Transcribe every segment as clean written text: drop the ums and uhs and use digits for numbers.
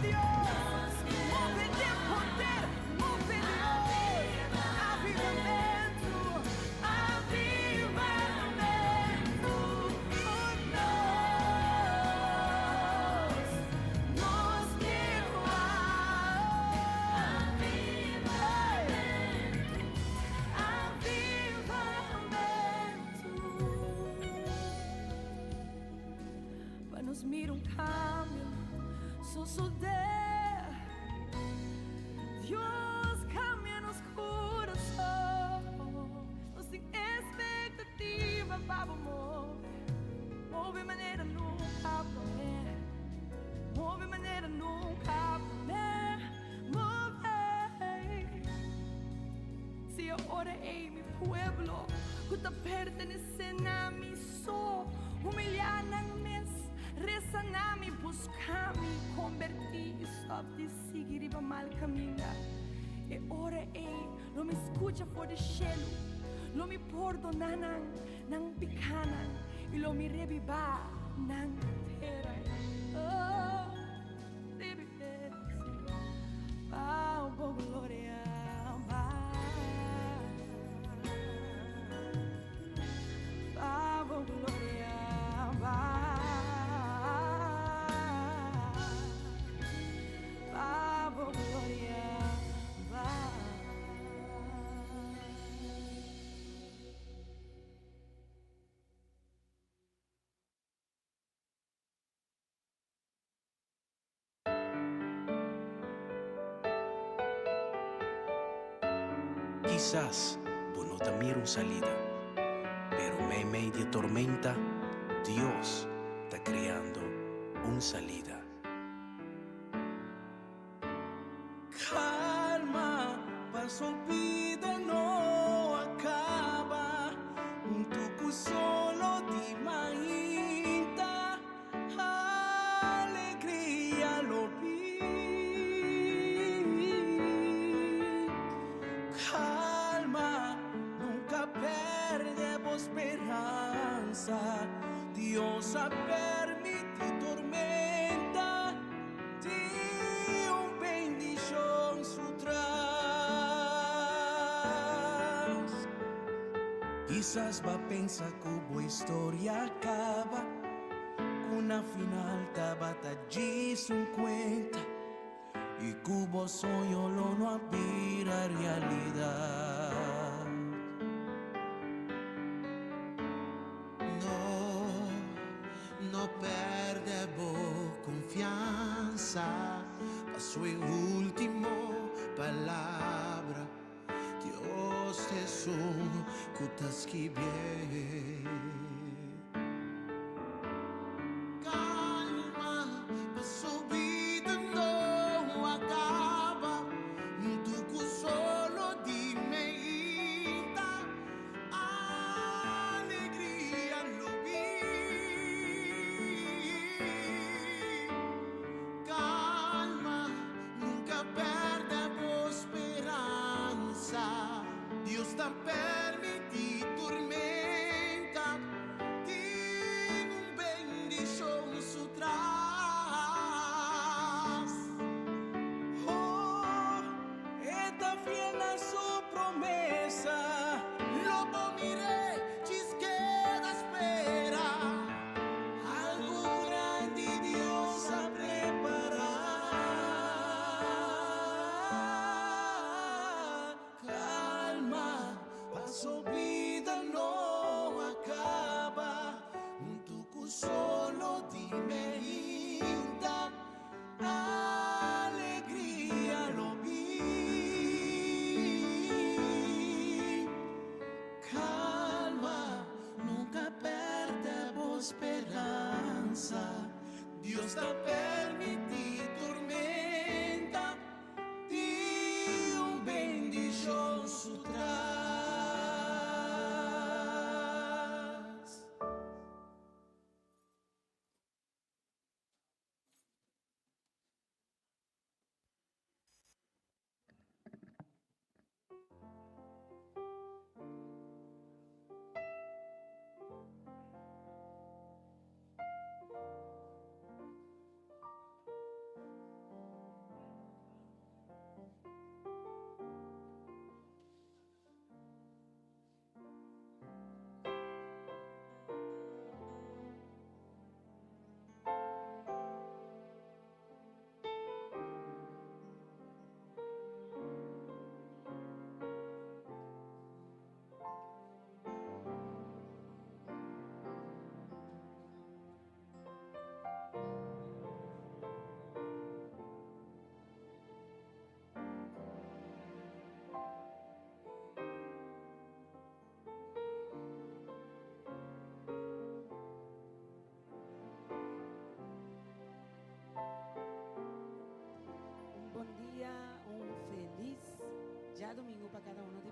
Dios, move den poder, move Dios. Avivamentu, avivamentu, nos, nos ke Avivamentu, avivamentu. Pa nos mira un kambio sosodé. Dios kambia nos kurason. Nos tin ekspektativa pa bo move. Move manera nunka promé. Move manera nunka promé. Move. Si ora ei mi pueblo ku ta pertenesé na mi so, humiliá nan mes, resa na mi, buska mi, kombertí i stòp di sigui riba mal kaminda, e ora ei lo mi skucha for di shelu, lo mi pordoná nan nan pikánan i lo mi rebibá nan tera. Oh, rebibé, pa bo gloria, pa bo gloria, pa bo gloria. Kisas bo no ta mira un salida, pero meimei di e tormenta, Dios ta kreando un salida. Calma, paso bida no a caba. Hunto cu solo di mainta, alegria lo bin. Calma, nunca perde bo speransa. Dios a permiti tormenta, tin un bendicion su tras. Kisas b'a pensa cu bo historia a caba, cu na final tabata djis un cuenta y cu bo soño lo no a bira realidad. No, no perde bo confiansa, paso e ultimo palabra, Dios ta esun cu ta skibié. Calma, paso bida no a caba, hunto cu solo di mainta, alegria lo bin. Calma, nunca perde bo speransa. Dios ta permiti tormenta.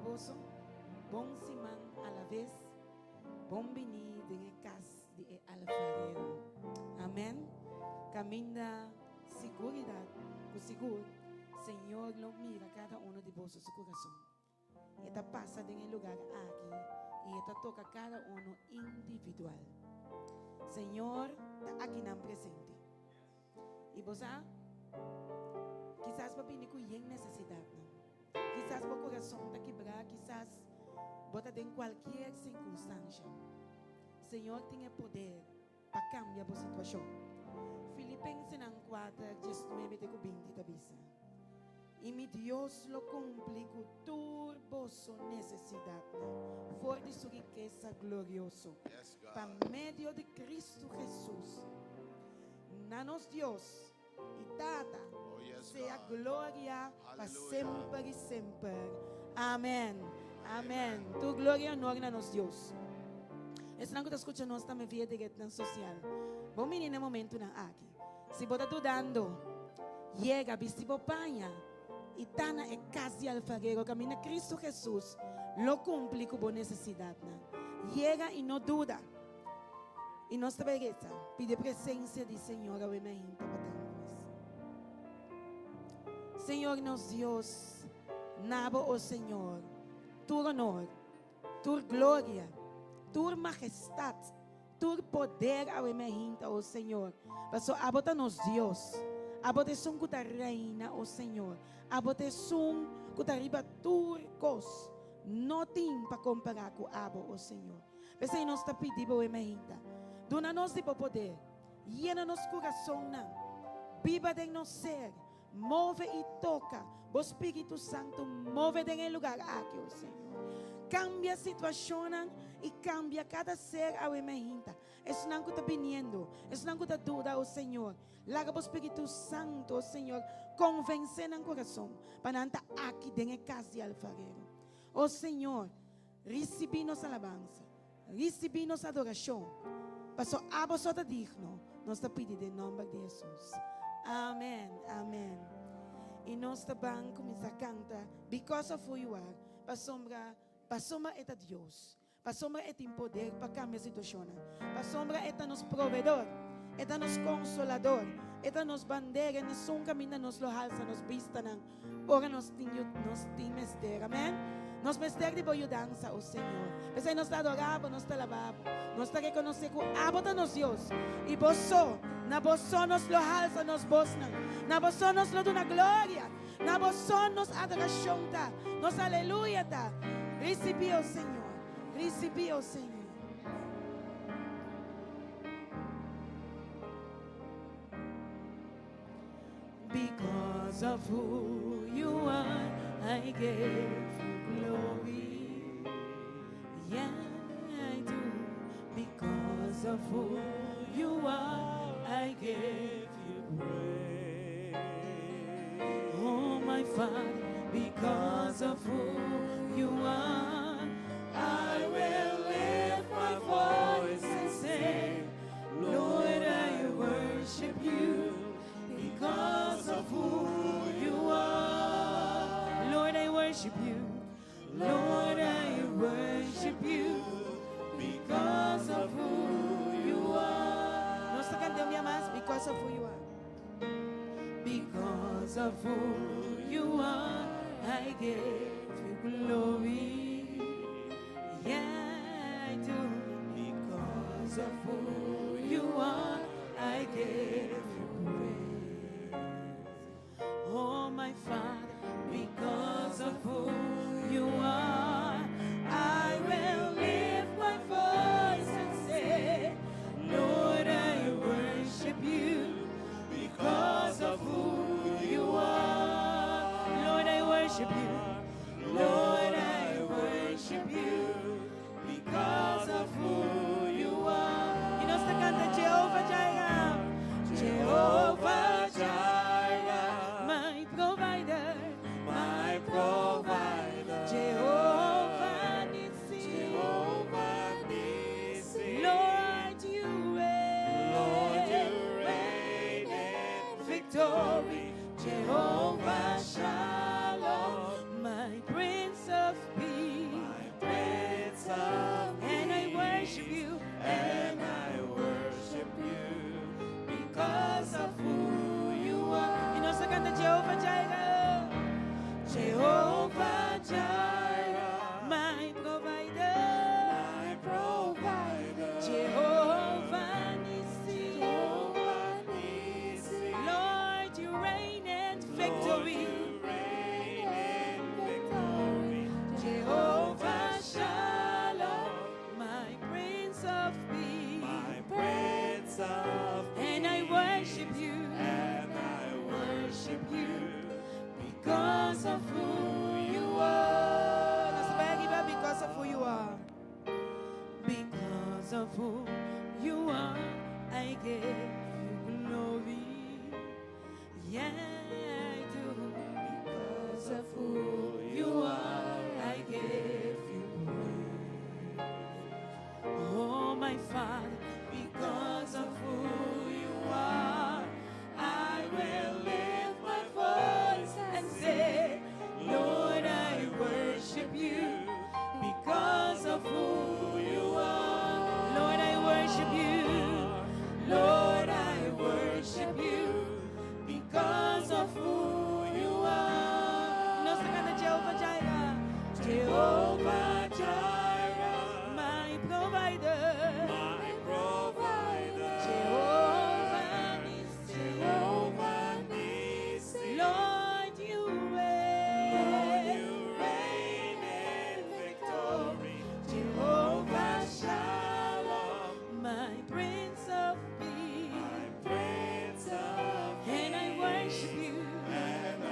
boso. Bon siman alaves. Bon bini den e kas di e Alfarero. Amen. Kaminda siguridat ku sigur Señor lo mira kada uno di boso su kurason. E ta pasa den e lugar aki i e ta toka kada uno individual. Señor ta akinan presente. I bo sa, kisas bo bini ku yen nesesidatnan. Kisas bo kurason ta kibrá, kisas bo ta den kualkier sirkunstansha. Señor tin e poder pa kambia bo situashon. Filipensenan kuater, diesnuebe te ku binti ta bisa, I mi Dios lo kumpli ku tur boso nesesidatnan for di su rikesa glorioso pa medio di Kristu Hesus. Na nos Dios i Tata sea gloria pa semper i semper. Amen. Amen. Tur gloria i honor na nos Dios. Esnan ku ta skucha nos tambe via di retnan sosial, bo mini na e momentunan aki. Si bo ta dudando, yega, bisti bo paña i ta na e kas di alfarero kaminda Kristu Hesus lo kumpli ku bo nesesidatnan. Yega i no duda. I nos ta bai resa, pidi e presensia di Señor awe mainta pa ta ku nos. Señor nos Dios, na bo, o Señor, tur honor, tur gloria, tur majestat, tur poder awe mainta, o Señor, paso abo ta nos Dios. Abo ta esun ku ta reina, o Señor. Abo ta esun ku ta riba tur kos. No tin pa kompará ku abo, o Señor. P'esei nos ta pidi bo e mainta, duna nos di bo poder, yena nos kurasonnan, biba den nos ser, move i toka, bo Spiritu Santu move den e lugar aki, o Señor. Kambia situashonnan i kambia kada ser awe mainta, esnan ku ta biniendo, esnan ku ta duda, o Señor, laga bo Spiritu Santu, o Señor, konvensé nan kurason pa nan ta aki den e kas di alfarero. O Señor, Risibí nos alabansa, risibí nos adorashon, paso abo so ta digno, nos ta pidi den nòmber di Hesus. Amen, amen. I nos ta ban kuminsá kanta Because of Who You Are, pasobra, pasobra e ta Dios, pasobra e tin poder pa kambia situashonnan, pasobra e ta nos proveedor, e ta nos konsolador, e ta nos bandera, e nesun kaminda nos lo halsa nos bistanan. Ora nos tin nos tin mester, amen. Nos mester di bo yudansa, o Señor. P'esei nos ta adorá bo, nos ta alabá bo. Nos ta rekonosé ku abo ta nos Dios, i bo so, na bo so nos lo halsa nos bosnan, na bo so nos lo duna gloria, na bo so nos adorashon ta, nos aleluya ta. Risibí, o Señor, risibí, o Señor. Because of who you are, I give you glory. Yeah, I do. Because of who you are, I give you praise. Oh, my Father, because of who you are, I will lift my voice and say, Lord, I worship you because of who you are. Lord, I worship you. Lord, I worship you because of who you are. Nos ta kanta un mas, because of who you are. Because of who you are, I give you glory. Yeah, I do. Because of who you are, I give you praise. Oh, my Father, because of who you are, I will lift my voice and say, Lord, I worship you because of who you are. Lord, I worship you. Lord, I worship you because of who you are. I nos ta kanta Jehovah Jireh, Jehovah Jireh, my provider, my provider. Because of who you are. Nos ta bai ariba because of who you are. Because of who you are, I give you glory. Yeah, I do. Because of who you are, I give you praise. Oh, my Father, because of who you are, I will lift my voice and say, Lord, I worship you because of who you are. Lord, I worship you. Lord, I worship you because of who you are. Nos ta kanta Jehovah Jireh. Jehovah Jireh, my provider. My provider. Jehovah Nissi. Jehovah Nissi. Lord, you reign. Lord, you reign in victory. Jehovah Shalom, my Prince of Peace. Prince of And I worship you And I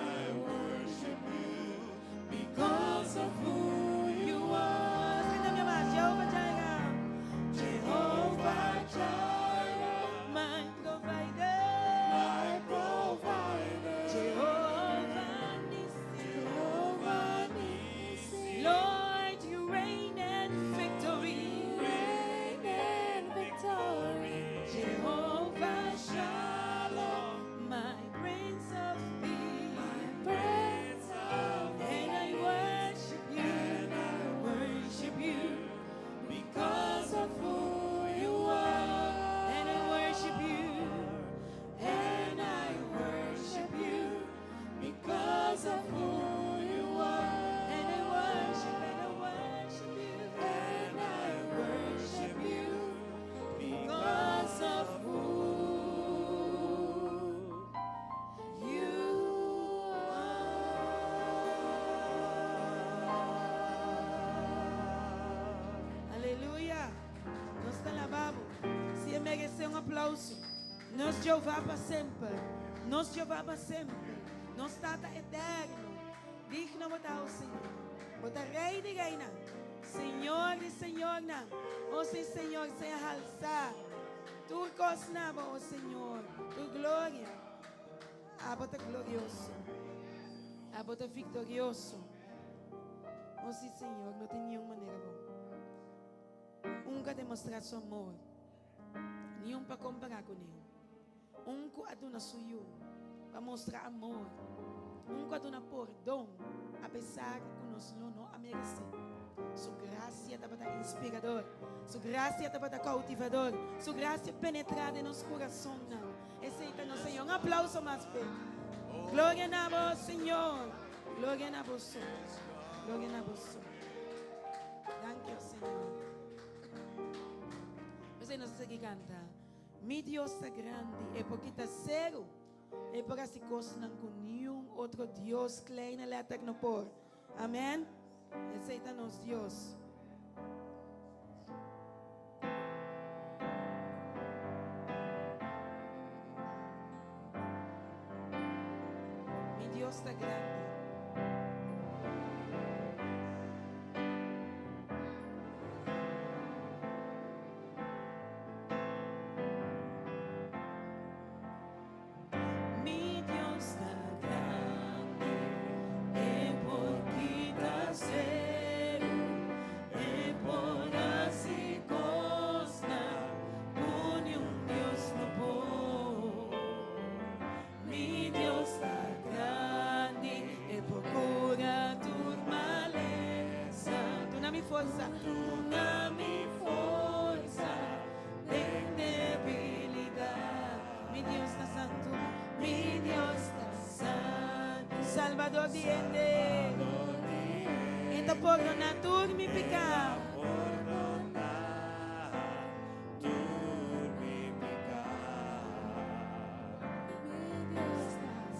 worship you because of who you are. Nos ta kanta Jehovah Jireh. Jehovah Jireh, My provider. my provider. Jehovah Nissi. Jehovah Nissi. Lord, you reign in victory. Reign in victory. Jehovah Shalom, my Prince of Peace. Prince of And I worship you, And I worship you because of who you are. And I worship you, and I worship you because of who you are. And I worship you, And I worship you because of who you are. Aleluya. Nos ta alabá Bo. Si e meresé un aplouso. Nos Jehová pa semper. Nos Jehová pa semper. Nos Tata eterno. Digno bo ta, Señor. Bo ta Rei di reinan. Señor di señornan. O sí, Señor, sea halsá. Tur kos na Bo, Señor. Tu gloria. Abo ta glorioso. Abo ta viktorioso. O sí, Señor, no tin ningun manera Bo. Nunka demostrá su amor. Ningun pa kompará kuné. Un ku a duna su yu pa mustra amor. Un ku a duna pordon, apesar ku nos no a meresé. Su grasia tabata inspirador. Su grasia tabata koutivador. Su grasia a penetrá den nos kurason. Esei ta nos Señor. Un aplouso mas p'e. Gloria na Bo, Señor. Gloria na Bo. Gloria na Bo. Thank you, Señor. P'esei nos ta kanta. Mi Dios ta grandi, e por kita seru. E por hasi kosnan ku ningun otro Dios kleine letter no por. Amèn. Esei ta nos Dios. Mi Dios ta grandi. Mi Dios ta grandi, e por kita seru, e por hasi kosnan ku ningun Dios no por. Mi Dios ta grandi, e por kura tur malesa. Duna mi forsa, duna mi forsa, den debilidat. Mi Dios ta santu, mi Dios ta santu, Salbador di hende. E ta pordoná tur mi piká. Pordoná tur mi piká.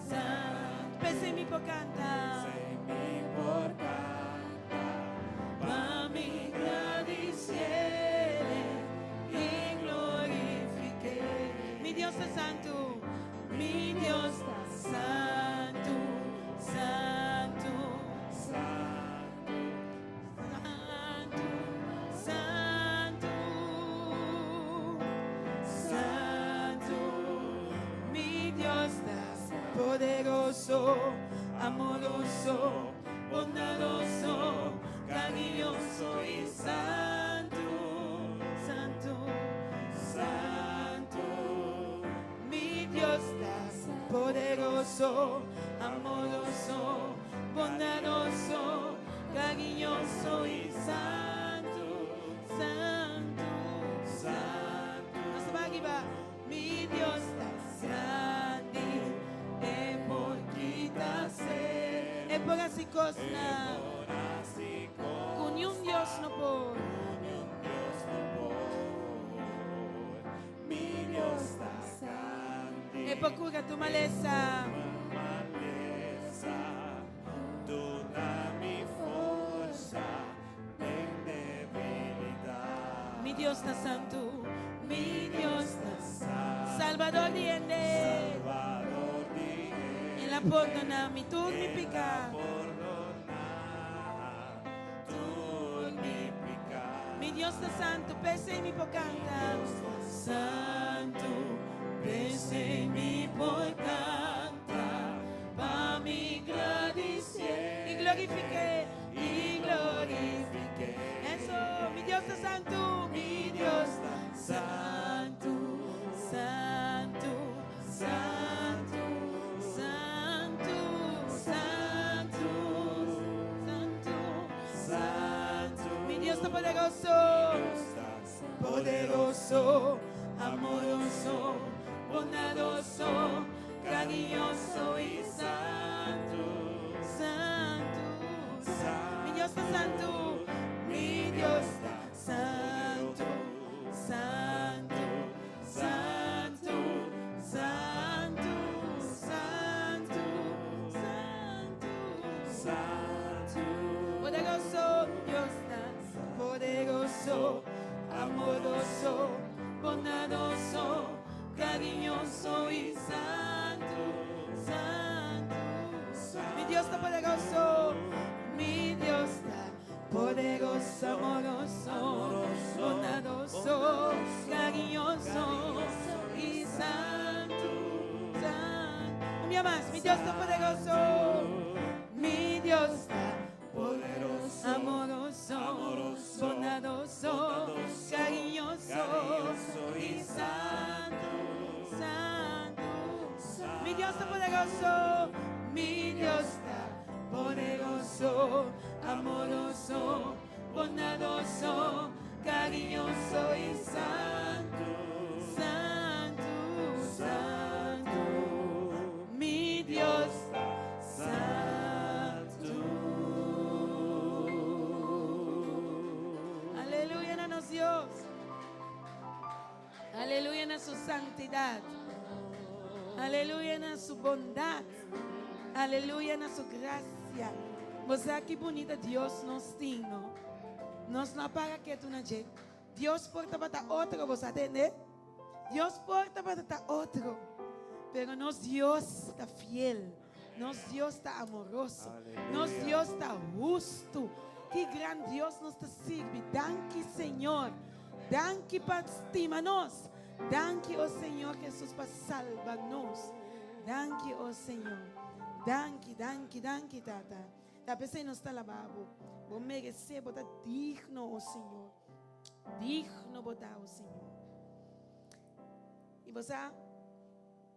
Santu, p'esei mi por kanta. P'esei mi por kanta. Pa mi gradisié i glorifik'é. Mi Dios ta santu, mi Dios ta santu, santu. poderoso, amoroso, bondadoso, cariñoso y santo, santo, santo. Mi Dios ta poderoso, amoroso, bondadoso, cariñoso y santo, santo, santo. Nos ta bai riba. Mi Dios ta grandi, e por kita ser. E por hasi kosnan ku niun Dios no por. E por kura tur malesa. Mi Dios ta santu, mi Dios ta Salvador di hende. El a pordona mi tur mi pica. Mi Dios ta santu, p'esei mi por canta. Santu, p'esei mi por canta, pa mi gradicié y glorifiqué, y glorifiqué. Eso, mi Dios ta santu, mi Dios ta santu, santu, santu, santu, santu, santu, santu. Mi Dios ta poderoso, poderoso, amoroso, bondadoso, cariñoso y santu, santu, Mi Dios ta santu, mi Dios ta santu, santu, santu, santu, santu, santu, Poderoso, Dios ta poderoso, amoroso, bondadoso, cariñoso y santu, santu. Mi Dios ta poderoso, mi Dios ta poderoso, amoroso, bondadoso, cariñoso y santu, santu. Un día más, mi Dios ta poderoso, mi Dios ta poderoso, amoroso, bondadoso, cariñoso y santu, santu. Mi Dios ta poderoso, mi Dios ta poderoso, amoroso, bondadoso, cariñoso y santu, santu, santu. Mi Dios ta santu. Aleluya na nos Dios. Aleluya na su santidad. Aleluya na su bondad. Aleluya na su gracia. Bo sa ki bunita Dios nos tin, no? Nos no a para ketu na dje. Dios por tabata otro, bo sa tende? Dios por tabata ta otro. Pero nos Dios ta fiel. Nos Dios ta amoroso. Nos Dios ta hustu. Ki gran Dios nos ta sirbi. Danki, Señor. Danki pa stima nos. Danki, o Señor Jesus, pa salba nos. Danki, o Señor. Danki, danki, danki, Tata. Ta p'esei nos ta laba bo. Bo meresé, bo ta digno, o Señor. Digno bo ta, o Señor. I bo sa,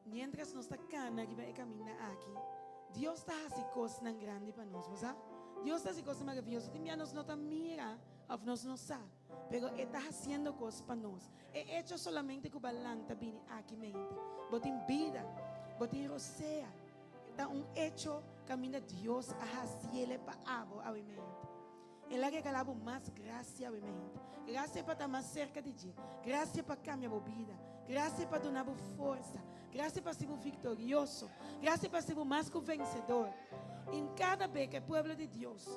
miéntras nos ta kana riba e kaminda aki, Dios ta hasi kosnan grandi pa nos, bo sa? Dios ta hasi kosnan maravioso. Tin bia nos no ta mira òf nos no sa. Pero e ta hasiendo kos pa nos. E echo solamente ku Balan ta bini aki mente. Bo tin bida, bo tin rosea. Ta un echo kaminda Dios a hasiele pa abo awe mente. El a regala bo mas grasia awe mente. Grasia pa ta mas serka di dje. Grasia pa kambia bo bida. Grasia pa duna bo forsa. Grasia pa hasi bo viktorioso. Grasia pa hasi bo mas ku vensedor. In kada be ku e pueblo di Dios.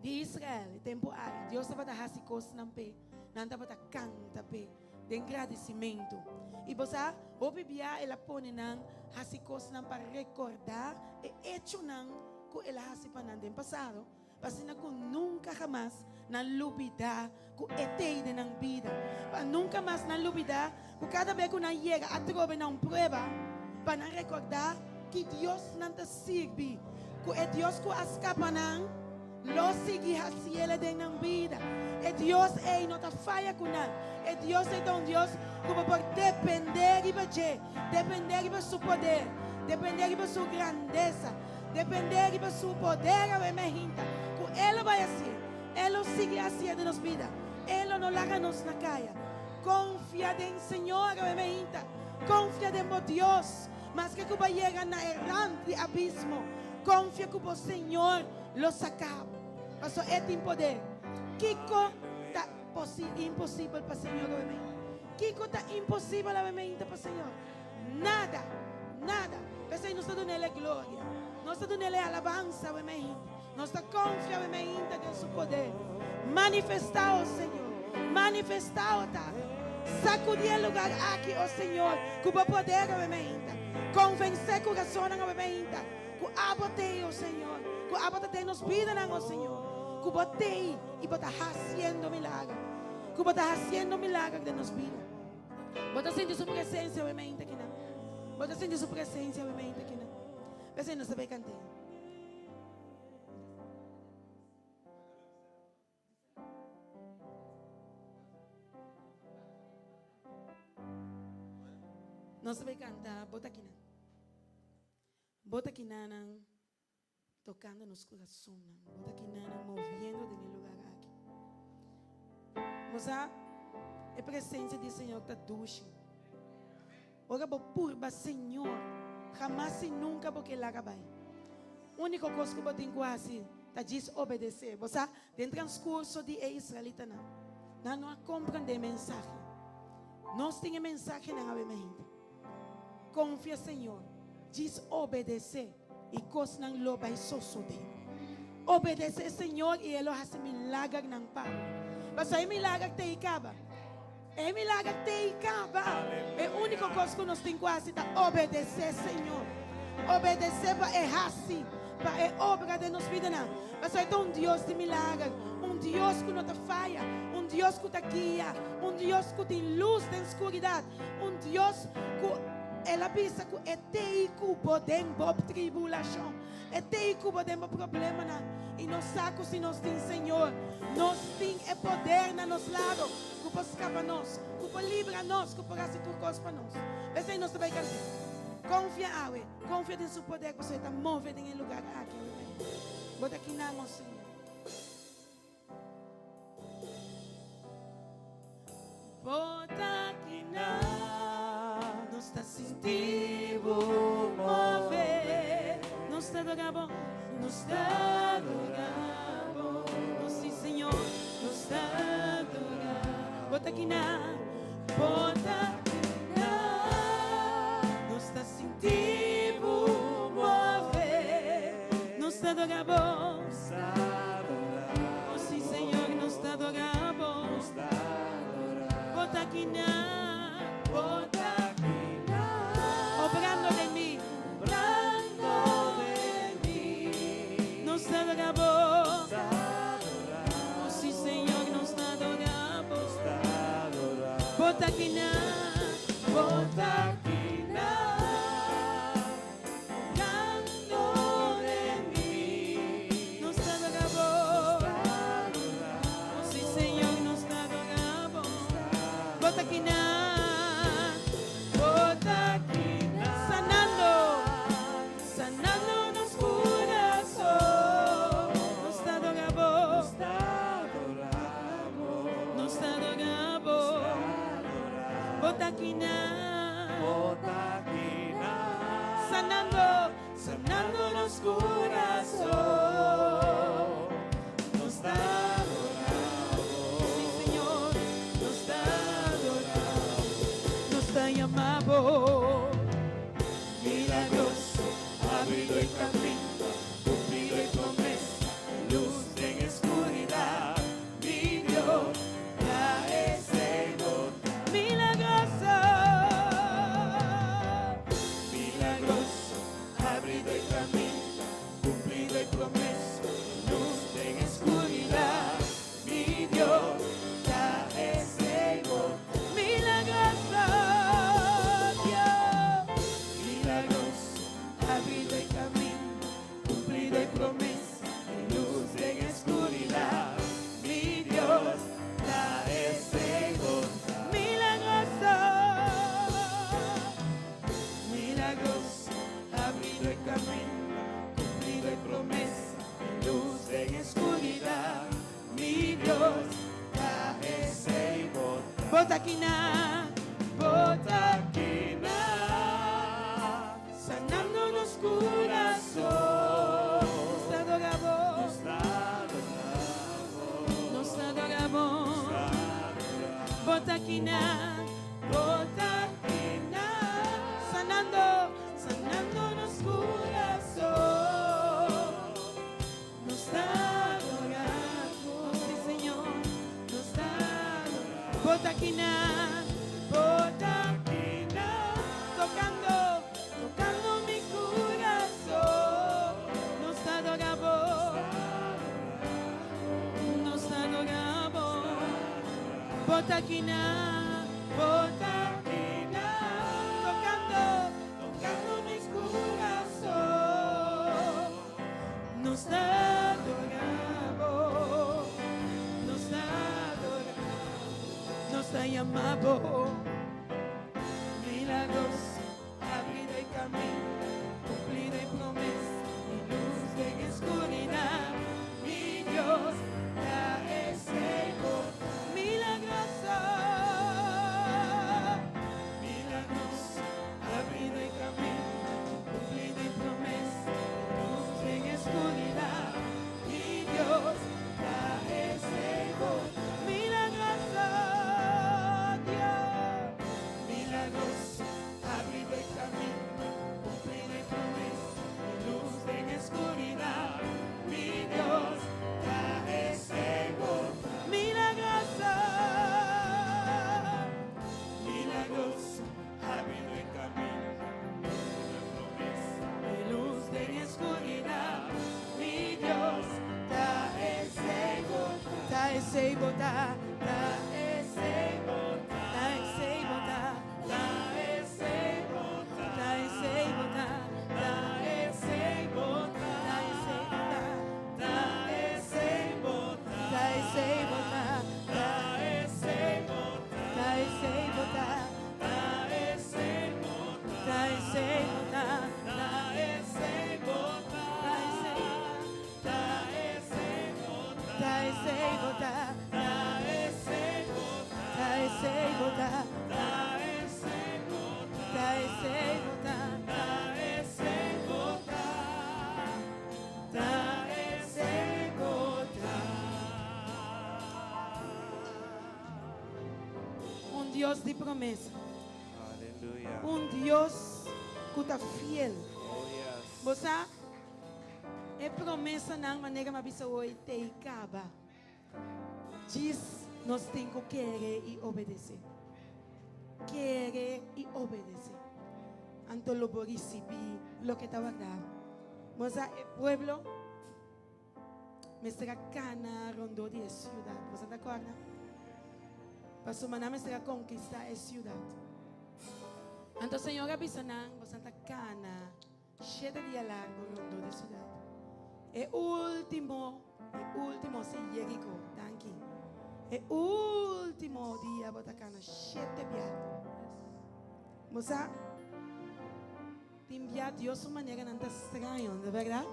Di Israel, e tempu ai, Dios tabata hasi kosnan p'e, nan tabata kanta p'e den gradisimentu. I bo sa, hopi bia el a pone nan hasi kosnan pa rekordá e echonan ku el a hasi pa nan den pasado, pa asina ku nunka hamas nan lubidá ku e t'ei den nan bida, pa nunka mas nan lubidá ku kada be ku nan yega atrobe na un prueba, pa nan rekordá. ki Dios nan ta sirbi, ku e Dios ku a skapa nan lo sigui hasiele den nan bida. E Dios ei no ta faya ku nan. E Dios ei ta un Dios ku bo por dependé riba dje, dependé riba su poder, dependé riba su grandesa, dependé riba su poder awe mehinta, ku E lo bai hasié, E lo sigui hasié den nos bida. E lo no laga nos na kaya. Konfia den Señor awe mehinta. Konfia den bo Dios. Maske ku bo a yega na e rant di abismo, konfia ku bo Señor lo saka bo, pasobra E tin poder. Kiko ta imposibel pa Señor awe mehinta? Kiko ta imposibel awe mehinta pa Señor? Nada! Nada! P'esei nos ta dun'El e gloria, nos ta dun'El e alabansa awe mehinta. Nos ta konfia awe mehinta den Su poder. Manifestá, o Señor. Manifestá, o Tata. Sakudí e lugar aki, o Señor, ku Bo poder awe mehinta. Konvensé kurasonnan awe mehinta ku Abo t'ei, o Señor, ku Abo ta den nos bidanan, o Señor, ku Bo t'ei i Bo ta hasiendo milager, ku Bo ta hasiendo milager den nos bida. Bo ta sinti Su presensia awe mehinta kinan. Bo ta sinti Su presensia awe mehinta kinan. P'esei nos ta bai kant'é. Nos ta bai canta Bota Kinan. Bota Kinanan tocando nos corazonnan. Bota Kinanan moviendo den e lugar aki. Mosa, e presencia di Señor ta dushi. Ora bo purba Señor, hamas y nunca bo ke laga bai. Único cos cu bo tin cu haci ta djis obedece. Bo sa, den transcurso di e israelitanan, nan no a comprende e mensahe. Nos tin e mensahenan awe mainta. Confia Señor, djis obedece y cosnan lo bai sosode. Obedece Señor y E lo haci milagernan pa bo. Pasobra e milager te y caba. E milager te i kaba. E úniko kos ku nos tin ku hasi ta obedesé Señor. Obedesé pa E hasi, pa E obra den nos bidanan. Pasobra E ta un Dios di milager, un Dios ku no ta faya, un Dios ku ta guia, un Dios ku tin lus den skuridat, un Dios ku El a bisa ku E te i ku bo den bo tribulashon, E te i ku bo den bo problemanan. I nos sa ku si nos tin Señor, nos tin e poder na nos lado. Ku por skapa nos, ku por libra nos, ku por hasi tur kos pa nos. P'esei nos ta bai kant'é. Konfia awe, konfia den Su poder pasobra E ta move den e lugar aki awe mainta. Bo ta kinan, o Señor. Bo ta kinan. Nos ta sinti Bo move. Nos ta adorá Bo, nos ta adorá Bo. Sí, Señor. Nos ta adorá. Bo ta kina, bo ta kina. Nos ta sinti bo move. Nos ta adorá bo. Oh sí, Señor, nos ta adorá bo. Bo ta kina, bo ta kina. Obrando den mi, obrando den mi. Nos ta adorá bo. Oh sí, Señor, nos ta adorá bo. Bo ta kina, bo ta kina. Obrando den mi. Nos ta adorá bo. Oh sí, Señor, nos ta adorá bo. Bo ta kina, bo ta kina. Sanando. Sanando nos kurason. Nos ta adora bo. Nos ta adora bo. Bo ta kina. Sanando, sanando nos kurason. Nos ta adora bo. Sí, Señor, nos ta adora bo. Nos ta yama bo. Milagroso, abrido e caminda, cumplido e promesa, luz den escuridad, mi Dios, ta esey bo ta. Milagroso. Milagroso, abrido e caminda, cumplido e promesa, luz den escuridad, mi Dios, ta esey bo ta. Milagroso, Dios. Milagroso, abrido. caminda, cumplido e promesa, y luz den oscuridad. Mi Dios, ta esey bo ta. Bo ta akinan, Bo ta akinan, sanando nos curason. Nos ta adora Bo. Nos ta adora Bo. Nos ta adora Bo. Bo ta akinan, Bo ta akinan, sanando, sanando nos curason. Nos ta adora Bo, si Señor, nos ta adora. Bo ta akinan, Bo ta akinan, tocando, tocando mi curason. Nos ta adora Bo, nos ta adora Bo. Bo ta akinan, Bo ta akinan, tocando, tocando mi curason. Nos ta adora Bo, nos ta adora, nos ta yama Bo. Milagroso, abriendo el camino, cumplido en promesa y luz en oscuridad. Mi Dios, ta esey bo ta. Milagroso, Milagroso, abriendo el camino, cumplido en promesa y luz en oscuridad. Mi Dios, ta esey bo ta. Milagroso, Dios. Milagroso, abriendo el camino, cumplido en promesa y luz en oscuridad. Mi Dios, ta esey bo ta. Milagroso, Milagroso, abriendo el camino, cumplido en promesa y luz en oscuridad. Mi Dios, ta esey bo ta. Ta esey bo ta, Ta esey bo ta. Ta esey bo ta, Ta esey bo ta. Ta esey bo ta, Ta esey bo ta. Ta esey bo ta, Ta esey bo ta. Ta esey bo ta, Ta esey bo ta. Ta esey bo ta, Ta esey bo ta. Ta esey bo ta, Ta esey bo ta. Ta esey, Ta esey bo ta. Ta esey bo ta, Ta esey bo ta. Ta esey bo ta, Ta esey bo ta. Ta esey bo ta, Ta esey bo ta. Ta esey bo ta. Un Dios di promesa, Aleluya. un Dios cu ta fiel. Oh, yes. Bo sa, e promesanan manera m'a bisa hoy t'ey caba. Djis nos tin cu kere y obedece. Kere y obedece. Anto lo bo ricibi loke ta warda. Bo sa, e pueblo mester a cana rondó di e ciudad. Bo sa ta acorda? Pasobra nan mester a conquista e ciudad. Anto Señor a bisa nan, bo sa ta cana shete dia largo rondó di ciudad. E ultimo, e ultimo, si Jericho, danki. E ultimo dia bo ta cana shete bia. Bo sa, tin bia Dios su maneranan ta straño, no ta berdad?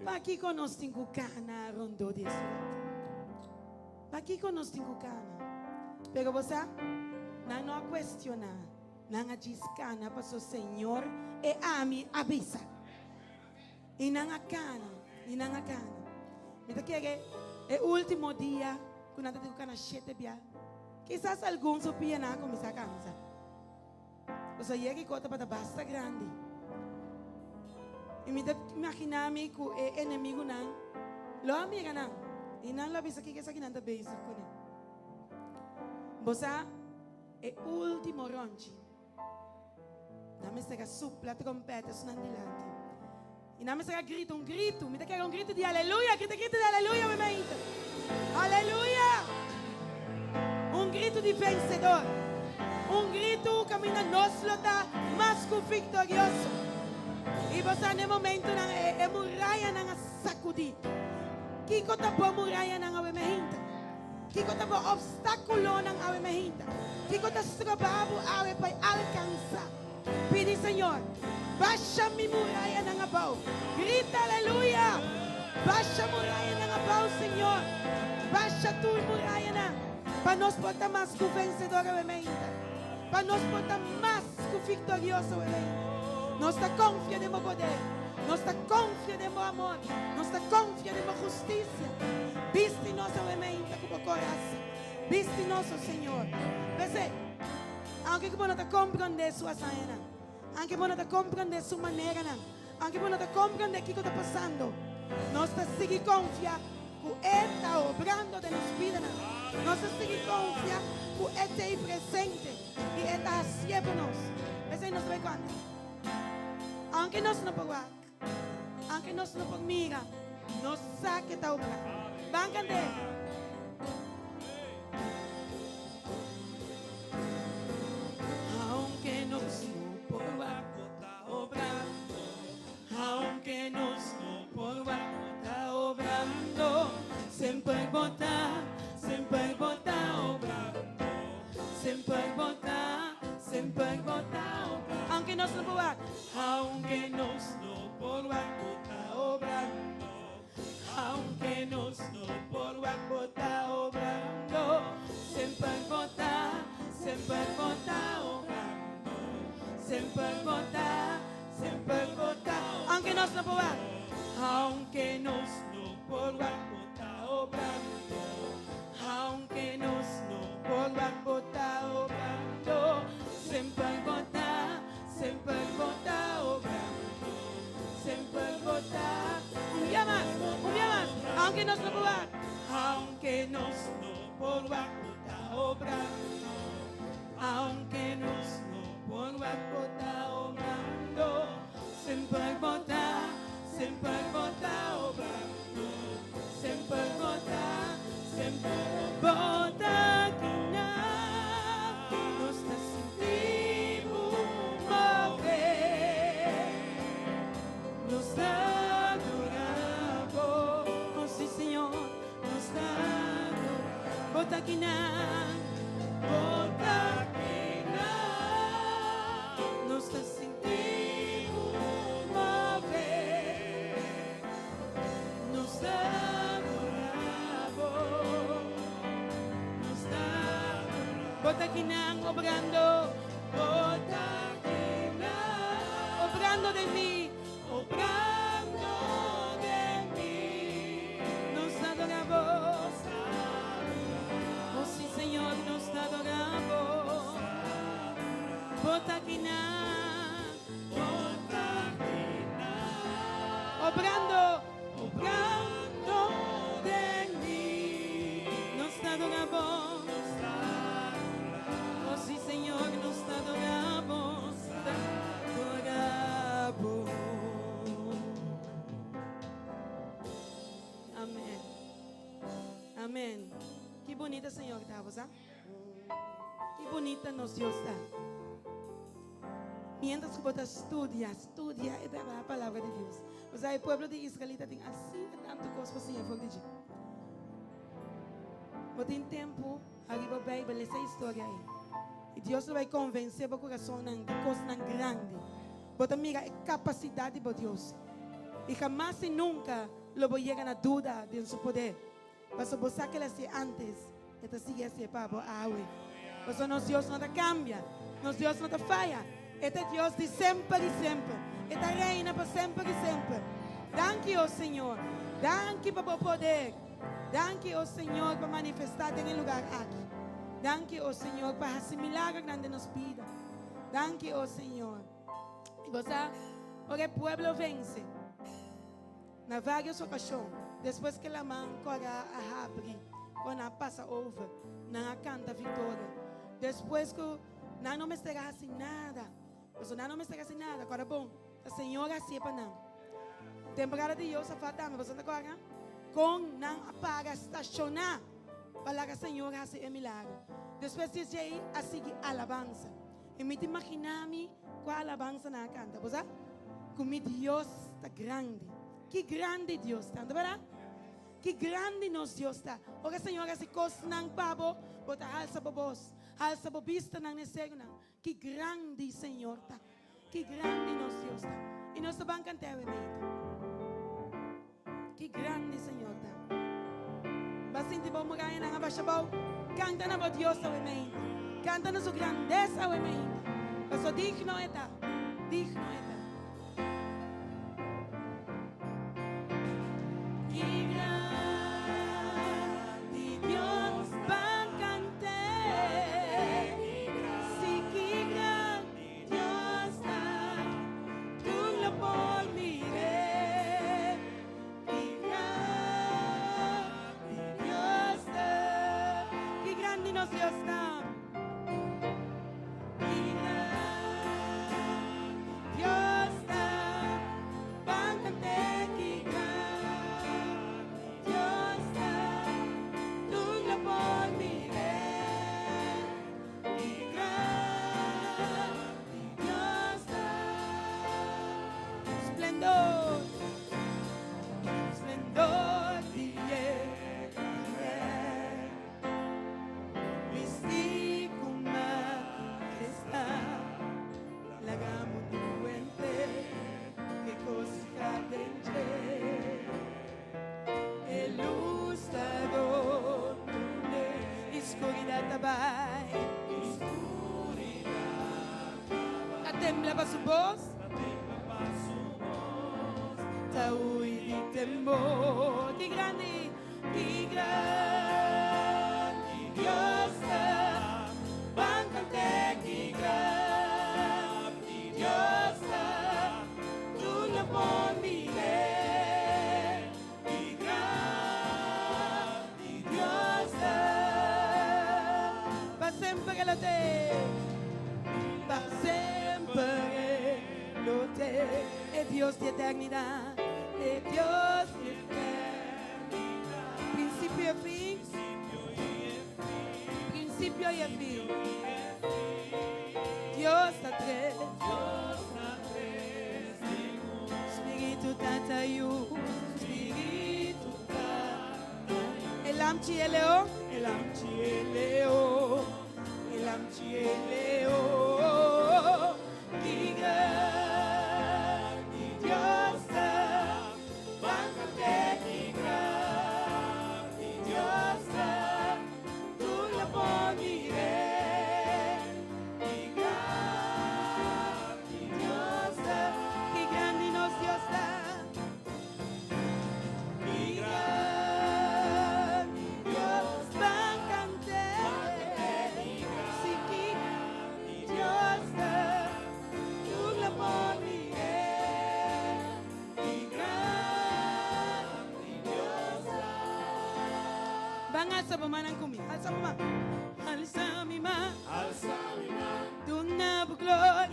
Pakico nos tin cu cana rondó di e ciudad? Pakico nos tin cu cana? Pero bo sa, nan no a cuestiona, nan a djis cana paso Señor e ami a bisa. Y nan a cana, y nan a cana. Mi ta kere e ultimo dia cu nan ta tin cu cana shete bia. Kisas algun su pianan a cuminsa cansa. Pasobra Jeriko tabata basta grandi. I mi ta imaginá mi ku e enemigunan lo a mira nan i nan lo a bisa kiko esakinan ta bezig kuné. Bo sa, e último rònchi, nan mester a supla trompèt esunnan dilanti. I nan mester a grita un gritu. Mi ta kere un gritu di aleluya. Grita gritu di aleluya, mi maita. Aleluya! Un gritu di vensedor. Un gritu kaminda nos lo ta mas ku viktorioso. I bo sa na e momentunan e e murayanan a sakudí. Kiko ta bo murayanan awe mehinta? Kiko ta bo opstákulonan awe mehinta? Kiko ta stroba bo awe pa alkansá? Pidi Señor, basha mi murayanan abou. Grita aleluya! Basha murayanan abou, Señor. Basha tur murayanan. Pa nos por ta mas ku vensedor awe meinta. Pa nos por ta mas ku viktorioso awe meinta. Nos ta konfia den bo poder. Nos ta konfia den bo amor. Nos ta konfia den bo hustisia. Bisti nos awe meinta ku bo korasa. Bisti nos, o Señor. P'esei, aunke ku bo no ta komprondé su hazañanan, aunke bo no ta komprondé su maneranan, aunke bo no ta komprondé kiko ta pasando, nos ta sigui konfia ku E ta obrando den nos bidanan. Nos ta sigui konfia ku E t'ei presente i E ta hasié pa nos. P'esei nos ta bai kònta. Aunke nos no por wak, aunke nos no por mira, nos sa ku E ta obra. Ban kant'é. Aunke nos no por wak, bo ta obrando. Aunke nos no por wak, bo ta obrando. Semper bo ta, semper bo ta obrando. Semper bo ta, semper bo ta obrando. Aunke nos no por wak. Aunke nos no por wak, bo ta obrando. Aunke nos no por wak, bo ta obrando. Semper bo ta, semper bo ta obrando. Semper bo ta, semper bo ta. Aunke nos no por wak. Aunke nos no por wak, bo ta obrando. Aunke nos no por wak, bo ta obrando. Semper bo ta, semper bo ta obrando. Semper bo ta. Un bia mas, un bia mas. Aunke nos no por wak. Aunke nos no por wak, bo ta obrando. Aunke nos no por wak, bo ta obrando. Semper bo ta, semper bo ta obrando. Semper bo ta, semper bo ta akinan. Nos ta sinti bo move. Nos ta adora bo. Oh, sí, Señor, nos ta adora. Bo ta akinan. Bo ta akinan. Nos ta sinti bo move. Nos ta adora bo. Nos ta adora. Bo ta akinan obrando. Bo ta akinan. Obrando den mi. Obrando den mi. Nos ta adora bo. Oh, sí, Señor, nos ta adora bo. Bo ta akinan. Bo ta akinan. Obrando. Obrando den mi. Nos ta adora bo. Oh, sí, Señor, nos ta adora bo. Adora bo. Amèn. Amèn. Ki bunita Señor ta, sa? Ki bunita nos Dios ta. Mientras ku bo ta studia, studia e palabra di Dios. Osea, e pueblo di israelita tin asina tantu kos pa siña for di dje. Bo tin tempu ariba Beibel lesa e historia ei. I Dios lo bai konvensé bo kurasonnan di kosnan grandi. Bo ta mira e kapasidat di bo Dios. I hamas i nunka lo bo yega na duda den su poder. Pasobra bo sa ke el a hasié ántes, e ta sigui hasié pa bo awe. Pasobra nos Dios no ta kambia, nos Dios no ta faya. E ta Dios di semper i semper. E ta reina pa semper i semper. Danki, o Señor. Danki pa bo poder. Danki, o Señor, pa manifestá den e lugar aki. Danki, o Señor, pa hasi milagernan den nos bida. Danki, o Señor. I bo sa, ora e pueblo vense, na vários okashon, despues ku e laman kòrá a habri, ku nan a pasa over, nan a kanta viktoria. Despues ku nan no mester a hasi nada, pasobra nan no mester a hasi nada, kòrda bon, ta Señor a hasié pa nan. Temporada di Josafat tambe, boso ta kòrda? Kon nan a para stashoná pa laga Señor hasi e milagro. Despues di esei a sigui alabansa. I mi ta imaginá mi kua alabansa nan a kanta. Bo sa? Ku mi Dios ta grandi. Ki grandi Dios ta, no ta bèrdat? Ki grandi nos Dios ta. Ora Señor hasi kosnan pa bo, bo ta halsa bo bos, halsa bo bistanan na e serunan. Ki grandi Señor ta. Ki grandi nos Dios ta. I nos ta ban kant'é awe meita. Ki grandi Señor ta. Ba sinti bo murayanan a basha bou? Kanta na bo Dios awe meita. Kanta na su grandesa awe meita. Paso digno e ta. Digno e ta. Ki grandi Dios ban kant'é. Si ki grandi Dios ta, tur lo por mir'é. Ki grandi Dios ta. Ki grandi nos Dios ta. Ki grandi Dios ta. Ban kant'é ki grandi Dios ta, tur lo por mir'é. Ki grandi Dios ta. Splendor, splendor di e Rey, Bisti ku majestad, laga mundu henter regosihá den dje. E lus ta rondon'é i skuridat ta bai. Ta tembla pa su bos. Ta hui di temor. Ki grandi, ki grandi Dios ta. Ban kant'é ki grandi Dios ta. Tur lo por mir'é. Ki grandi Dios ta. Pa semper e lo te. Pa semper e lo te. E Dios di eternidad. E Dios di eternidad. Principio y fin. Principio y fin. Dios ta tres. Spiritu Tata Yu. Spiritu Tata. E Lamchi e Leon. E Lamchi e Leon. E Lamchi e Leon. Ki grandi Dios ta. Ban kant'é ki grandi Dios ta. Tur lo por mir'é. Ki grandi Dios ta. Ki grandi nos Dios ta. Ki grandi Dios ban kant'é. Si ki grandi Dios ta. Tur lo por mir'é. Ki grandi Dios ta. Ban alsa bo mannan ku mi. Alsa bo man. Alsa mi man. Duna bo gloria.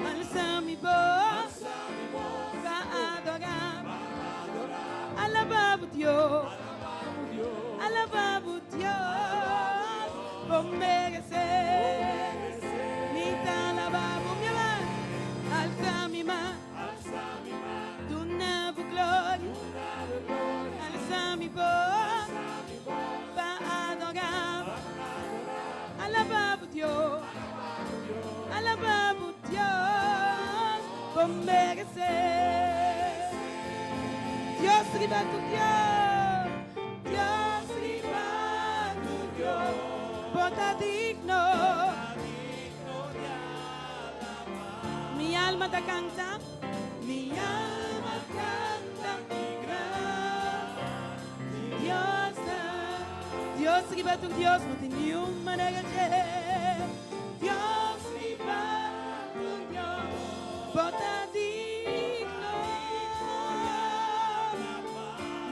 Alsa mi bos. Pa adorá. Alabá bo Dios. Alabá bo Dios. Bo meresé. Mi ta alabá bo mi man. Alsa mi man. Duna bo gloria. Alsa mi bos. Pa adorá. Alabá bo Dios. Alabá bo Dios. Bo meresé. Dios riba tur Dios. Dios riba tur Dios. Bo ta digno. Mi alma ta kanta. Mi alma kanta. Grandi Dios ta. Dios riba tur Dios no tin niun manera dje. Dios riba tur Dios. Bo ta digno.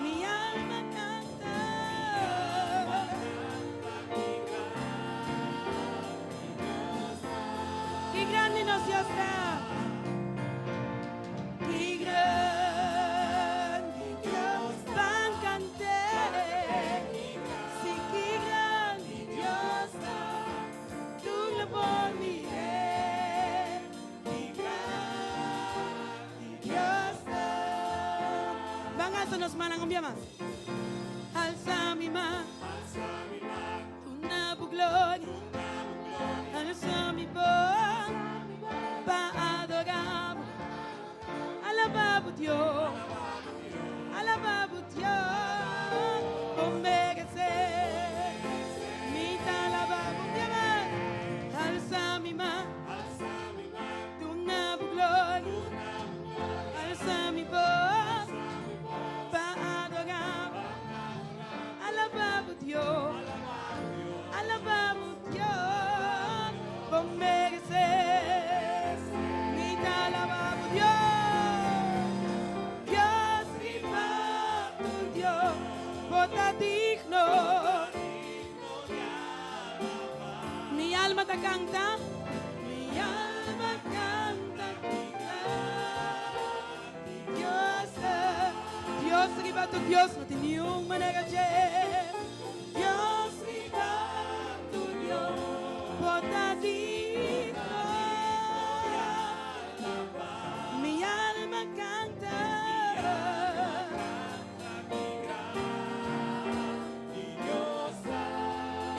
Mi alma kanta. Ki grandi nos Dios ta. Ki grandi Dios ban kant'é. Si ki grandi Dios ta. Tur lo por mir'é. Ki grandi Dios ta. Ban alsa nos mannan un bia mas. Alsa mi man. Duna bo gloria. Alsa mi bos. Pa bo Dios, alabá bo Dios, bo meresé. Mi ta alabá bo Dios, alsa mi man, duna bo gloria, alsa mi bos pa adorá bo, alabá bo Dios, alabá bo Dios, bo meresé. Mi ta alabá bo Dios, Dios riba tur Dios, bo ta digno. Mi alma ta canta, mi alma canta Dios, Dios riba tur Dios, no tin niun manera dje. Dios riba tur Dios, bo ta digno. Mi alma canta.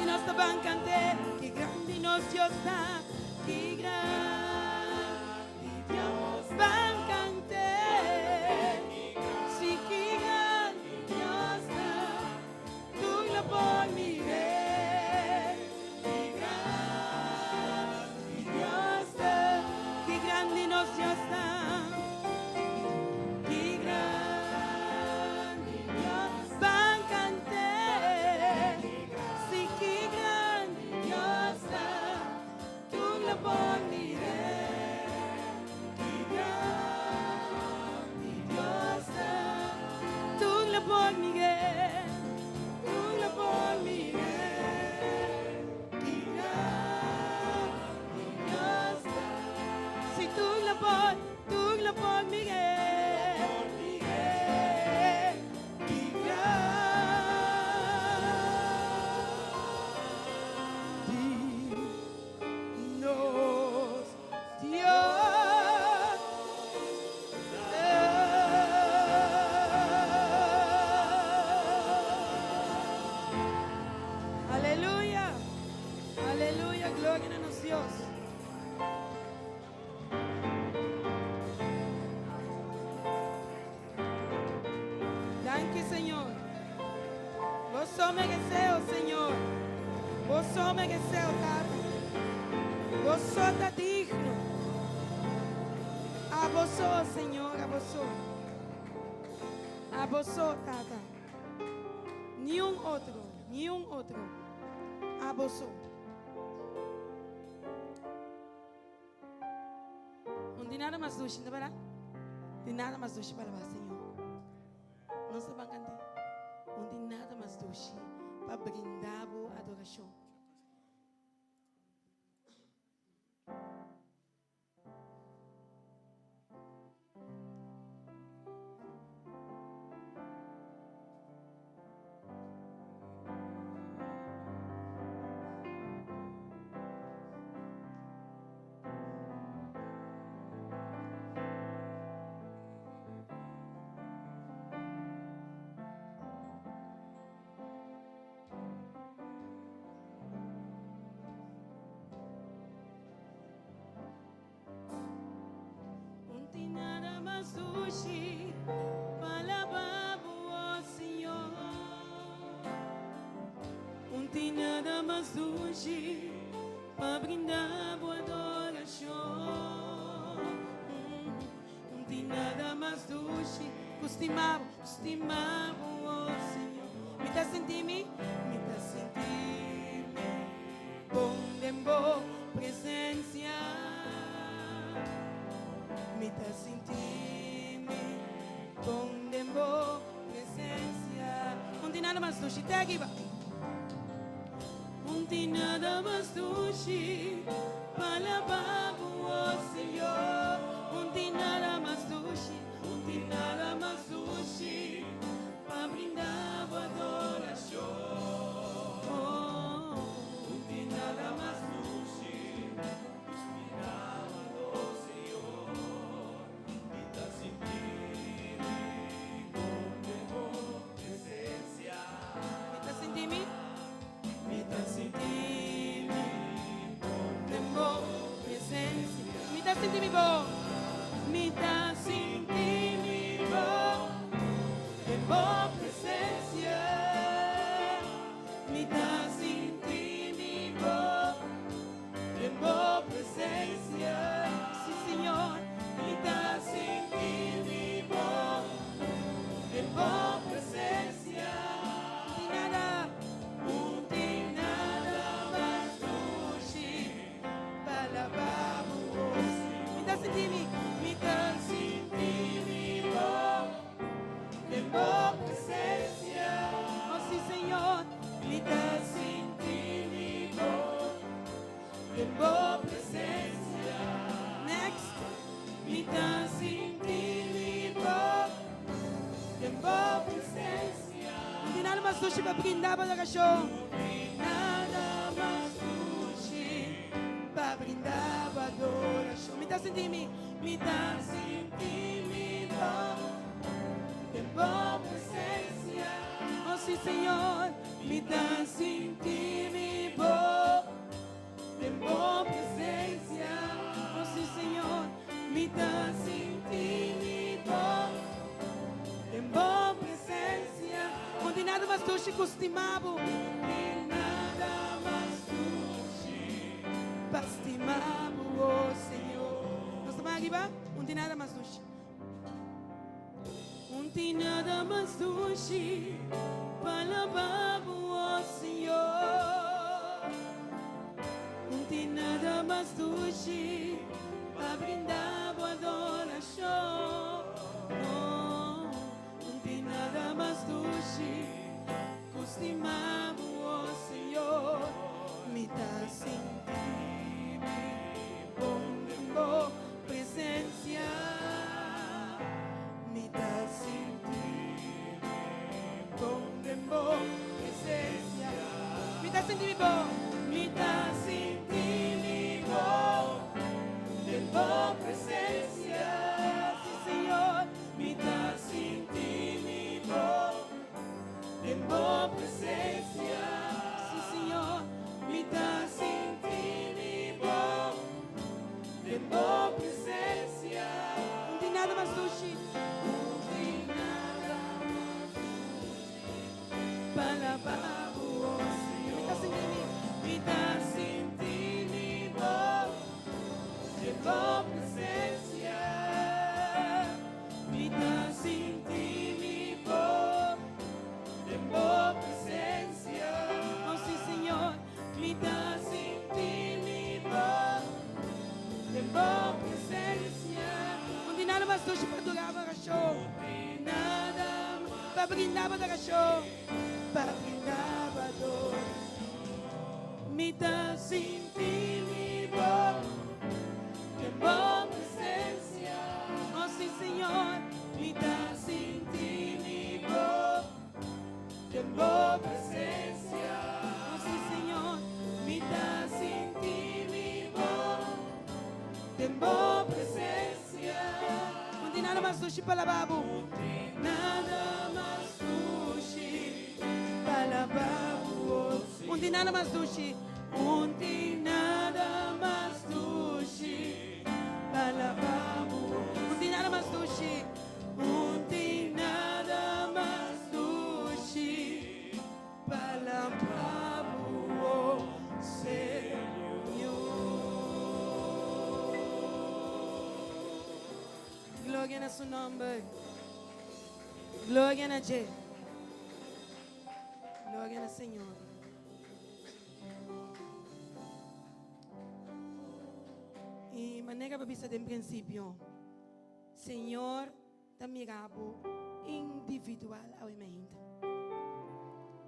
I nos ta ban cant'é, ki grandi nos Dios ta, ki grandi Dios. Ban cant'é, si ki grandi Dios ta, tur lo por mir'é. Ki grandi Dios ta, ki grandi nos Dios ta. Ki grandi Dios, ban cant'é, si ki grandi Dios ta, tur lo por mir'é. Ki grandi Dios ta, tur lo por mir'é, tur lo por mir'é. Ki grandi Dios ta, si tur lo por, tur lo por mir'é, mir'é. Ki grandi nos Dios ta. Aleluya, aleluya, gloria na nos Dios. Danki, Señor. Bo so meresé, oh Señor. Bo so meresé, oh Tata. Bo so ta digno. Abo so, Señor, abo so. Abo so, Tata. Niun otro, niun otro. Abo so. No tin nada mas dushi, no ta berdad? Tin nada mas dushi pa alabá Señor. Nos ta ban kant'é. No tin nada mas dushi pa brinda bo adorashon. Un tin nada mas dushi pa alabá bo, oh Señor. Un tin nada mas dushi pa brinda bo adorashon. Un tin nada mas dushi ku stima bo, stima bo, oh Señor. Mi ta sinti mi, mi ta sinti mi bon den bo presencia. Mi ta sinti mi bon den bo presencia. Un tin nada mas dushi, te akiba. Un tin nada mas dushi pa alabá bo, oh Señor. Un tin nada mas dushi, un tin nada mas dushi pa brinda bo adorashon. Un tin nada mas dushi ku stima bo, oh Señor. Mi ta sinti mi bon den bo presencia. Mi ta sinti mi, mi ta sinti mi bon den bo presencia. Mi ta sinti mi bon, mi ta sinti mi. mas dushi pa brinda bo adorashon. Nada mas dushi pa brinda bo adorashon. Mi ta sinti mi. Mi ta sinti mi bon den bo presensia. Oh si Señor. Mi ta sinti mi bon den bo presensia. Oh si Señor. Mi ta sinti mi bon den bo presensia. No tin nada mas dushi ku stima bo. Tin nada mas dushi pa stima bo, oh Señor. Nos ta ban ariba? Un tin nada mas dushi. Un tin nada mas dushi pa alabá bo, oh Señor. Un tin nada mas dushi pa brinda bo adorashon. Un tin nada mas dushi ku stima bo, oh Señor. Mi ta sinti mi bon den bo presensia. Mi ta sinti mi bon den bo presensia. Mi ta sinti mi bon. Mi ta sinti mi bon den bo presensia. Si Señor. Mi ta sinti mi bon den bo presensia. Si Señor. Mi ta sinti mi bon den bo presensia. Un tin nada mas dushi. Un tin nada mas dushi pa alabá bo, oh Mi ta Señor. sinti mi. Mi ta sinti mi bon den bo presensia. Mi ta sinti mi bon den bo presensia. Oh si Señor. Mi ta sinti mi bon den bo presensia. Un tin nada mas dushi pa adorá bo adorashon. Nada Pa brinda bo adorashon. Pa brinda bo adorashon. Mi ta sinti mi bon den bo presensia. Oh si Señor. Mi ta sinti mi bon den bo presensia. Oh si Señor. Mi ta sinti mi bon den bo presensia. Un tin nada mas dushi pa alabá bo. Nada mas dushi pa alabá bo. Un tin nada mas dushi. Un tin nada mas dushi pa alabá bo. Un tin nada mas dushi. Un tin nada mas dushi pa alabá bo, Señor. Gloria na su nòmber. Gloria na dje. Gloria na Señor. I manera bo a bisa den prinsipio, Señor ta mira bo individual awe mainta.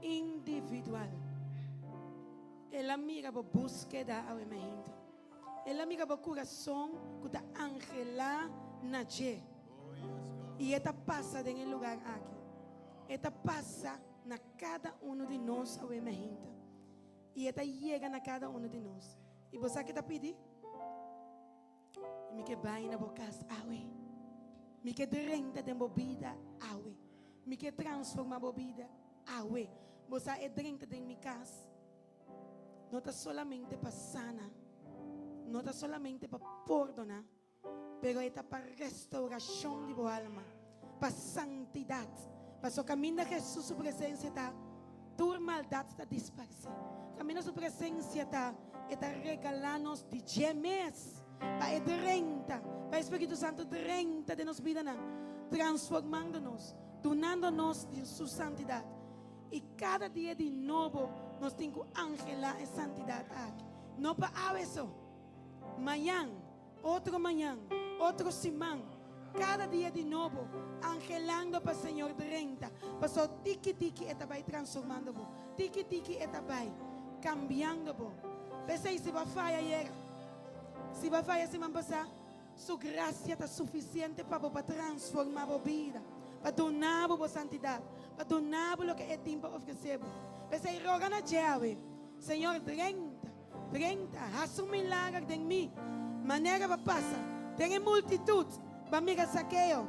Individual. El a mira bo búskeda awe mainta. El a mira bo kurason ku ta anhelá na dje. I e ta pasa den e lugar aki. E ta pasa na kada uno di nos awe mainta. I e ta yega na kada uno di nos. I bo sa ke ta pidi? Mi ke bai na bo kas awe. Mi ke drenta den bo bida awe. Mi ke transforma bo bida awe. Bo sa e drenta den mi kas no ta solamente pa sana, no ta solamente pa pordona, pero e ta pa restaurashon di bo alma, pa santidat. Paso kaminda Hesus su presensia ta, tur maldat ta disparsé. Kaminda su presensia ta, e ta regalá nos di dje mes pa e drenta, pa e Spiritu Santu drenta den nos bidanan, transformando nos, dunando nos di su santidat. I kada dia di nobo nos tin ku anhelá e santidat aki. No pa awe so. Mañan, otro mañan, otro siman, kada dia di nobo, anhelando pa Señor drenta, pasobra tiki tiki e ta bai transformando bo, tiki tiki e ta bai cambiando bo. P'esei si bo a faya ayera, si bo a faya siman pasá, Su gracia ta suficiente pa bo pa transforma bo bida. Pa duna bo bo santidat, pa duna bo loke E tin pa ofresé bo. P'esei roga na dje awe, Señor, drenta, drenta, hasi un milager den mi, manera bo pasa den e multitut, bo a mira Zakeo.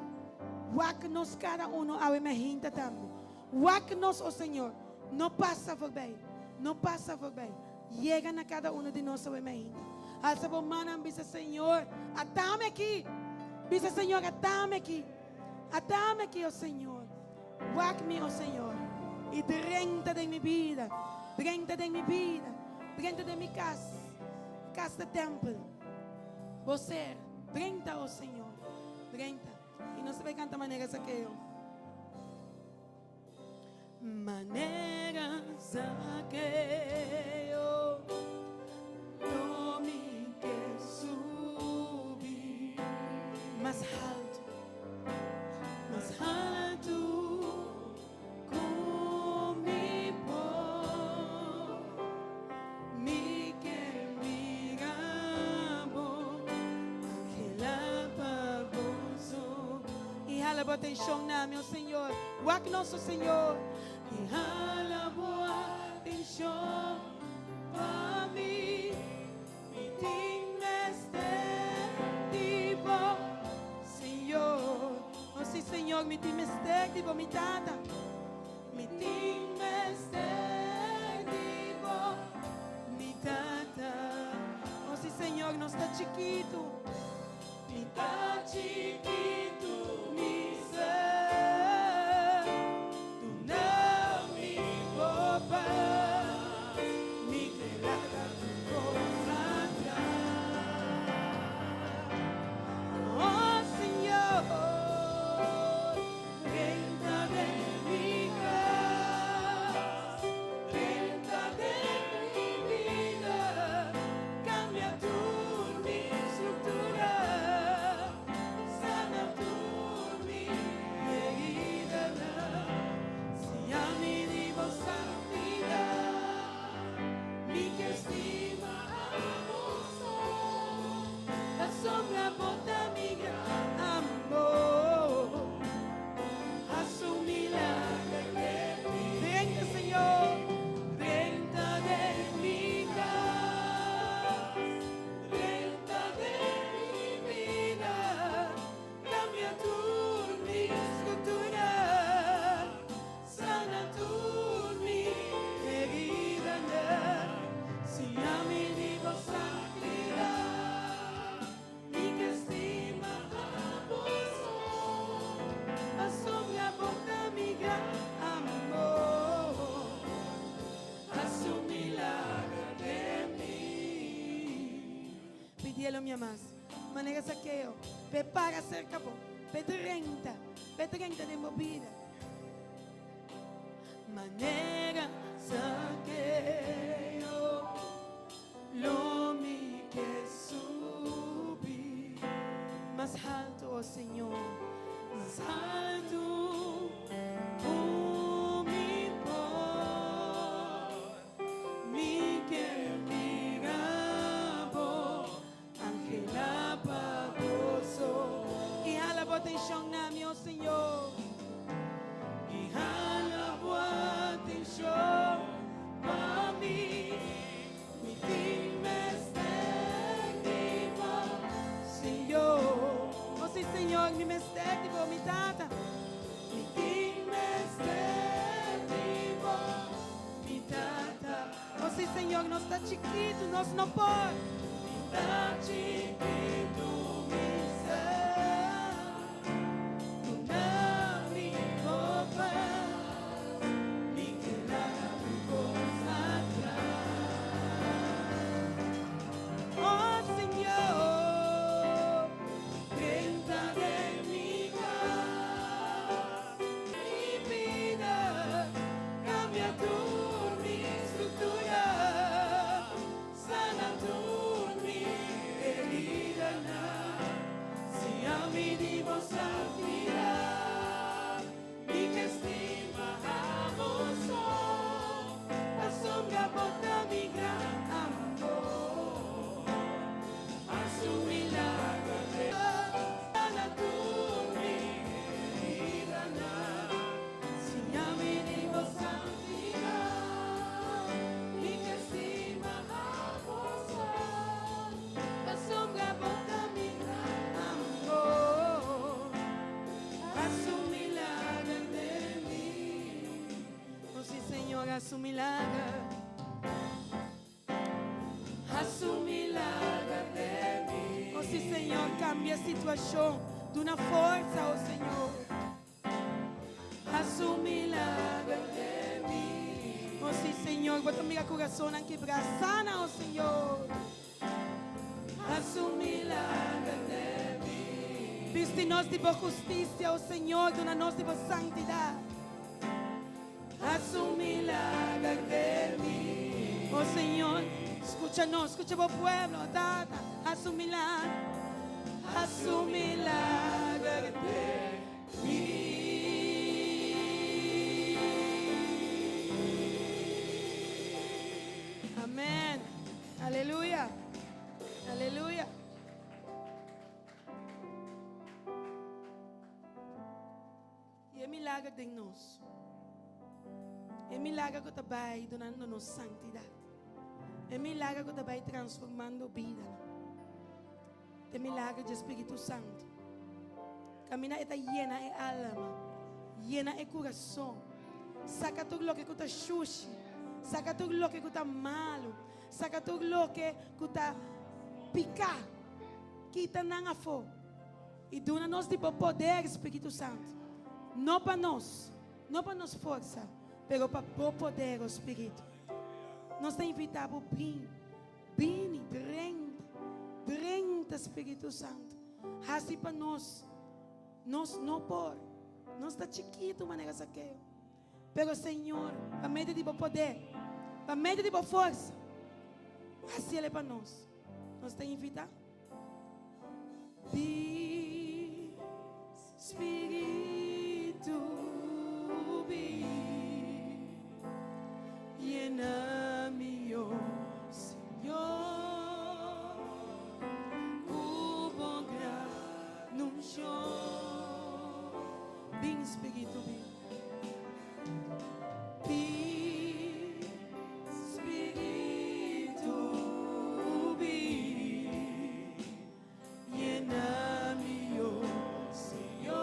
Wak nos kada uno awe mehinta tambe. Wak nos, o Señor, no pasa forbei, no pasa forbei. Yega na kada uno di nos awe mehinta. Alsa bo mannan, bisa, Señor, atami aki. Bisa, Señor, atami aki. Atami aki, o Señor. Wak mi, o Señor, i drenta den mi bida, drenta den mi bida, drenta den mi kas, kas ta tèmpel. Bo ser, drenta, o Señor, drenta. I nos ta bai kanta manera Zakeo. Manera Zakeo, lo mi ke subi mas haltu, mas haltu ku mi por. Mi ke mira bo, anhela pa gozo. I hala bo atenshon na mi, o Señor. Wak nos, o Señor. I hala bo atenshon pa mi. Mi tin mester di bo, Señor. O si, Señor, mi tin mester di bo, mi Tata. Mi tin mester di bo, mi Tata. O si, Señor, nos ta chikitu. Mi ta chikitu, mi ser. Duna mi bo pas. Mi ke laga tur kos atras. Oh, Señor, drenta den mi kas, drenta den mi bida, kambia tur mi struktura, sana tur mi heridanan, siña mi di bo santidat, mi ke stima abo so, pasobra bo ta mi gran amor. Haz un milagro den mi. Drenta, Señor, drenta den mi cas, drenta den mi bida, cambia tur mi structura, sana tur mi heridanan, siña mi di bo santidad. Mi ke stima abo so, pasobra bo ta mi gran amor. Hasi un milager den mi. Pidielo mi amas, manera Zakeo, p'e para serka bo, p'e drenta, p'e drenta den bo bida. Manera Zakeo. Lo mi ke subi mas haltu, o Señor, mas haltu ku mi por. Mi ke mira bo, anhela pa bo so. I hala bo atenshon na mi, o Señor. I hala bo atenshon pa mi. Mi tin mester di bo, Señor. O si, Señor, mi mester di bo, mi Tata. Mi tin mester di bo, mi Tata. O si, Señor, nos ta chikitu, nos no por. Mi ta chikitu, mi ser. Duna mi bo pas, mi ke laga tur kos atras. Oh Señor, drenta den mi kas, mi bida, kambia tur mi struktura, sana tur mi heridanan. Señor, hasi un milager. Hasi un milager den mi. Oh, si, Señor, kambia e situashon. Duna forsa, oh Señor. Hasi un milager den mi. Oh, si, Señor, Bo ta mira kurasonnan kibrá. Sana, oh Señor. Hasi un milager den mi. Bisti nos di bo hustisia, oh Señor, duna nos di bo santidat. Hasi un milager den mi. Oh Señor, skucha nos, skucha bo pueblo, Tata. Hasi un milager, hasi un milager den mi. Amén. Aleluya. Aleluya. I e milager den nos. E milager ku ta bai dunando nos santidat. E milager ku ta bai transformando bidanan. E milager dje Spiritu Santu. Kaminda e ta yena e alma, yena e kurason. Saka tur loke ku ta shushi, saka tur loke ku ta malu, saka tur loke ku ta piká. Kita nan afó. I duna nos di bo poder, Spiritu Santu, no pa nos, no pa nos forsa, pero pa bo poder, o Spiritu. Nos ta invitá bo bin, bini, drenta, drenta, Spiritu Santu. Hasi pa nos, nos no por, nos ta chikitu manera Zakeo. Pero Señor, pa medio di bo poder, pa medio di bo forsa, hasi el pa nos. Nos ta invitá. Bin, Spiritu, bin, yena mi, oh Señor, ku bo gran unshon. Bin, Spiritu, bin. Bin, Spiritu, bin, yena mi, oh Señor,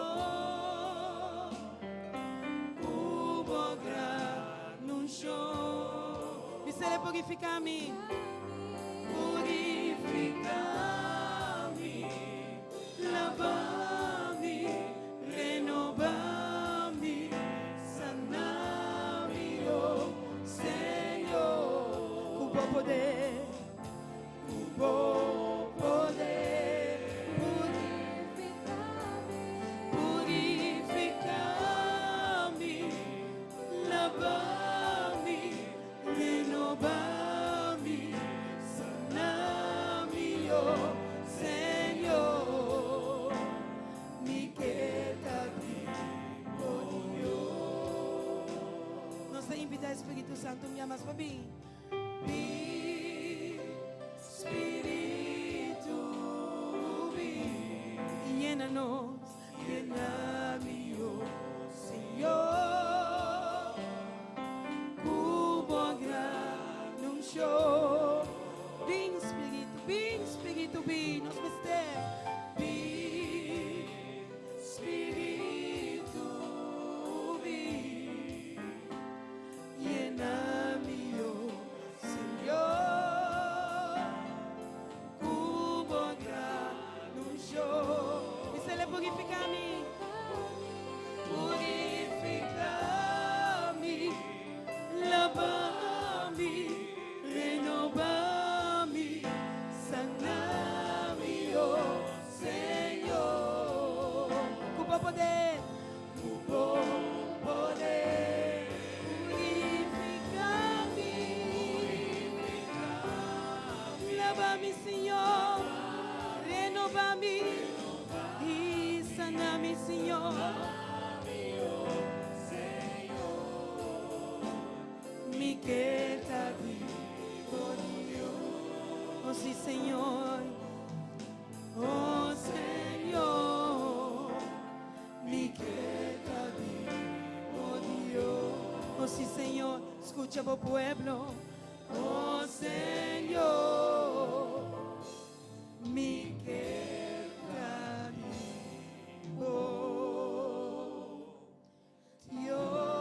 ku bo gran unshon. Bis'El purifiká mi. Purifiká mi, laba mi, renobá mi, sana mi, oh Señor. Ku bo poder, ku bo poder. Purifiká mi, laba mi, renobá mi, sana mi, oh Señor. Mi ke ta di bo Dios. Nos ta invitá Spiritu Santu un mas pa bin. Bin, Spiritu, bin. Yena nos, yena mi, oh Señor. Ku bo gran unshon. Bin, Spiritu, bin, Spiritu, bin. Nos mester. Bin, Spiritu, bin. Yena mi, oh Señor. Ku bo gran unshon. Bis'El purifiká mi. Purifiká mi, laba mi, renobá mi, sana mi, oh Señor. Ku bo poder, ku bo poder. Purifiká mi, laba mi, Señor, renobá mi i sana mi, Señor. Mi ke ta di bo Dios. Oh sí, Señor. Oh Señor. Mi ke ta di bo Dios. Oh sí, Señor. Skucha bo pueblo. Oh Señor. Mi ke ta di bo Dios.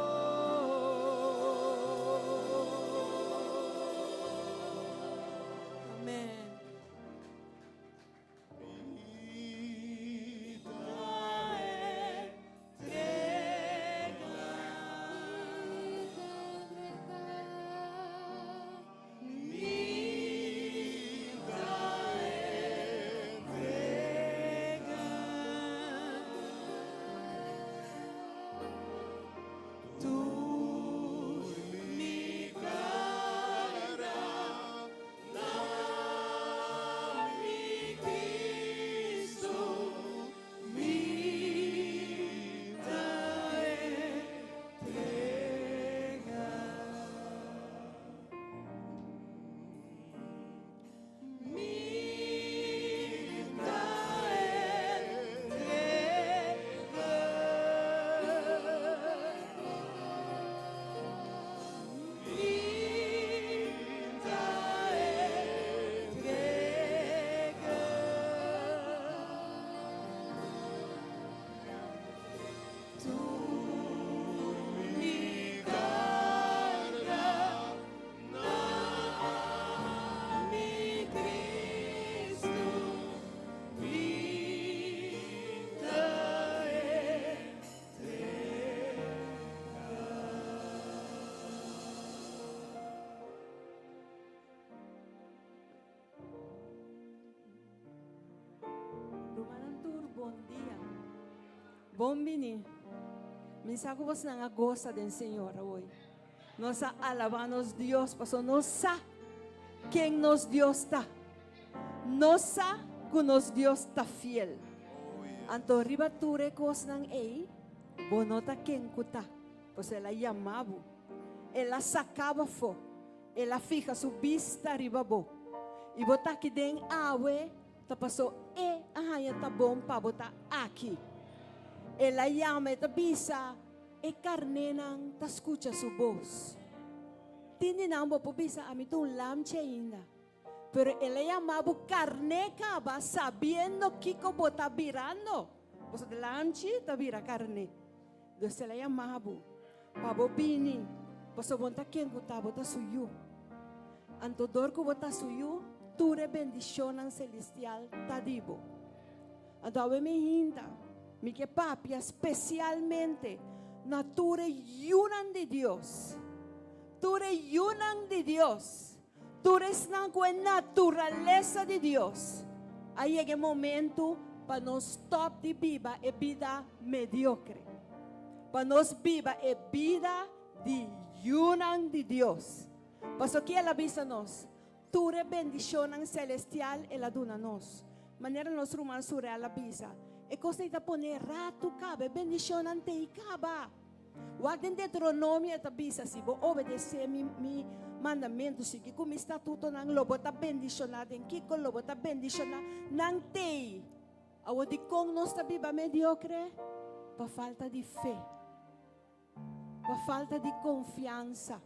Bon bini. Mi sa ku bosnan a gosa den Señor awoy. Nos a alabá nos Dios pasobra nos sa ken nos Dios ta. Nos sa ku nos Dios ta fiel. Anto riba tur e kosnan ei, bo no ta ken ku ta, pasobra el a yama bo. El a saka bo afó. El a fiha su bista riba bo. I bo ta aki den awe ta paso e a haña ta bon pa bo ta aki. El a yama, e ta bisa, E karnénan ta skucha su bos. Tin di nan bo por bisa, Ami ta un lamchi ainda. Pero el a yama bo karné kaba sabiendo kiko bo ta birando. Pasobra di lamchi ta bira karné. Dus el a yama bo pa bo bini, pasobra bo no ta ken ku ta, bo ta su yu. Anto dor ku bo ta su yu, tur e bendishonnan selestial ta di bo. Anto awe mi hinta, mi ke papia spesialmente na tur e yunan di Dios, tur e yunan di Dios, tur esnan ku e naturalesa di Dios. A yega e momento pa nos stòp di biba e bida mediokre, pa nos biba e bida di yunan di Dios. Pasobra ki el a bisa nos? Tur e bendishonnan selestial el a duna nos. Manera nos ruman Surel a bisa, e kosnan ei ta pone ratu kaba, e bendishonnan te i kaba. Wak den Deuteronomio e ta bisa, Si bo obedesé mi mi mandamentu, sigui ku mi statutonan, lo bo ta bendishoná. Den kiko lo bo ta bendishoná? Nan te i. Awor dikon nos ta biba mediokre? Pa falta di fe. Pa falta di konfiansa.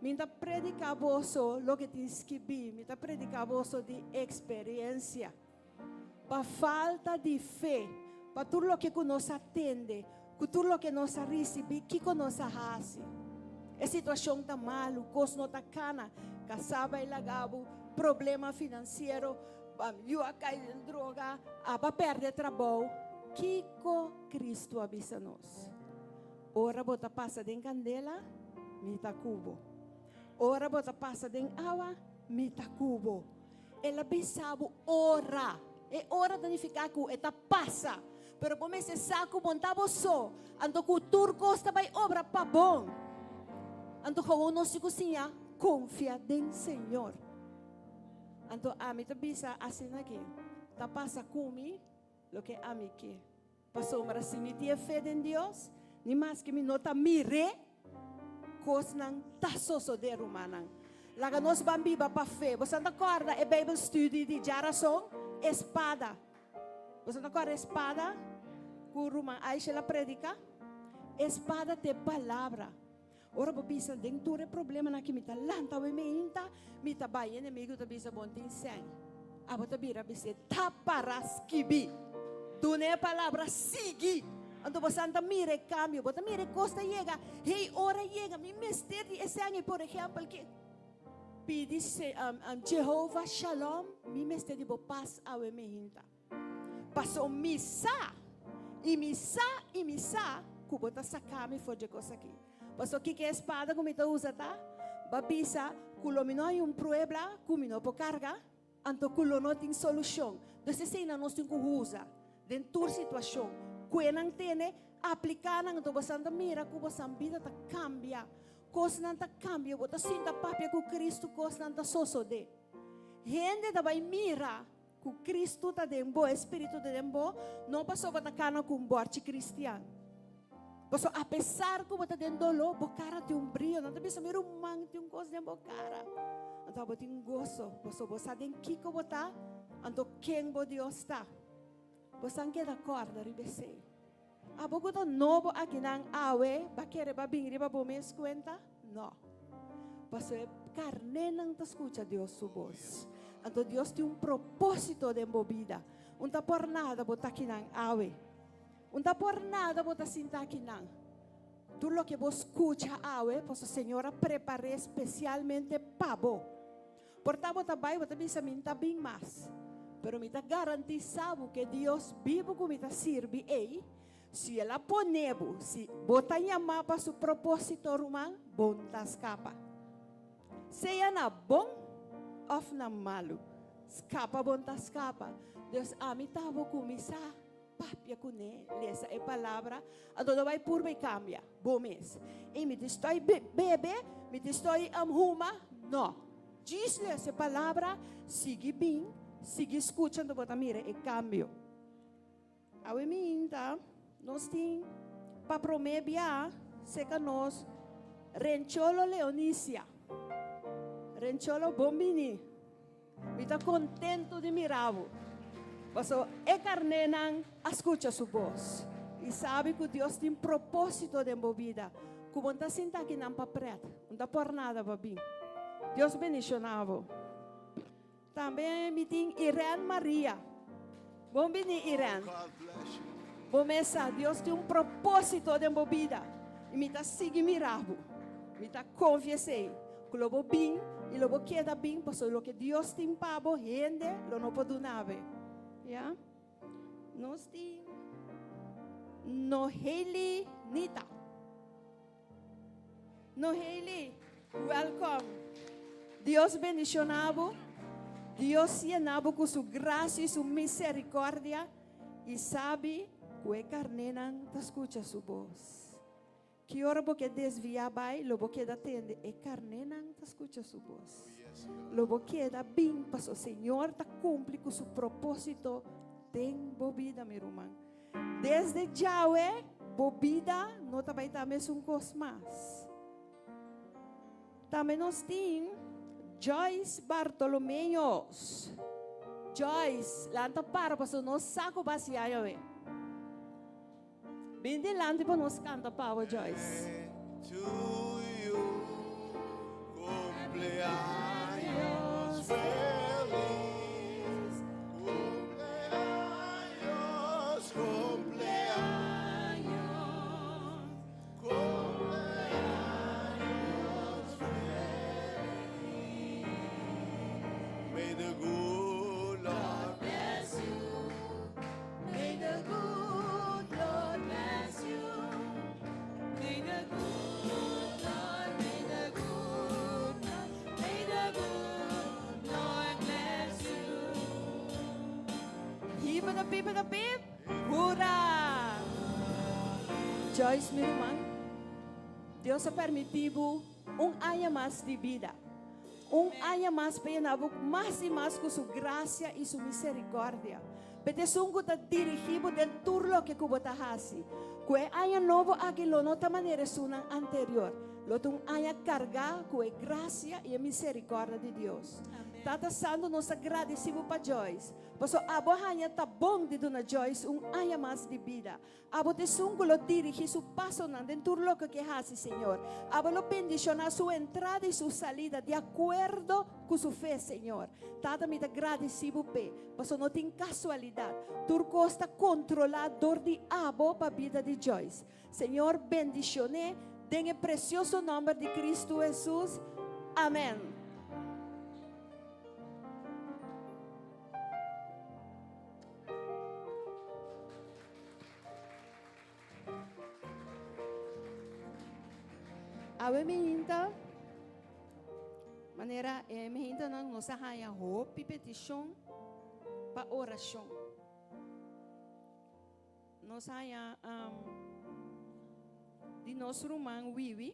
Mi ta prediká boso loke tin skibí, mi ta prediká boso di eksperensia. Pa falta di fe, pa tur loke ku nos a tende, ku tur loke nos a risibí, kiko nos a hasi? E situashon ta malu, kos no ta kana, kasá bai laga bo, problema finansiero, yu a kai den droga, aba pèrdè trabou. Kiko Kristu a bisa nos? Ora bo ta pasa den kandela, mi ta ku bo. Ora bo ta pasa den awa, mi ta ku bo. El a bisa bo ora. E ora ta nifiká ku e ta pasa. Pero bo mester sa ku bo no ta bo so, anto ku tur kos ta bai obra pa bon. Anto gewoon nos tin ku siña konfia den Señor. Anto ami ta bisa asina aki, ta pasa ku mi loke ami ke. Pasobra si mi tin e fe den Dios, ni maske mi no ta mir'é, kosnan ta sosodé, rumannan. Laga nos ban biba pa fe. Boso ta kòrda e Bijbel studie di djarason? E spada. Boso ta kòrda e spada ku ruman Aishel a prediká? E spada ta e palabra. Ora bo bisa den tur e problemanan aki mi ta lanta awe meinta, mi ta bai. Enemigo ta bisa bo tin sèn. Abo ta bira bis'é ta para skibi. Duna e palabra sigui. Anto bo san ta mira e kambio, bo ta mira e kos ta yega. Hey, ora yega mi mester di e sèn ei. Por ehèmpel ke pidi Jehovah Shalom, mi mester di bo pas awe meinta. Paso mi sa, i mi sa, i mi sa ku bo ta saka mi for dje kos aki. Paso kiko e spada ku mi ta usa ta? Bo a bisa ku lo mi no hay un pruebla ku mi no por karga, anto ku lo no tin solushon. Dus eseinan nos tin ku usa den tur situashon. Kue nan tene, apliká nan, anto bosan ta mira ku bosan bida ta kambia. Kosnan ta kambia, bo ta sinta papia ku Kristu, kosnan ta sosodé. Hende ta bai mira Ku Kristu ta den bo, e Spiritu ta den bo, no pasobra bo ta kana ku un bòrchi kristian. Pasobra apesar ku bo ta den doló, bo kara tin un brio. Nan ta bisa, Mi ruman, tin un kos den bo kara. Anto bo tin goso, pasobra bo sa den kiko bo ta, anto ken bo Dios ta. Bo san keda kòrda riba esei. Abo ku ta nobo akinan awe, ba kere ba bin riba bo mes kuenta? No. Pasobra e karnénan ta skucha Dios su bos. Anto Dios tin un propósito den bo bida. Un ta por nada bo ta akinan awe. Un ta por nada bo ta sinta akinan. Tur loke bo skucha awe, pasobra Señor a prepar'é spesialmente pa bo. Por ta bo ta bai, bo ta bisa, Mi n'ta bin mas. Pero mi ta garantisa bo ke Dios bibu ku mi ta sirbi ei, si El a pone bo, si bo ta yamá pa Su propósito, ruman, bo n'ta skapa. Sea na bon òf na malu, skapa bo n'ta skapa. Dus ami ta bo kuminsá. Papia kuné, lesa e palabra, anto no bai purba i kambia bo mes. Ei mi ta stoi bebe, mi ta stoi huma, no. Djis lesa e palabra, sigui bin, sigui skucha anto bo ta mira e kambio. Awe minta nos tin pa promé bia seka nos Rencholo Leonisia. Rencholo bon bini. Mi ta kontentu di mira bo, pasobra e karnénan a skucha su bos i sabi ku Dios tin propósito den bo bida, ku bo no ta sinta akinan pa prèt, no ta por nada pa bin. Dios bendishoná bo. Tambe mi tin Irene Maria. Bon bini Irene. Bo mes sa Dios tin un propósito den bo bida i mi ta sigui mira bo. Mi ta konfia esei ku lo bo bin i lo bo keda bin pasobra loke Dios tin pa bo hende lo no por duna bo. Ya. Nos tin Noheli Nita. Noheli, welcome. Dios bendiciona bo. Dios llena bo cu su gracia y su misericordia. Y sabi cu e carnenan ta scucha su voz. Ki ora bo ke desvia bai, lo bo keda tende e carnenan ta scucha su voz. Lo bo keda bin paso Señor ta cumpli cu su proposito den bo bida, mi ruman. Desde djawe bo bida no ta bai ta mesun kos mas. Tambe nos tin Joyce Bartolomeos. Joyce, lanta para pasobra nos sa ku bo hasi awe. Bin dilanti pa nos kanta pa bo, Joyce. To you, cumpleaños feliz, cumpleaños, cumpleaños, cumpleaños feliz. May the good Lord bless you. May the good Lord bless you. May the good Lord, may the good Lord, may the good Lord bless you. Hiba na pip na pip. Hurra! Joyce, mi ruman, Dios a permití bo un aña mas di bida. Un aña mas pa yena bo mas i mas ku su grasia i su miserikòrdia. P'e esun ku ta dirigí bo den tur loke ku bo ta hasi. Ku e aña nobo aki lo no ta manera esunnan anterior. Lo ta un aña kargá ku e grasia i e miserikòrdia di Dios. Tata Santu nos ta gradisí bo pa Joyce, pasobra abo a haña ta bon di duna Joyce un aña mas di bida. Abo ta esun ku lo dirigí su pasonan den tur loke ku e hasi, Señor. Abo lo bendishoná su entrada i su salida di akuerdo ku su fe, Señor. Tata, mi ta gradisí bo p'e, pasobra no tin kasualidat. Tur kos ta kontrolá dor di abo pa bida di Joyce. Señor, bendishon'é den e presioso nòmber di Kristu Hesus. Amèn. Awe mi hinta, manera e mi hintanan nos a haña hopi petishon pa orashon. Nos haña um, di nos ruman Wiwi.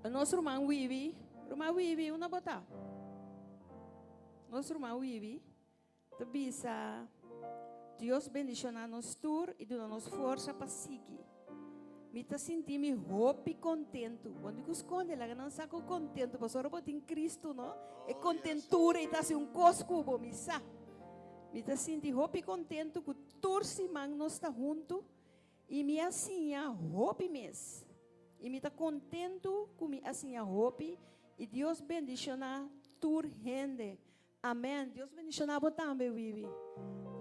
Nos ruman Wiwi, ruman Wiwi, unda bo ta? Nos ruman Wiwi ta bisa, Dios bendiciona nos tur y duna nos forsa pa sigui. Mi ta sinti mi hopi contento. Bo no cu sconde, laga nan sa cu contento. Pasobra bo tin Cristo, no? E contentura y ta haci un cos cu bo, mi sa. Mi ta sinti hopi contento cu tur siman nos ta hunto. I mi a siña hopi mes. I mi ta kontentu ku mi a siña hopi i Dios bendishoná tur hende. Amèn. Dios bendishoná bo tambe, Wiwi.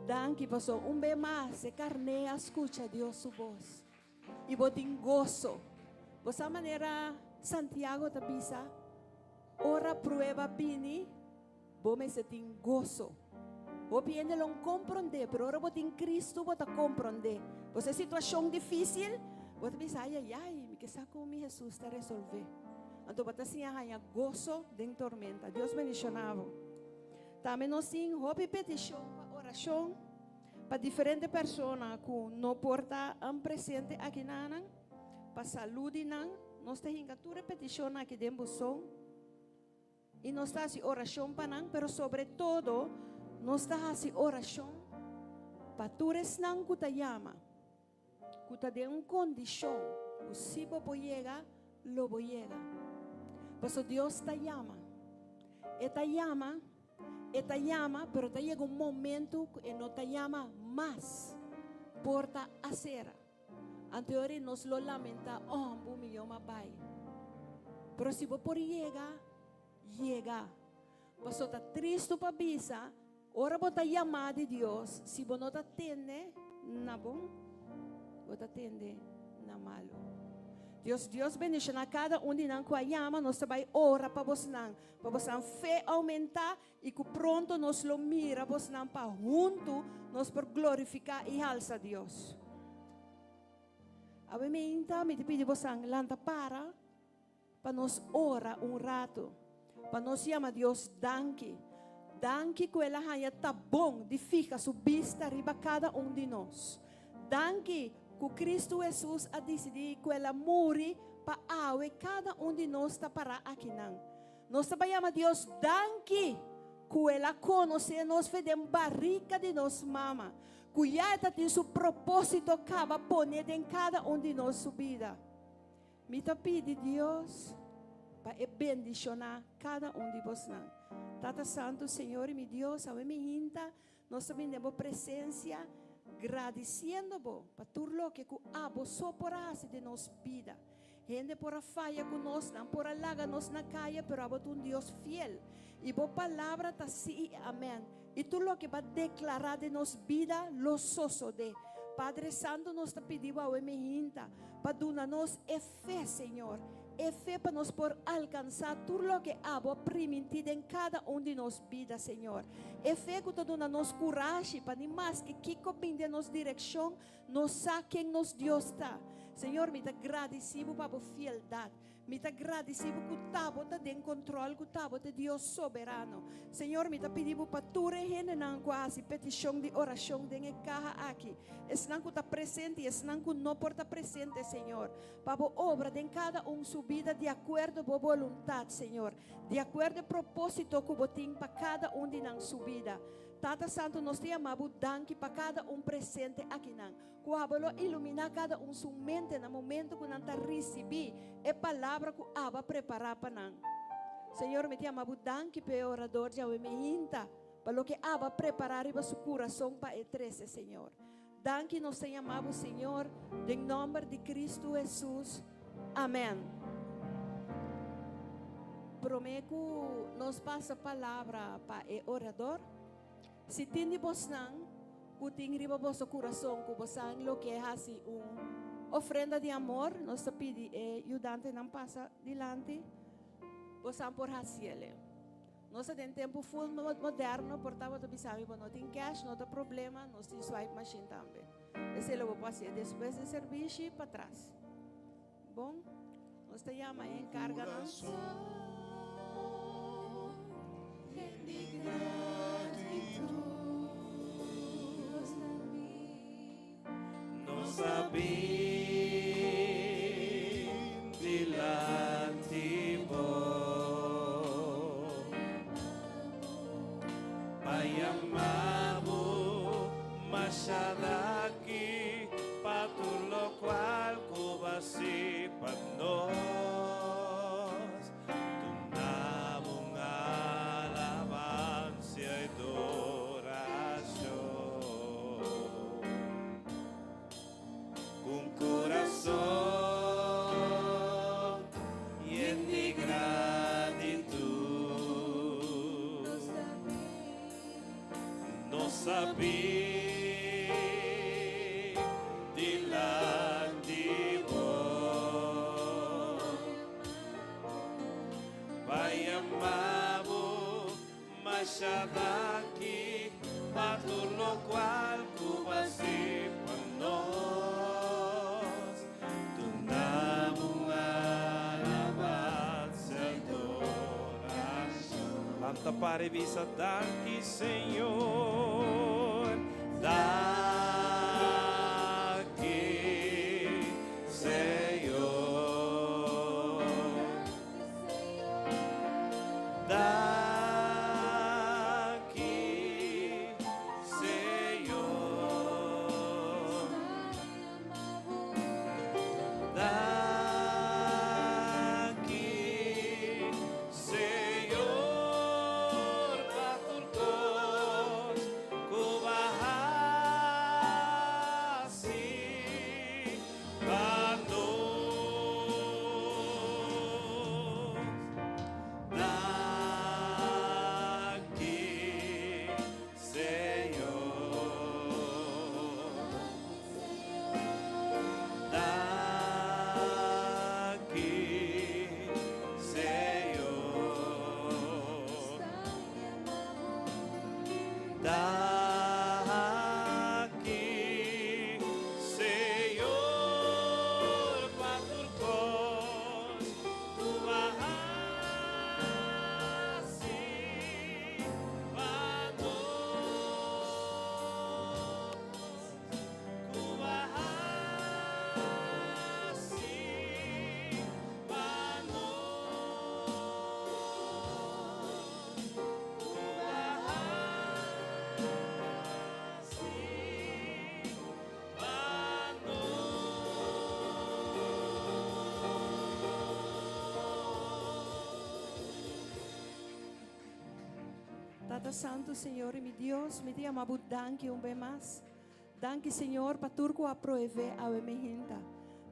Danki paso un be mas e karné a skucha Dios su bos i bo tin goso. Bo sa manera Santiago ta bisa, ora prueba bini, Bo mester tin goso. Hopi hende lo comprende, pero ora bo tin Cristo bo ta comprende. Bo sa situacion dificil, bo ta bisa, ay ay ay, mi ke sa con mi Jesus ta resolve. Anto bo ta siña haña goso den tormenta. Dios bendiciona bo. Tambe nos tin hopi petishon pa orashon pa diferente persona ku no por ta presente aki nanan, pa salú di nan. Nos ta hinka tur e petishonnan aki den buzon i nos ta hasi orashon pa nan, pero sobre todo nos ta hasi orashon pa tur esnan ku ta yama. Ku ta den un kondishon ku si bo por yega, lo bo yega. Paso Dios ta yama. E ta yama, e ta yama, pero ta yega un momento ku e no ta yama mas. Porta a sera. Anto e ora nos lo lamenta, oh, bo mi yoma bai. Pero si bo por yega, yega. Paso ta tristu pa bisa, ora bo ta yamá di Dios, si bo no ta tende na bon, bo ta tende na malu. Dios, Dios bendishoná kada un di nan ku a yama, nos ta bai ora pa bosnan, pa bosnan fe oumentá i ku pronto nos lo mira bosnan pa huntu nos por glorifiká i halsa Dios. Awe meinta mi ta pidi bosnan lanta para. Pa nos ora un rato. Pa nos yama Dios danki. Danki ku el a haña ta bon di fiha su bista riba kada un di nos. Danki ku Kristu Hesus a disidí ku el a muri pa awe kada un di nos ta pará akinan. Nos ta bai yama Dios danki ku el a konosé nos fe den barika di nos mama, ku ya e ta tin su propósito kaba poné den kada un di nos su bida. Mi ta pidi Dios pa e bendishoná kada un di bosnan. Tata Santu, Señor i mi Dios, awe mi hinta nos ta bini den bo presensia gradisiendo bo pa tur loke ku abo so por a hasi den nos bida. Hende por a faya ku nos, nan por a laga nos na kaya, pero abo ta un Dios fiel i bo palabra ta sí i amèn. I tur loke bo a deklará den nos bida lo sosodé. Padre Santu, nos ta pidi bo awe mi hinta pa duna nos e fe, Señor, e fe pa nos por alkansá tur loke abo a primintí den kada un di nos bida, Señor. E fe ku ta duna nos kurashi pa ni maske kiko bin den nos direkshon, nos sa ken nos Dios ta. Señor, mi ta gradisí bo pa bo fieldat. Mi ta gradisí bo ku ta bo ta den kontrol, ku ta bo ta e Dios soberano. Señor, mi ta pidi bo pa tur e hendenan ku a hasi petishon di orashon den e kaha aki, esnan ku ta presente i esnan ku no por ta presente, Señor, pa bo obra den kada un su bida di akuerdo bo boluntat, Señor, di akuerdo e propósito ku bo tin pa kada un di nan su bida. Tata Santu, nos ta yama bo danki pa kada un presente akinan. Ku abo lo iluminá kada un su mente na momento ku nan ta risibí e palabra ku abo a prepará pa nan. Señor, mi ta yama bo danki p'e orador djawe mi hinta pa loke abo a prepará riba su kurason pa e trese, Señor. Danki nos ta yama bo, Señor, den nòmber di Kristu Hesus. Amèn. Promé ku nos pasa palabra pa e orador, Si tin di bosnan ku tin riba boso kurason ku bo san loke hasi un ofrenda di amor, nos ta pidi e yudantenan pasa dilanti, bosan por hasiele. Nos ta den tempu full moderno, por ta bo ta bisa mi bo no tin cash, no ta problema, nos tin swipe machine tambe. Esei lo bo por hasié despues di servishi patras. Bon, nos ta yama e enkarganan. Nos a bin dilanti bo pa yama bo masha daki pa tur locual cu bo haci pa nos. Duna bo un alabancia y adoracion. Cu un. Lanta para i bisa danki Señor. Danki Señor. Danki Señor. Danki Señor pa tur kos ku bo a hasi pa nos. Danki Señor. Danki Señor. Danki Señor pa tur kos ku bo a hasi pa nos. Ku bo a hasi pa nos. Ku bo a hasi pa nos. Tata Santu, Señor i mi Dios, mi ta yama bo danki un be mas. Danki Señor pa tur ku a proeve awe mi hinta.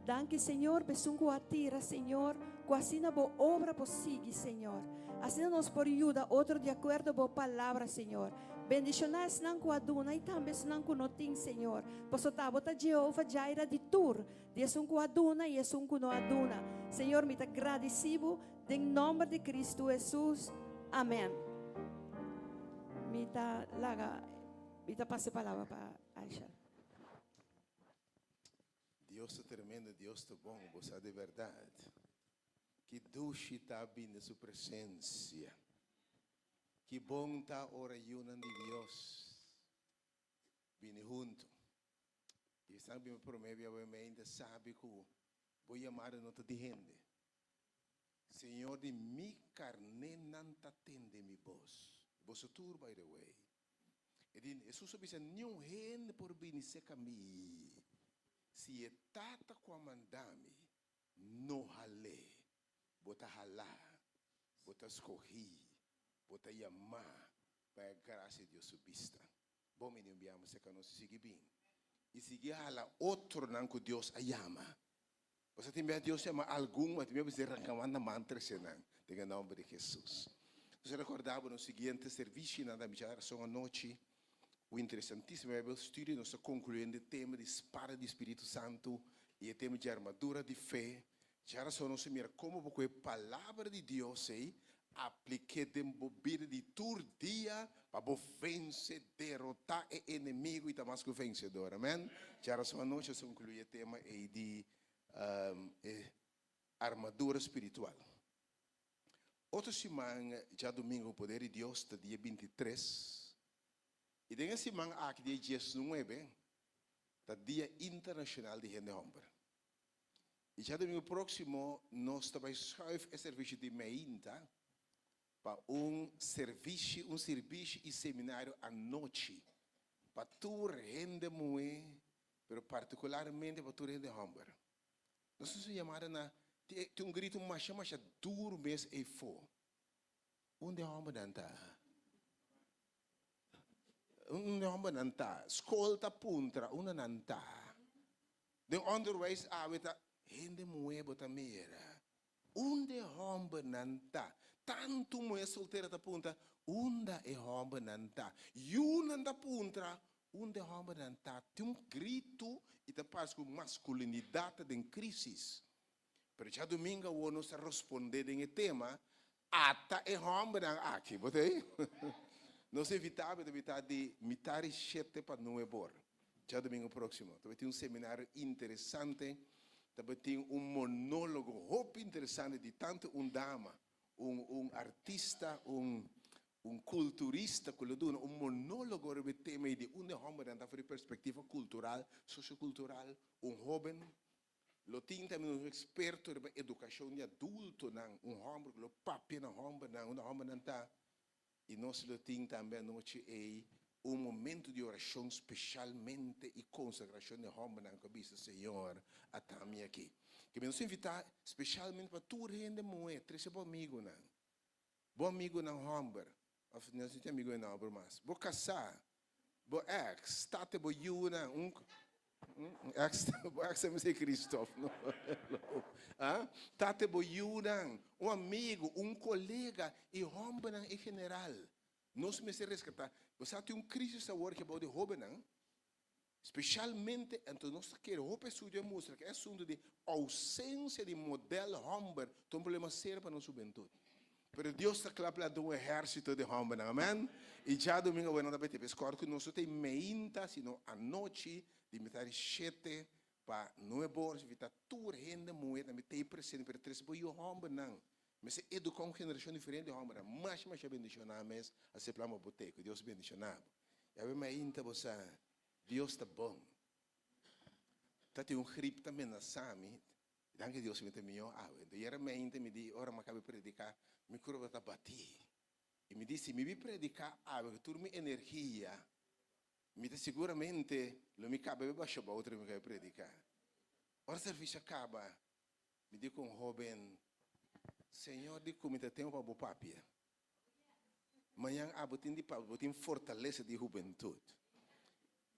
Danki Señor pa esun ku a tira Señor, ku asina bo obra por sigui Señor. Asina nos por yuda otro di akuerdo bo palabra Señor. Bendishoná esnan ku a duna i tambe esnan ku no tin Señor. Paso ta bo ta Jehova Jaira di tur, di esun ku a duna i esun ku no a duna. Señor mi ta gradisí bo Den nomber di Cristo Jesus. Amen. Mi ta laga, mi ta pasa e palabra pa Aisha. Dios ta tremendo, Dios ta bon, bo sa di berdad. Ki dushi ta bini den su presencia. Ki bon ta ora yunan di Dios bini hunto. Y esnan bini prome bia bo mente sabi cu bo yamada no ta di hende. Señor di mi carnénan ta tende mi bos. Boso tur, by the way. E di, Hesus a bisa, Niun hende por bini cerca mi, si e Tata cu a manda mi no hal'é. Bo ta halá, bo ta scohí, bo ta yamá pa e gracia di Dios su bista. Bon bini un biaha cerca nos y sigui bin. Y sigui hala otronan cu Dios a yama. Pasobra tin bia Dios yama algun, ma tin bia mester ranka man na man trese nan, den e nomber di Jesus. Nos a recorda bo nos siguiente servicionan ta micha rason anochi, un interesantisimo Bijbel studio, nos ta concluyendo e tema di spada di Spiritu Santo y e tema di armadura di fe. Djarason nos a mira como bo cu e palabra di Dios ey aplik'é den bo bida di tur dia pa bo vence, derotá e enemigo y ta mas cu vencedor. Amen. Djarason anochi nos a conclui e tema ey di e armadura spiritual. Otro siman djadomingo cu poder di Dios ta dia 23 y den e siman aki dia 19 ta dia internacional di hende homber. I djadumingu próksimo nos ta bai schuif e servisio di meinta pa un servishi, un sirbishi i seminario anochi pa tur hende muhé, pero partikularmente pa tur hende hòmber. Nos tin su yamada na, tin un gritu masha masha duru mes eifó. Unda e hòmbernan ta? Unda e hòmbernan ta? Skol ta puntra unda nan ta. Den onderwijs awe ta hende muhé bo ta mira. Unda e hòmbernan ta? Tantu muhé soltera ta puntra unda e hòmbernan ta. Yunan ta puntra unda e hòmbernan ta. Tin un gritu i ta parse ku maskulinidat ta den krisis. Pero djadumingu awor nos ta rospondé den e tema Ata e hòmbernan aki. Bo ta ei? Nos invitá bo ta bita di mitar i shete pa nuebor, djadumingu próksimo. Ta bai tin un seminario interesante, ta bai tin un monólogo hopi interesante di tantu un dama, un un artista, un. Un kulturista ku lo duna un monólogo riba e tema ei di unda e hòmbernan ta for di perspektiva kultural, sosio-kultural. Un hóben lo tin tambe un eksperto riba edukashon di adultonan, un hòmber ku lo papia na hòmbernan unda hòmbernan ta. I nos lo tin tambe anochi ei un momento di orashon speshalmente i konsagrashon di hòmbernan ku a bisa, Señor, ata mi aki. Ke mi nos invitá speshalmente pa tur hende muhé, trese bo amigunan. Bo amigunan hòmber, òf nos no tin amigunan hòmber mas, bo kasá, bo èks, tata bo yunan, un èks, bo èks ta mester Kristof, no? Ah, tata bo yunan, un amigu, un kolega i hòmbernan en general. Nos mester reskatá. Bo sa tin un krísis awor ke bou di hóbennan, spesialmente, anto nos ta kere hopi estudio a mustra ku e asuntu di ousensia di modèl hòmber ta un problema serio pa nos hubentut. Pero Dios ta kla planta un ehèrsito di hòmbernan, amèn. I djadumingu awe nan ta bai te skòr ku nos no ta e meinta, sino anochi di mitar di shete pa nuebe ora, nos invitá tur hende muhé tambe ta ei presente, pero trese bo yu hòmbernan. Mester eduká un generashon diferente di hòmbernan. Masha masha bendishoná mes a ser plan pa bo te. Ku Dios bendishoná bo. I awe mainta bo sa, Dios ta bon. Ta tin un grip ta menasá mi. Danki Dios mi ta mihó awe. Anto yera mainta mi di, ora mi a kaba prediká, mi kurpa ta batí. I mi di, si mi bin prediká awe ku tur mi energia, mi ta siguramente lo mi kaba be basha bou ora mi kaba prediká. Ora servisio a kaba, mi di ku un hóben, Señor di ku mi ta tempu pa bo papia. Mañan abo tin di papia, bo tin fortalesa di hubentut.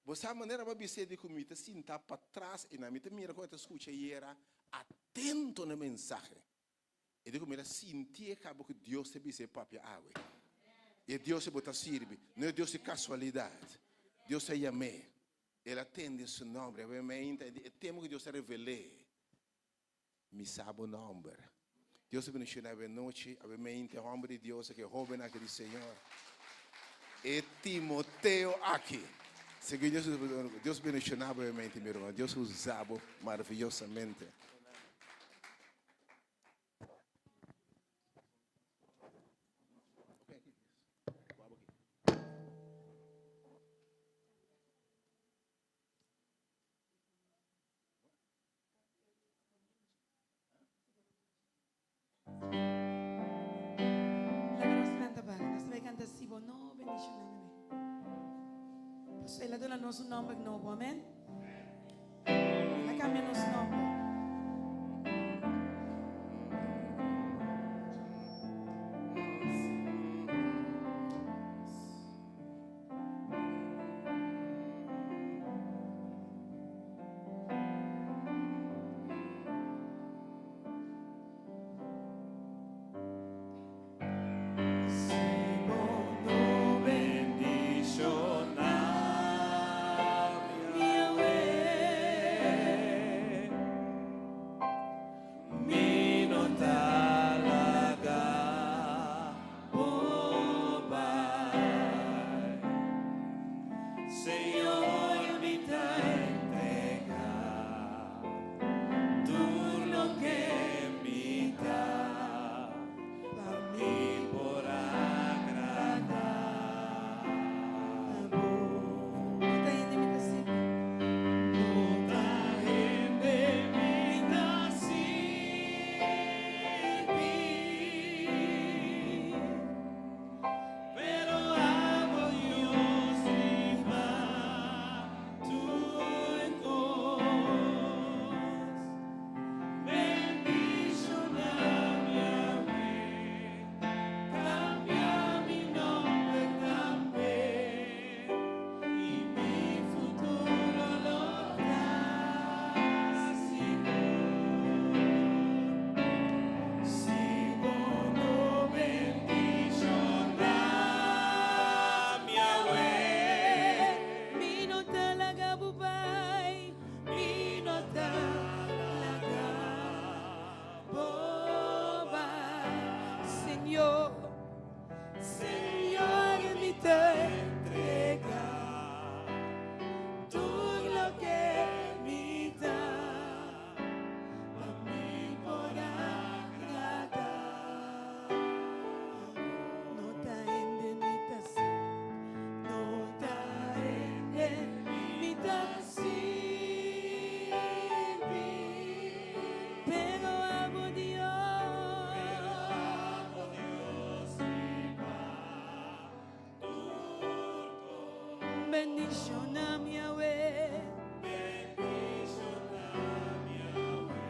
Bo sa manera bo a bis'é di ku mi ta sinta patras i na mi ta mira kon e ta skucha yera atento na e mensahe. E di ku mi ta sintié kaba ku Dios ta bis'é papia awe. I e Dios ku bo ta sirbi no e Dios di kasualidat. Dios a yam'é. El a tende su nomber. Awe mainta e tempu ku Dios a revel'é. Mi sa bo nomber. Dios a bendiciona awe nochi, awe mente, homber di Dios aki, hoben aki di Señor. E Timoteo aki. Segun Dios, Dios bendiciona bo awe mente, mi hermano. Dios usa bo maravillosamente. Laga nos lanta para. Nos ta bai canta Si Bo No Bendiciona Mi. Pasobra El a duna nos un nomber nobo. Amen. El a cambia nos nomber.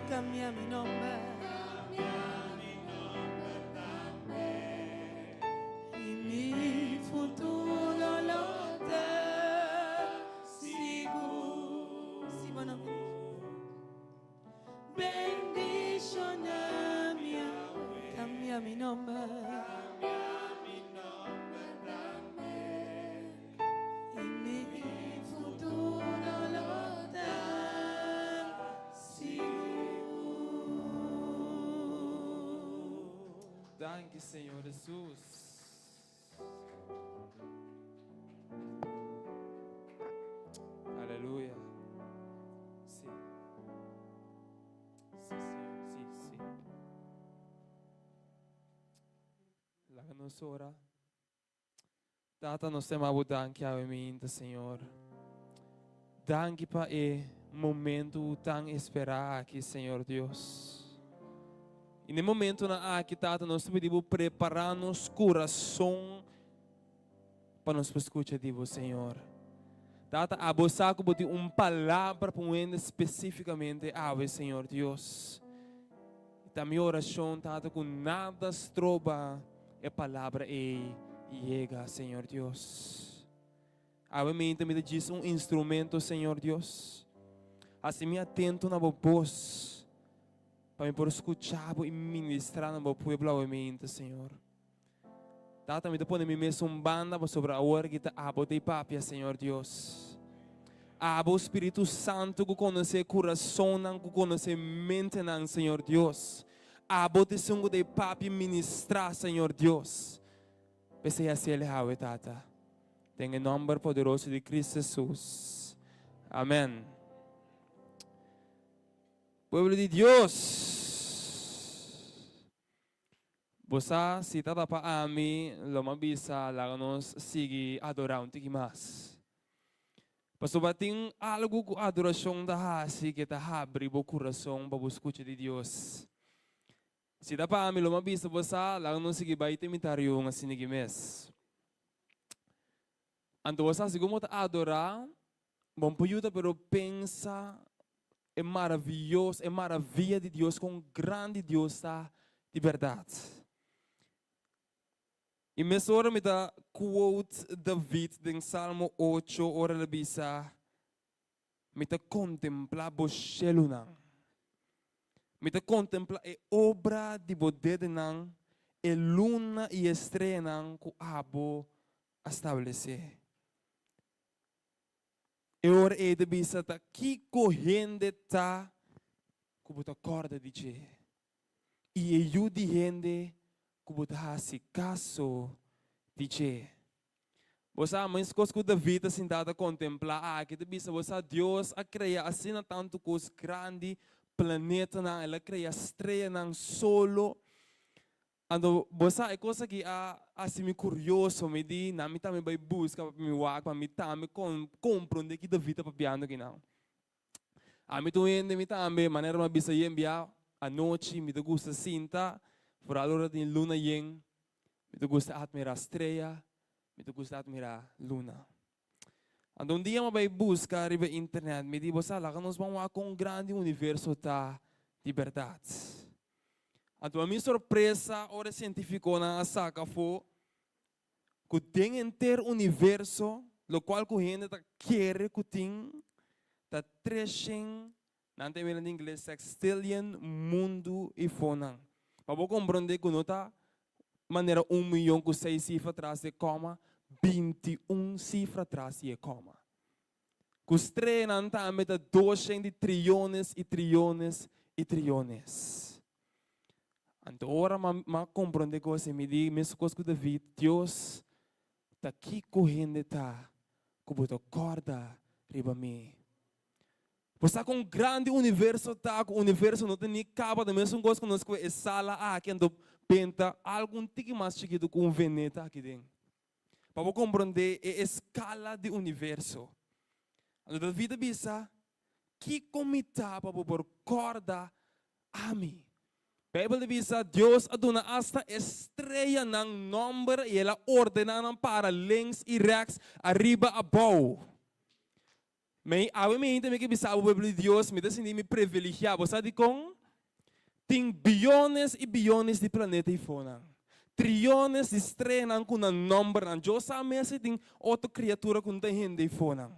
Cambia mi nomber. Y mi futuro lo ta sigur. Si bo no Bendiciona mi, Cambia mi nomber. Y mi futuro lo ta sigur. Danki, Señor Jesus. Aleluya. Si. Si, Señor. Si, si. Laga nos ora. Tata, nos ta yama Bo danki awe minta, Señor. Danki pa e momento tan esperá aki, Señor Dios. I na e momentonan aki, Tata, nos ta pidi Bo prepará nos kurason pa nos por skucha di Bo, Señor. Tata, abo sa ku Bo tin un palabra pa un hende spesífikamente awe, Señor Dios. I ta mi orashon, Tata, ku nada stroba e palabra ei yega, Señor Dios. Awe mente mi ta djis un instrumento, Señor Dios. Hasi mi atento na bo bos pa mi por skucha bo i ministra na bo pueblo awe mente, Señor. Tata, mi ta pone mi mes un banda pasobra awor aki ta abo ta e papia, Señor Dios. Abo, Spiritu Santu, ku konosé kurasonnan, ku konosé mentenan, Señor Dios. Abo ta esun ku ta e papia ministrá, Señor Dios. P'esei hasi el hawe, Tata. Den e nòmber poderoso di Cristo Jesus. Amèn. Pueblo di Dios! Bo sa, si tabata pa ami, lo mi a bisa laga nos sigui adorá un tiki mas. Pasobra tin algu ku adorashon ta hasi ke ta habri bo kurason pa bo skucha di Dios. Si ta pa ami, lo mi a bisa bo sa, laga nos sigui bai te mitar riun asina ki mes. Anto bo sa, segun bo ta adorá, Bon por yuda pero pensa e maraviyos, e maraviya di Dios, kon grandi Dios ta di bèrdat. I mesora mi ta quote David den Salmo ocho ora el a bisa, Mi ta kontemplá bo shelunan, mi ta kontemplá e obra di bo dedenan, e luna i e streanan ku abo a stablesé. E ora ei ta bisa ta kiko hende ta ku bo ta kòrda di dje, i e yu di hende ku bo ta hasi kaso di dje. Bo sa, meskos ku David ta sintá ta kontemplá aki, ta bisa, bo sa, Dios a krea asina tantu kos grandi, planetanan, el a krea streanan, solo. Anto bo sa e kos aki a hasi mi kurioso, mi di, na mi tambe bai buska pa mi wak, pa mi tambe komprondé ki David ta papiando akinan. Ami ta un hende, mi tambe, manera mi a bisa yen bia, anochi mi ta gusta sinta, foral ora tin luna yen, mi ta gusta atmirá strea, mi ta gusta atmirá luna. Anto un dia mi a bai buska riba internet, mi di, bo sa, laga nos ban wak kon grandi universo ta di bèrdat. Anto a mi sorpresa ora e sientifikonan a saka afó ku den henter universo lokual ku hende ta kere ku tin ta treshen, nan ta mira na ingles sextillion, mundu i fonan. Pa bo komprondé ku no ta manera un miyon ku seis sifra tras di e kòma, 21 sifra tras di e kòma. Ku streanan tambe ta doshen di triones i triones i triones. Anto ora m'a komprondé kos ei, mi di mesun kos ku David, Dios, ta kiko hende ta ku bo ta kòrda riba mi? Bo sa kon grandi universo ta, ku universo no ta ni kaba, ta mesun kos ku nos ku e sala aki, anto benta algu un tiki mas chikitu ku un veneta aki den. Pa bo komprondé e eskala di universo. Anto David a bisa, Kiko mi ta pa bo por kòrda ami? Beibel ta bisa, Dios a duna asta e streanan nòmber i el a ordená nan para links i rèks, ariba abou. Mi, awe mi hende mi ke bisa bo pueblo di Dios, mi ta sinti mi privilegiá. Bo sa dikon? Tin biyones i biyones di planeta eifonan. Triyones di streanan ku nan nòmbernan. Dios sa mes si tin otro kriatura ku no ta hende eifonan.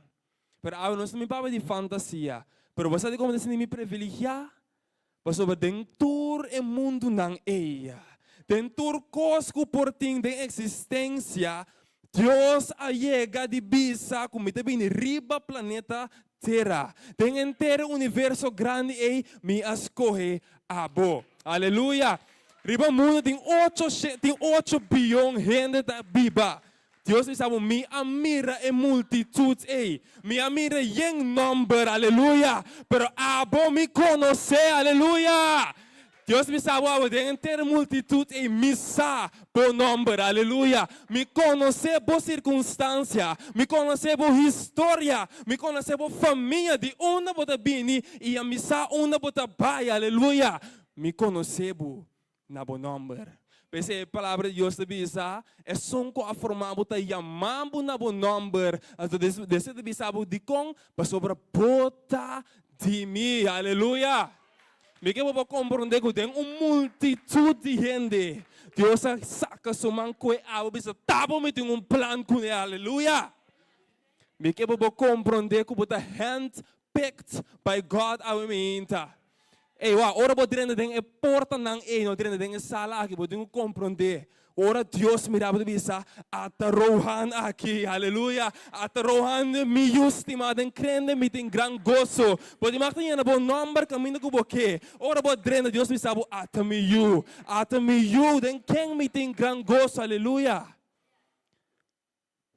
Pero awe nos no mi papia di fantasia. Pero bo sa dikon mi ta sinti mi privilegiá? Pasobra den tur e mundunan ei, den tur kos ku por tin den eksistensia, Dios a yega di bisa ku mi ta bini riba planeta Tera. Den henter e universo grandi ei, mi a skohe abo. Aleluya! Riba mundu tin ocho tin ocho biyon hende ta biba. Dios bisa bo, Mi a mira e multitut ei. Mi a mira yen nòmber, aleluya, pero abo mi konosé, aleluya. Dios bisa bo, abo den henter multitut ei mi sa bo nòmber, aleluya. Mi konosé bo sirkunstansia, mi konosé bo historia, mi konosé bo famia, di unda bo ta bini i mi sa unda bo ta bai, aleluya. Mi konosé bo na bo nòmber. P'esei e Palabra di Dios ta bisa, Esun ku a forma bo ta yama bo na bo nòmber. Anto despues ta bisa bo, Dikon? Pasobra bo ta di mi. Aleluya! Mi ke bo por komprondé ku den un multitut di hende, Dios a saka su man koe abo bisa, Ta bo mi tin un plan kuné. Aleluya! Mi ke bo por komprondé ku bo ta handpicked by God awe mainta. Ey wak, ora bo drenta den e portanan ey, no drenta den e sala aki, bo tin ku komprondé. Ora Dios mira bo ta bisa, Ata Rohan aki, aleluya, ata Rohan mi yu stimá, den krende mi tin gran goso. Bo tin mag ta yena bo nòmber kaminda ku bo ke. Ora bo drenta, Dios bisa bo, Ata mi yu, ata mi yu, den ken mi tin gran goso, aleluya.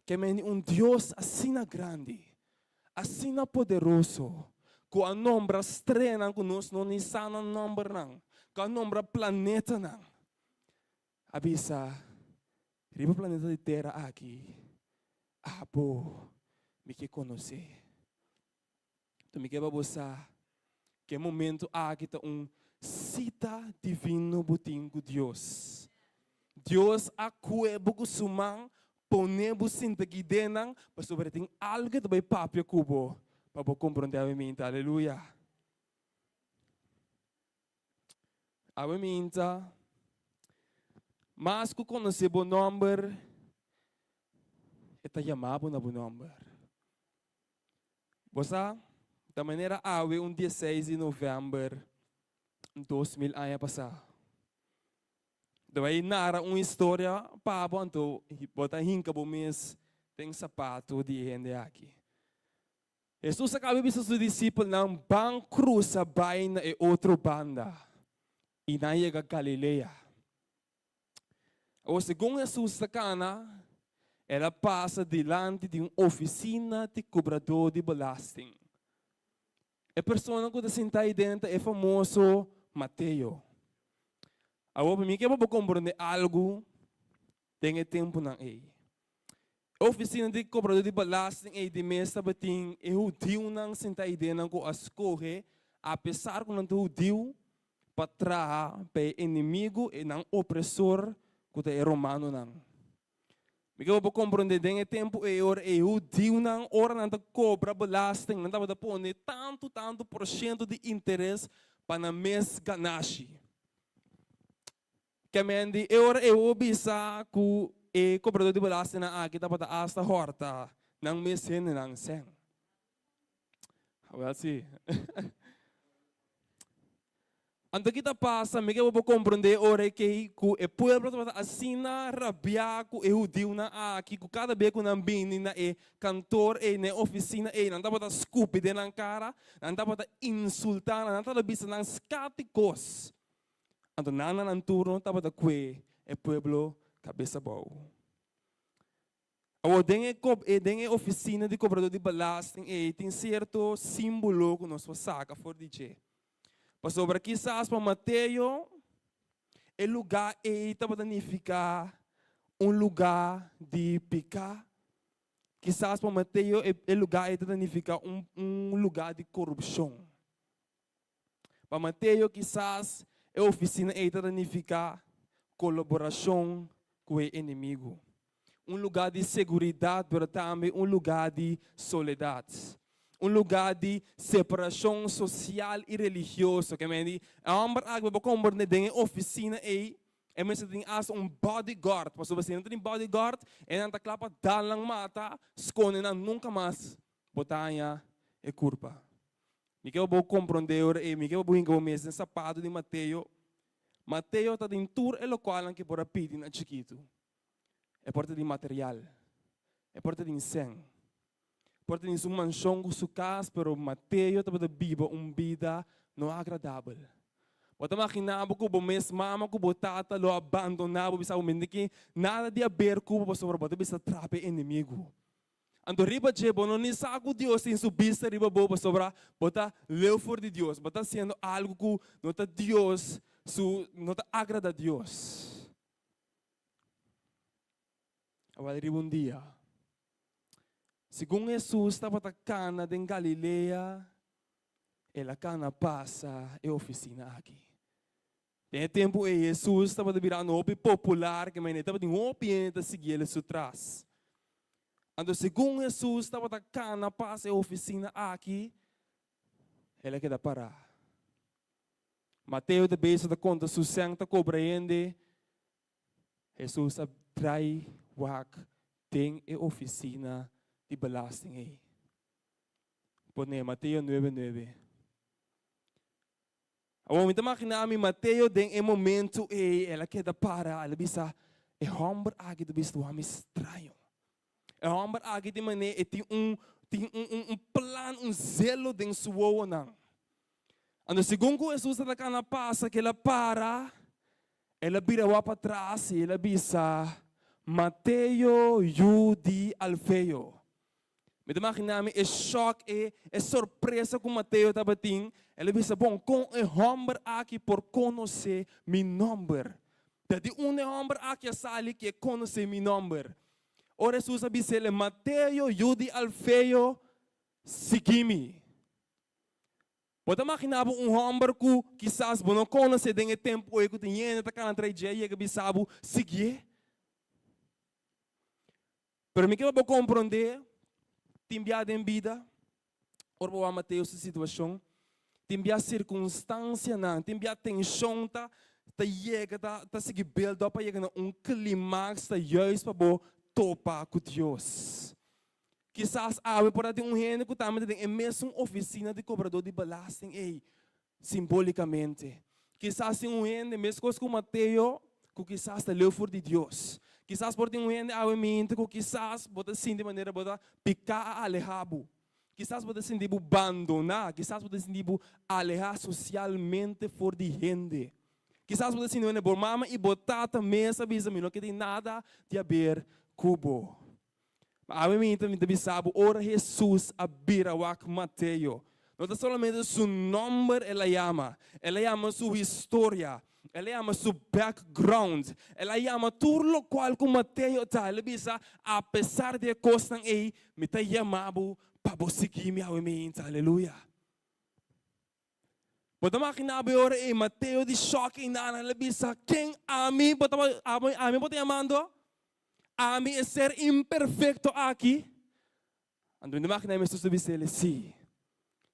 Ke meni un Dios asina grandi, asina poderoso, ku a nombra streanan ku nos no ni sa nan nombernan, ku a nombra planetanan, a bisa, Riba planeta di tera aki, abo mi ke konosé. Anto mi ke pa bo sa ku e momento aki ta un sita divino bo tin ku Dios. Dios a kue bo ku su man, pone bo sinta aki den nan, pasobra e tin algu ke ta bai papia ku bo pa bo komprondé awe minta. Aleluya! Awe minta, mas ku konosé bo nòmber, e ta yama bo na bo nòmber. Bo sa, ta manera awe un dieseis di novèmber 2000 aña pasá. Ta bai nara un historia pa bo anto bo ta hinka bo mes den sapato di e hende aki. Hesus a kaba di bisa su disipelnan ban krusa bai na e otro banda i nan yega Galilea. Awor segun Hesus ta kana, el a pasa dilanti di un ofisina di kobradó di belasting. E persona ku ta sintá ei den ta e famoso Mateo. Awor pa mi ke pa bo komprondé algu den e tempunan ei. E ofisina di kobradó di belasting ei di mes tabatin e hudiunan sintá ei den nan ku a skohe, apesar ku nan ta hudiu, pa traha pa e enemigu e nan opresor ku ta e romanonan. Mi ke bo por komprondé den e tempu ei ora e hudiunan ora nan ta kobra belasting nan tabata pone tantu tantu por shento di interes pa nan mes ganashi. Kemendi e ora ei bo bisa ku e kobradó di belastingnan aki tabata asta hòrta nan mes hendenan sèn. Awel si. Anto ki ta pasa? Mi ke bo por komprondé ora ei ku e pueblo tabata asina rabiá ku e hudiunan aki ku kada be ku nan bini na e kantor ei, na e ofisina ei, nan tabata skupi den nan kara, nan tabata insultá nan, nan tabata bisa nan skati kos. Anto nan na nan turno tabata kue e pueblo kabes abou. Awor, den e kob e den e ofisina di kobradó di belasting ei tin sierto símbolo ku nos por saka for di dje. Pasobra kisas pa Mateo e lugá ei tabata nifiká un lugá di piká. Kisas pa Mateo e e lugá ei tabata nifiká un un lugá di korupshon. Pa Mateo kisas e ofisina ei ta nifiká kolaborashon ku e enemigu. Un lugá di seguridat pero tambe un lugá di soledat. un lugá di separashon sosial i religioso. Ke men di, e hòmber aki bo por komprendé den e ofisina ei, e mester tin asta un bodyguard, pasobra si no tin bodyguard, e nan ta kla pa dal nan mata, skonde nan nunka mas bo ta haña e kurpa. Mi ke pa bo komprondé ora ei, mi ke pa bo hinka bo mes den sapato di Mateo. Mateo ta den tur e lokualnan ke por a pidi na chikitu. E por ta den material, e por ta den sèn, e por ta den su manshon ku su kas, pero Mateo tabata biba un bida no agradabel. Bo ta maginá bo ku bo mes mama ku bo tata lo a bandoná bo, bisa bo mi no tin nada di haber ku bo pasobra bo ta bisa trapa e enemigu. Anto riba dje bo no ni sa ku Dios tin su bista riba bo pasobra bo ta leu for di Dios, bo ta hasiendo algu ku no ta Dios su, no ta agrada Dios. Awor riba un dia, segun Hesus tabata kana den Galilea, el a kana pasa e ofisina aki. Den e tempu ei Hesus tabata birando hopi popular, ke manera tabatin hopi hende ta sigui el su tras. Anto segun Hesus tabata kana pasa e ofisina aki, el a keda pará. Mateo ta bezig ta konta su sèn ta kobra hende. Hesus a drai wak den e ofisina di belasting ei. Pone Mateo nuebe nuebe. Awor mi ta magina mi Mateo den e momento ei, el a keda para, el a bisa, e homber aki ta bisti wami straño. E homber aki tin manera e tin un tin un un un plan, un zelo den su wowonan. Anto segun ku Hesus tabata kana pasa ku el a para, el a bira wak patras i el a bisa, Mateo yu di Alfeo. Mi ta imaginá mi e shòk, e e sorpresa ku Mateo tabatin. El a bisa, Bon, kon e hòmber aki por konosé mi nòmber? Ta di unda e hòmber aki a sali ku e konosé mi nòmber? Ora Hesus a bis'el, Mateo, yu di Alfeo, sigui mi. Bo ta imaginá bo un hòmber ku kisas bo no konosé den e tempu ei ku tin hende ta kana tras dje i yega bisa bo, Siguié? Pero mi ke pa bo komprondé, tin bia den bida, ora bo wak Mateo su situashon, tin bia sirkunstansianan, tin bia tenshon ta ta yega, ta ta sigui build up pa yega na un klimaks ta juist pa bo topa ku Dios. Kisas awe por a tin un hende ku tambe ta den e mesun ofisina di kobradó di belasting ei, Simbolikamente. Kisas tin un hende, meskos ku Mateo, ku kisas ta leu for di Dios. Kisas por tin un hende awe minti ku kisas bo ta sinti manera bo ta piká a alehá bo. Kisas bo ta sinti bo bandoná. Kisas bo ta sinti bo alehá sosialmente for di hende. Kisas bo ta sinti manera bo mama i bo tata mes a bisa mi no ke tin nada di haber ku bo. Ma awe mi ta bisa bo, ora Hesus a bira wak Mateo, no ta solamente su nomber el a yama, el a yama su historia, el a yama su background, el a yama tur locual cu Mateo ta. El a bisa, a pesar di e cosnan ey, mi ta yama bo pa bo sigui mi awe mainta. Aleluya. Bo ta magina bo e ora ei Mateo di shock einan, el a bisa, Ken ami bo ta ami bo ta yamando? Ami e ser imperfecto aki? Anto mi ta magina mi Hesus ta bisa el, Si,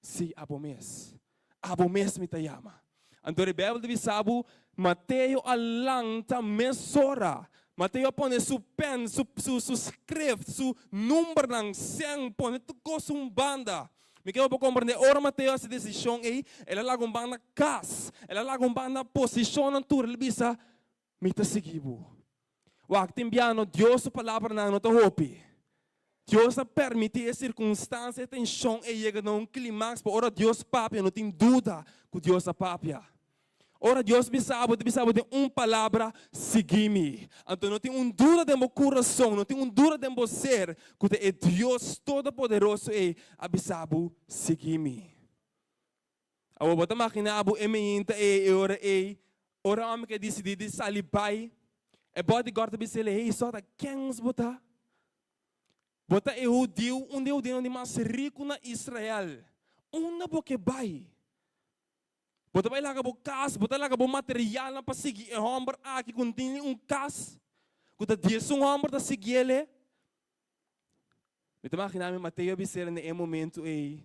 si, abo mes, abo mes mi ta yama. Anto e Bijbel ta bisa bo, Mateo a lanta mesora. Mateo a pone su pen, su su su script, su numbernan, sèn, pone tur kos un banda. Mi ke bo por komprendé, ora Mateo hasi desishon ei, el a laga un banda kas, el a laga un banda posishonnan tur, el a bisa, Mi ta sigui bo. Wak, tin biaha Dios su palabranan no ta hopi. Dios a permití e sirkunstansia, e tenshon ei yega na un klimaks, pa ora Dios papia no tin duda ku Dios a papia. Ora Dios bisa bo, ta bisa bo den un palabra, Sigui mi. Anto no tin un duda den bo kurason, no tin un duda den bo ser ku ta e Dios Todopoderoso ei a bisa bo, Sigui mi. Awor bo ta maginá bo e meinta ei, e ora ei, ora e hòmber ke disidí di sali bai, e bodyguard ta bisa el, Hey, sòta, kens bo ta? Bo ta e hudiu, un di e hudiunan di mas riku na Israel. Unda bo ke bai? Bo ta bai laga bo kas, bo ta laga bo materialnan pa sigui e hòmber aki ku no tin ni un kas, ku ta diesun hòmber ta siguiel e. Mi ta maginá mi Mateo a bis'el na e momentu ei.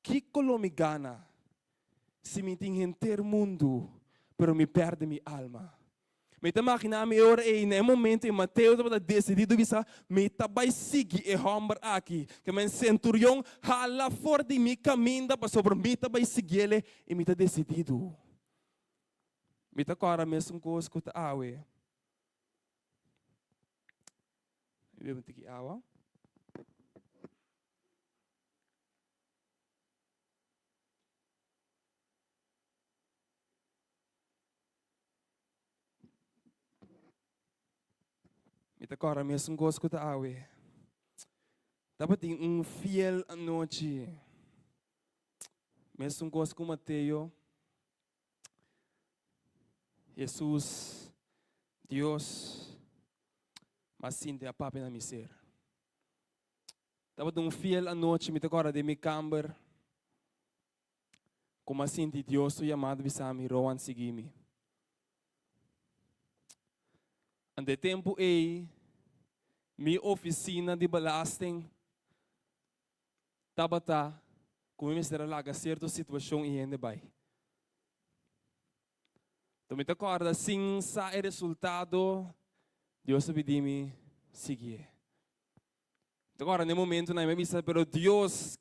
Kiko lo mi gana si mi tin henter mundu pero mi pèrdè mi alma? Mi ta imaginá mi e ora ei, na e momento ei Mateo tabata desidido bisa, Mi ta bai sigui e hòmber aki. Ke men senturion hala for di mi kaminda pasobra mi ta bai siguiel i mi ta desidido. Mi ta kòrda mesun kos ku ta awe. Mi bebe un tiki awa. Mi ta kòrda mesun kos ku ta awe. Tabatin un fiel anochi. Mesun kos ku Mateo. Hesus, Dios, m'a sinti a papia na mi ser. Tabatin un fiel anochi, mi ta kòrda den mi kamber. Ku m'a sinti Dios su yamada bisa mi, Rowan, sigui mi. Ante e tempu ei, mi ofisina di belasting tabata ku mi mester a laga sierto situashon i hende bai. Enton mi ta kòrda sin sa e resultado, Dios a pidi mi siguié. Mi ta kòrda na e momentunan mi a bisa, pero Dios,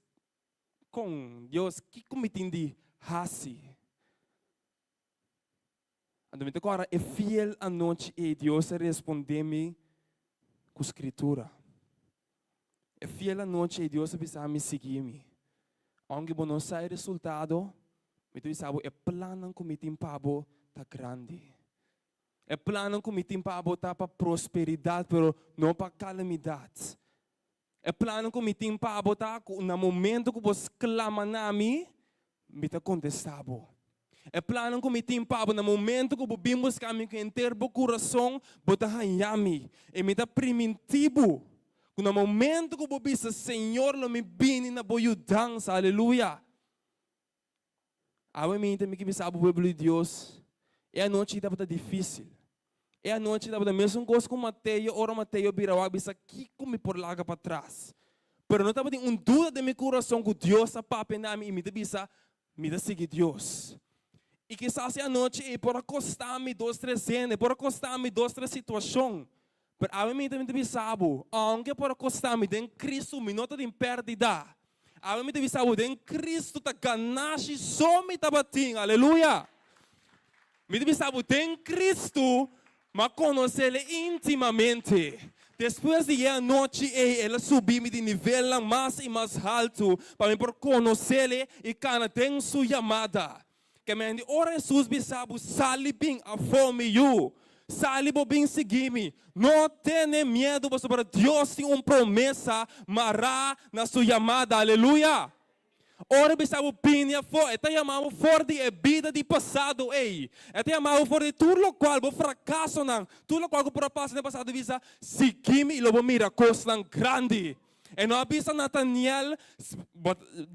Kon, Dios, kiko mi tin di hasi? Anto mi ta kòrda e fiel anochi ei Dios a respondé mi ku Skritura. E fiel anochi ei Dios a bisa mi, Sigui mi. Ounke bo no sa e resultado, mi ta bisa bo e plannan ku mi tin pa bo ta grandi. E plannan ku mi tin pa bo ta pa prosperidat, pero no pa kalamidat. E plannan ku mi tin pa bo ta ku na momento ku bo sklama na mi, mi ta kontestá bo. E plannan ku mi tin pa bo na momento ku bo bin buska mi ku henter bo kurason, bo ta haña mi. I mi ta primintí bo ku na momento ku bo bisa, Señor, lo mi bini na bo yudansa. Aleluya! Awe mi ta mi ke bisa bo pueblo di Dios, e anochi tabata dificil. E anochi tabata mesun cos cu Mateo, ora Mateo bira wak bisa kico mi por laga patras. Pero no tabatin un duda den mi curason cu Dios a papia na mi y mi ta bisa, mi ta sigui Dios. Y kisas e anochi ey por a costa mi dos tres hende, por a costa mi dos tres situacion. Pero awe mi ta bisa bo, aunke por a costa mi den Cristo mi no ta tin perdida. Awe mi ta bisa bo, den Cristo ta ganashi so mi tabatin. Aleluya! Mi ta bisa bo, den Cristo m'a conoce'le intimamente. Despues di e anochi ei, el a subi mi di nivelnan mas i mas haltu pa mi por conoce'le i cana den su yamada. Ke men di ora Hesus bisa bo, Sali bin afó, mi yu, sali bo bin sigui mi. No tene miedu pasobra Dios tin un promesa mará na su yamada. Aleluya! Ora e bisa bo bini afó, e ta yama bo for di e bida di pasado ei. E ta yama bo for di tur lokual, bo frakasonan, tur lokual ku por a pasa den pasado, e bisa, Sigui mi i lo bo mira kosnan grandi. E no a bisa Nataniel, Bo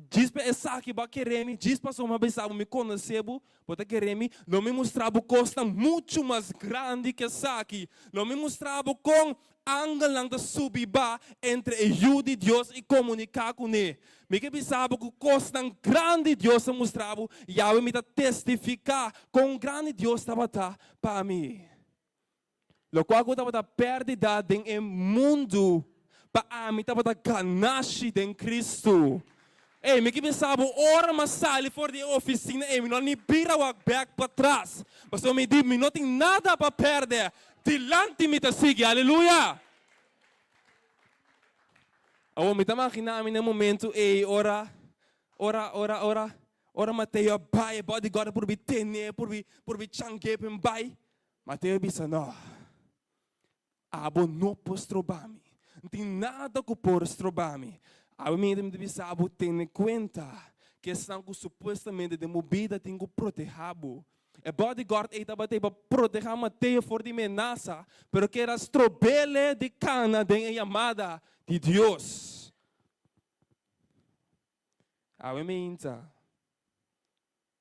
djis pa esaki bo a kere mi, djis pasobra mi a bisa bo mi konosé bo, bo ta kere mi? Lo mi mustra bo kosnan muchu mas grandi ku esaki. Lo mi mustra bo kon angelnan ta subi ba entre e Yu di Dios i komuniká kuné. Mi ke bisa bo ku kosnan grandi Dios a mustra bo, i awe mi ta testifiká kon grandi Dios tabata pa mi. Lokual ku tabata pèrdida den e mundu, pa ami tabata ganashi den Kristu. Ey, mi ke bisa bo, ora mi a sali for di e ofisina ey, mi no a ni bira wak bèk patras, pasobra mi di, mi no tin nada pa pèrdè, dilanti mi ta sigui. Aleluya! Awor, mi ta maginá mi na e momentu ey, ora, ora, ora, ora, ora Mateo a bai, e bodyguard a purbi ten'é, purbi, purbi chank'é pa e bai. Mateo a bisa, No, abo no por stroba mi. No tin nada ku por stroba mi. Awe mi ta bisa bo, tene kuenta ku esnan ku supuestamente den bo bida tin ku proteha bo. E bodyguard ei tabata ei pa proteha Mateo for di menasa, pero keda strob'el di kana den e yamada di Dios. Awe mi inta.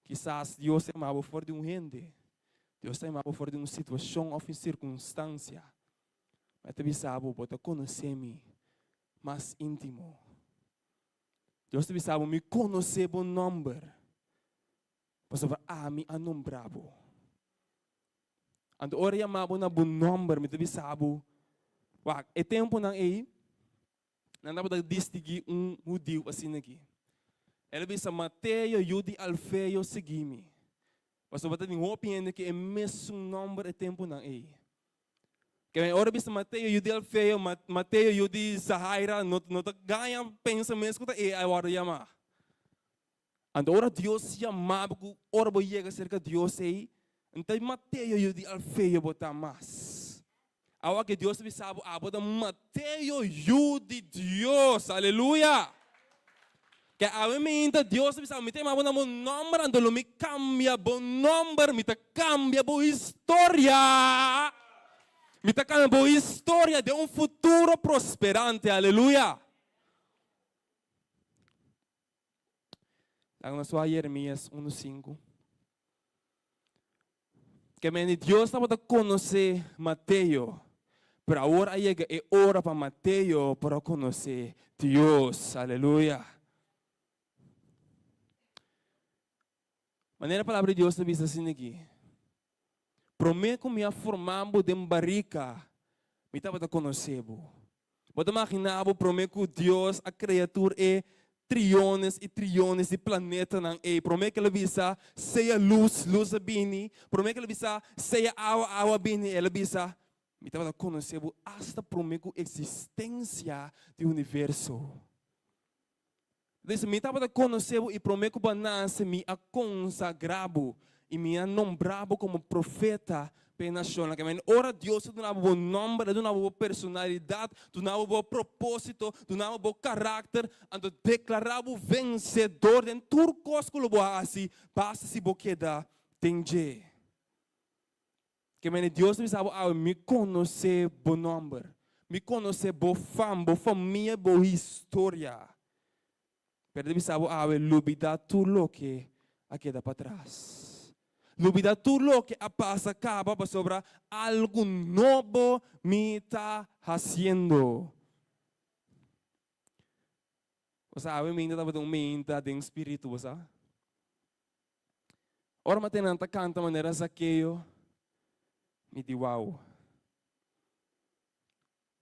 Kisas Dios ta yama bo for di un hende. Dios ta yama bo for di un situashon òf un sirkunstansia. Ma e ta bisa bo, bo ta konosé mi mas íntimo. Dios ta bisa bo, Mi konosé bo nòmber, pasobra ami a nombrá bo. Anto ora yama bo na bo nòmber, mi ta bisa bo, wak, e tempunan ei, nan tabata distinguí un hudiu asina aki. El a bisa, Mateo, yu di Alfeo, sigui mi. Pasobra tabatin hopi hende ku e mesun nòmber e tempunan ei. Ke ora bisa Mateo yu di Alfeo, Mateo yu di Zahaira, no no ta gaña pensa mes ku ta e a wòrdu yamá. Anto ora Dios yama bo ku ora bo yega serka Dios ei, no ta Mateo yu di Alfeo bo ta mas. Awa ke Dios ta bisa bo, abo ta Mateo yu di Dios. Aleluya! Ke awe minta Dios ta bisa bo, mi ta yama bo na bo nòmber, anto lo mi kambia bo nòmber, mi ta kambia bo historia. Mi ta kambia bo historia den un futuro prosperante. Aleluya! Laga nos wak Jeremias unu sinku. Ke mende Dios tabata konosé Mateo, pero awor a yega e ora pa Mateo por a konosé Dios. Aleluya! Manera Palabra di Dios ta bisa asina aki, Promé ku mi a forma bo den barika, mi tabata konosé bo. Bo ta imaginá bo promé ku Dios a krea tur e triones i triones di planetanan ei, promé ku el a bisa, Sea lus, lus a bini, promé ku el a bisa, Sea awa, awa a bini, el a bisa, Mi tabata konosé bo asta promé ku eksistensia di universo. Dice, Mi tabata konosé bo i promé ku bo a nase mi a konsagrá bo i mi a nombrá bo komo profeta pa e nashonnan. Ke men ora Dios ta duna bo bo nòmber, a duna bo bo personalidat, duna bo bo propósito, duna bo bo karakter, anto deklará bo vensedor den tur kos ku lo bo hasi, basta si bo keda den dje. Ke mene Dios ta bisa bo awe, mi konosé bo nòmber, mi konosé bo fam, bo famia, bo historia. Pero ta bisa bo awe, lubidá tur loke a keda patras. Lubidá tur loke a pasa kaba pasobra algu nobo mi ta hasiendo. Bo sa awe mi tabata un meinta den spiritu, bo sa? Ora matenan ta kanta manera Zakeo, mi di wow.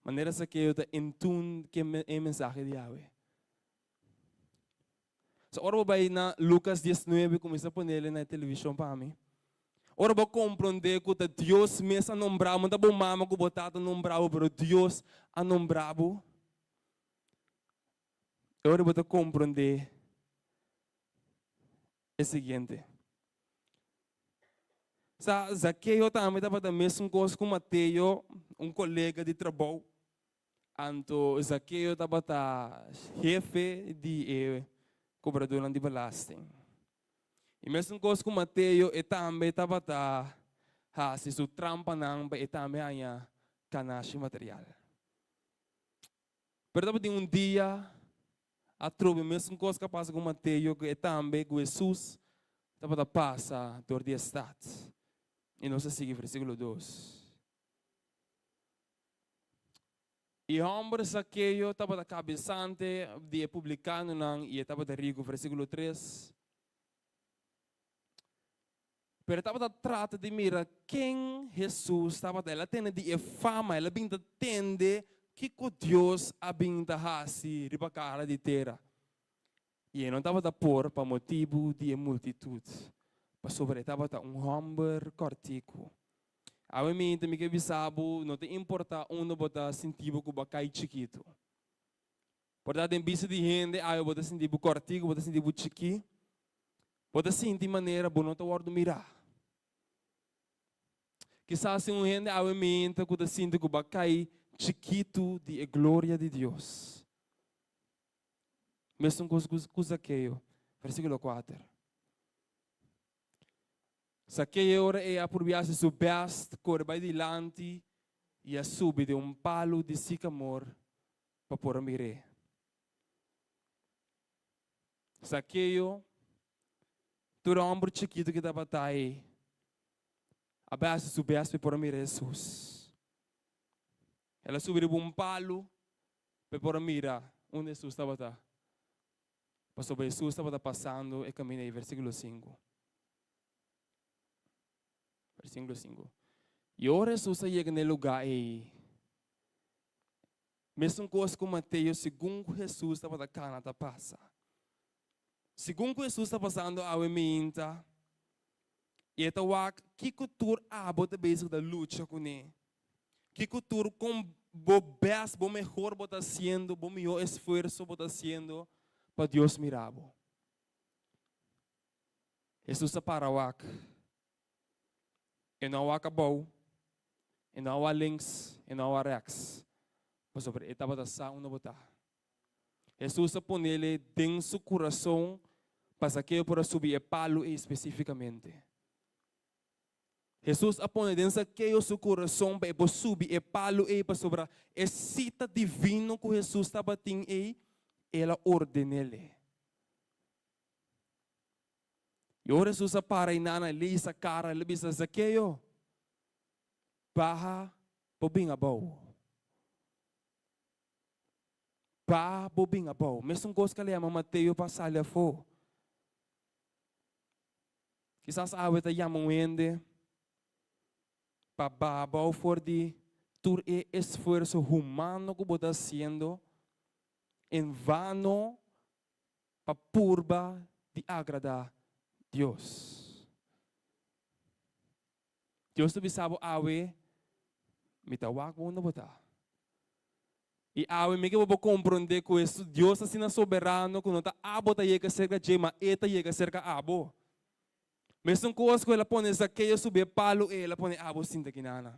Manera Zakeo ta in tune ku e mensahe di Yahweh. So ora bo bai na Lucas 19, kuminsá ponele na e televishon pa mi. Ora bo komprondé ku ta Dios mes a nombra bo, no ta bo mama ku bo tata a nombra bo, pero Dios a nombra bo. E ora bo ta komprondé e siguiente. Sa Zakeo tambe tabata mesun kos ku Mateo, un kolega di trabou. Anto Zakeo tabata hefe di e kobradónan di belasting. I mesun kos ku Mateo, e tambe tabata hasi su trampanan pa e tambe haña kanashi material. Pero tabatin un dia atrobe mesun kos ku a pasa ku Mateo, ku e tambe ku Hesus tabata pasa dor di e stat. I nos a sigui versíkulo dos. E hòmber Zakeo tabata kabesante di e publikanonan i e tabata riku, versíkulo tres. Pero e tabata trata di mira ken Hesus tabata. El a tende di e fama, el a bin ta tende kiko Dios a bin ta hasi riba kara di tera. I e no tabata por pa motibu di e multitut, pasobra e tabata un hòmber kòrtiku. Awe mi ta mi ke bisa bo, no ta importá unda bo ta sinti bo ku bo a kai chikitu. Por ta den bista di hende awe bo ta sinti bo kòrtiku, bo ta sinti bo chikí. Bo ta sinti manera bo no ta wòrdu mirá. Kisas tin un hende awe miinta ku ta sinti ku bo a kai chikitu di e gloria di Dios. Mesun kos ku Zakeo, versíkulo kuater. Zakeo ora e a purbi hasi su bèst, kore bai dilanti i a subi den un palu di sikamor pa por a mir'é. Zakeo, tur e hòmber chikitu ku tabata ei, a bai hasi su bèst pa e por a mira Hesus. El a subi riba un palu pa e por a mira unda Hesus tabata. Pasobra Hesus tabata pasando e kaminda ei, versíkulo sinku. Versíkulo sinku. I ora Hesus a yega na e lugá ei, mesun kos ku Mateo, segun ku Hesus tabata kana ta pasa. Segun ku Hesus ta pasando awe meinta, i e ta wak kiko tur abo ta bezig ta lucha kuné, kiko tur kon bo best, bo mehor bo ta hasiendo, bo mihó esfuerso bo ta hasiendo pa Dios mira bo. Hesus a para wak. E no a wak abou, e no a wak links, e no a wak rèks, pasobra e tabata sa unda bo ta. Hesus a ponele den su kurason pa Zakeo por a subi e palu ei spesífikamente. Hesus a pone den Zakeo su kurason pa e por subi e palu ei pasobra e sita divino ku Hesus tabatin ei, el a ordenele. I ora Hesus a para einan, el hisa kara, el a bisa, Zakeo, baha bo bin abou. Pa bo bin abou. Mesun kos ku a yama Mateo pa sali afó. Kisas awe ta yama un hende pa baha abou for di tur e esfuerso humano ku bo ta hasiendo en vano pa purba di agradá Dios. Dios ta bisa bo awe, Mi ta wak bo unda bo ta. I awe mi ke bo por komprondé ku e Dios ta asina soberano ku no ta abo ta yega serka dje, ma e ta yega serka abo. Mesun kos ku el a pone Zakeo subi e palu ei, el a pone abo sinta kinana.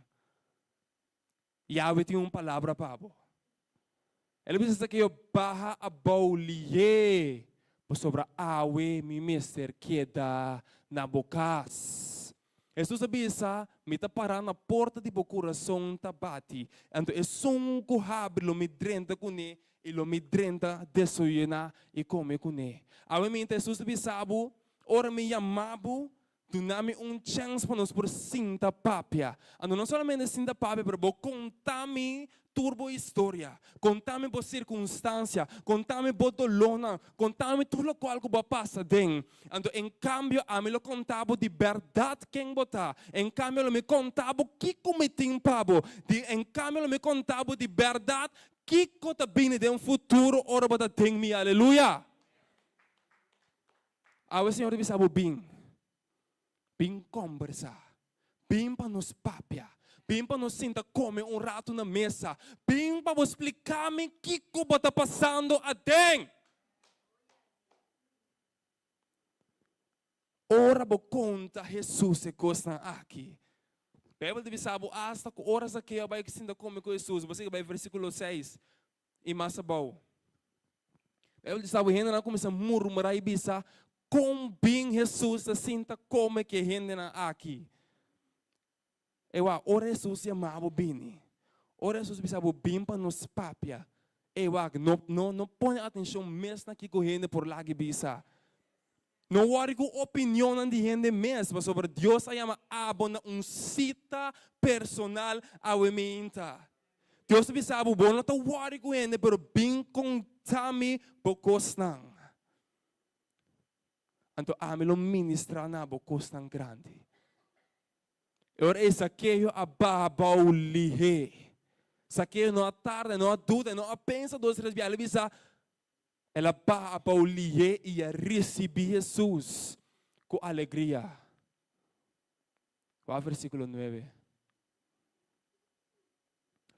Yahweh tin un palabra pa bo. El a bisa Zakeo, Baha abou lihé, pasobra awe mi mester keda na bo kas. Hesus a bisa, Mi ta pará na porta di bo kurason ta bati. Anto esun ku habri lo mi drenta kuné i lo mi drenta desoyená i kome kuné. Awe minta Hesus ta bisa bo, Ora mi yama bo, Duna mi un chèns pa nos por sinta papia. Anto no solamente sinta papia, pero bo konta mi tur bo historia. Konta mi bo sirkunstansia. Konta mi bo dolónan. Konta mi tur lokual ku bo a pasa den. Anto en kambio ami lo konta bo di bèrdat ken bo ta. En kambio lo mi konta bo kiko mi tin pa bo. Di en kambio lo mi konta bo di bèrdat kiko ta bini den futuro ora bo ta den mi. Aleluya! Awe Señor ta bisa bo bin, bin kombersá, bin pa nos papia, bin pa nos sinta kome un ratu na mesa, bin pa bo splika mi kiko bo ta pasando aden. Ora bo konta Hesus e kosnan aki, Beibel ta bisa bo asta ku ora Zakeo a bai sinta kome ku Hesus, bo sigui bai versíkulo seis, I mas abou. Bijbel ta bisa hendenan a kuminsá murmurá i bisa, Kon bin Hesus ta sinta kome ku e hendenan aki? Ewa, ora Hesus yama bo bini, ora Hesus bisa bo bin pa nos papia, ewa, no, no, no pone atenshon mes na kiko hende por laga bisa. No wòri ku opinionnan di hende mes, pasobra Dios a yama abo na un sita personal awe meinta. Dios ta bisa bo, bo no ta wòri ku hende, pero bin konta mi bo kosnan. Anto ami lo ministrá na bo kosnan grandi. E ora ei Zakeo a baha bou lihé. Zakeo no a tarda, no a duda, no a pensa dos tres biaha. El a bisa, El a baha abou lihé i a risibí Hesus ku alegria. Wak versíkulo nuebe.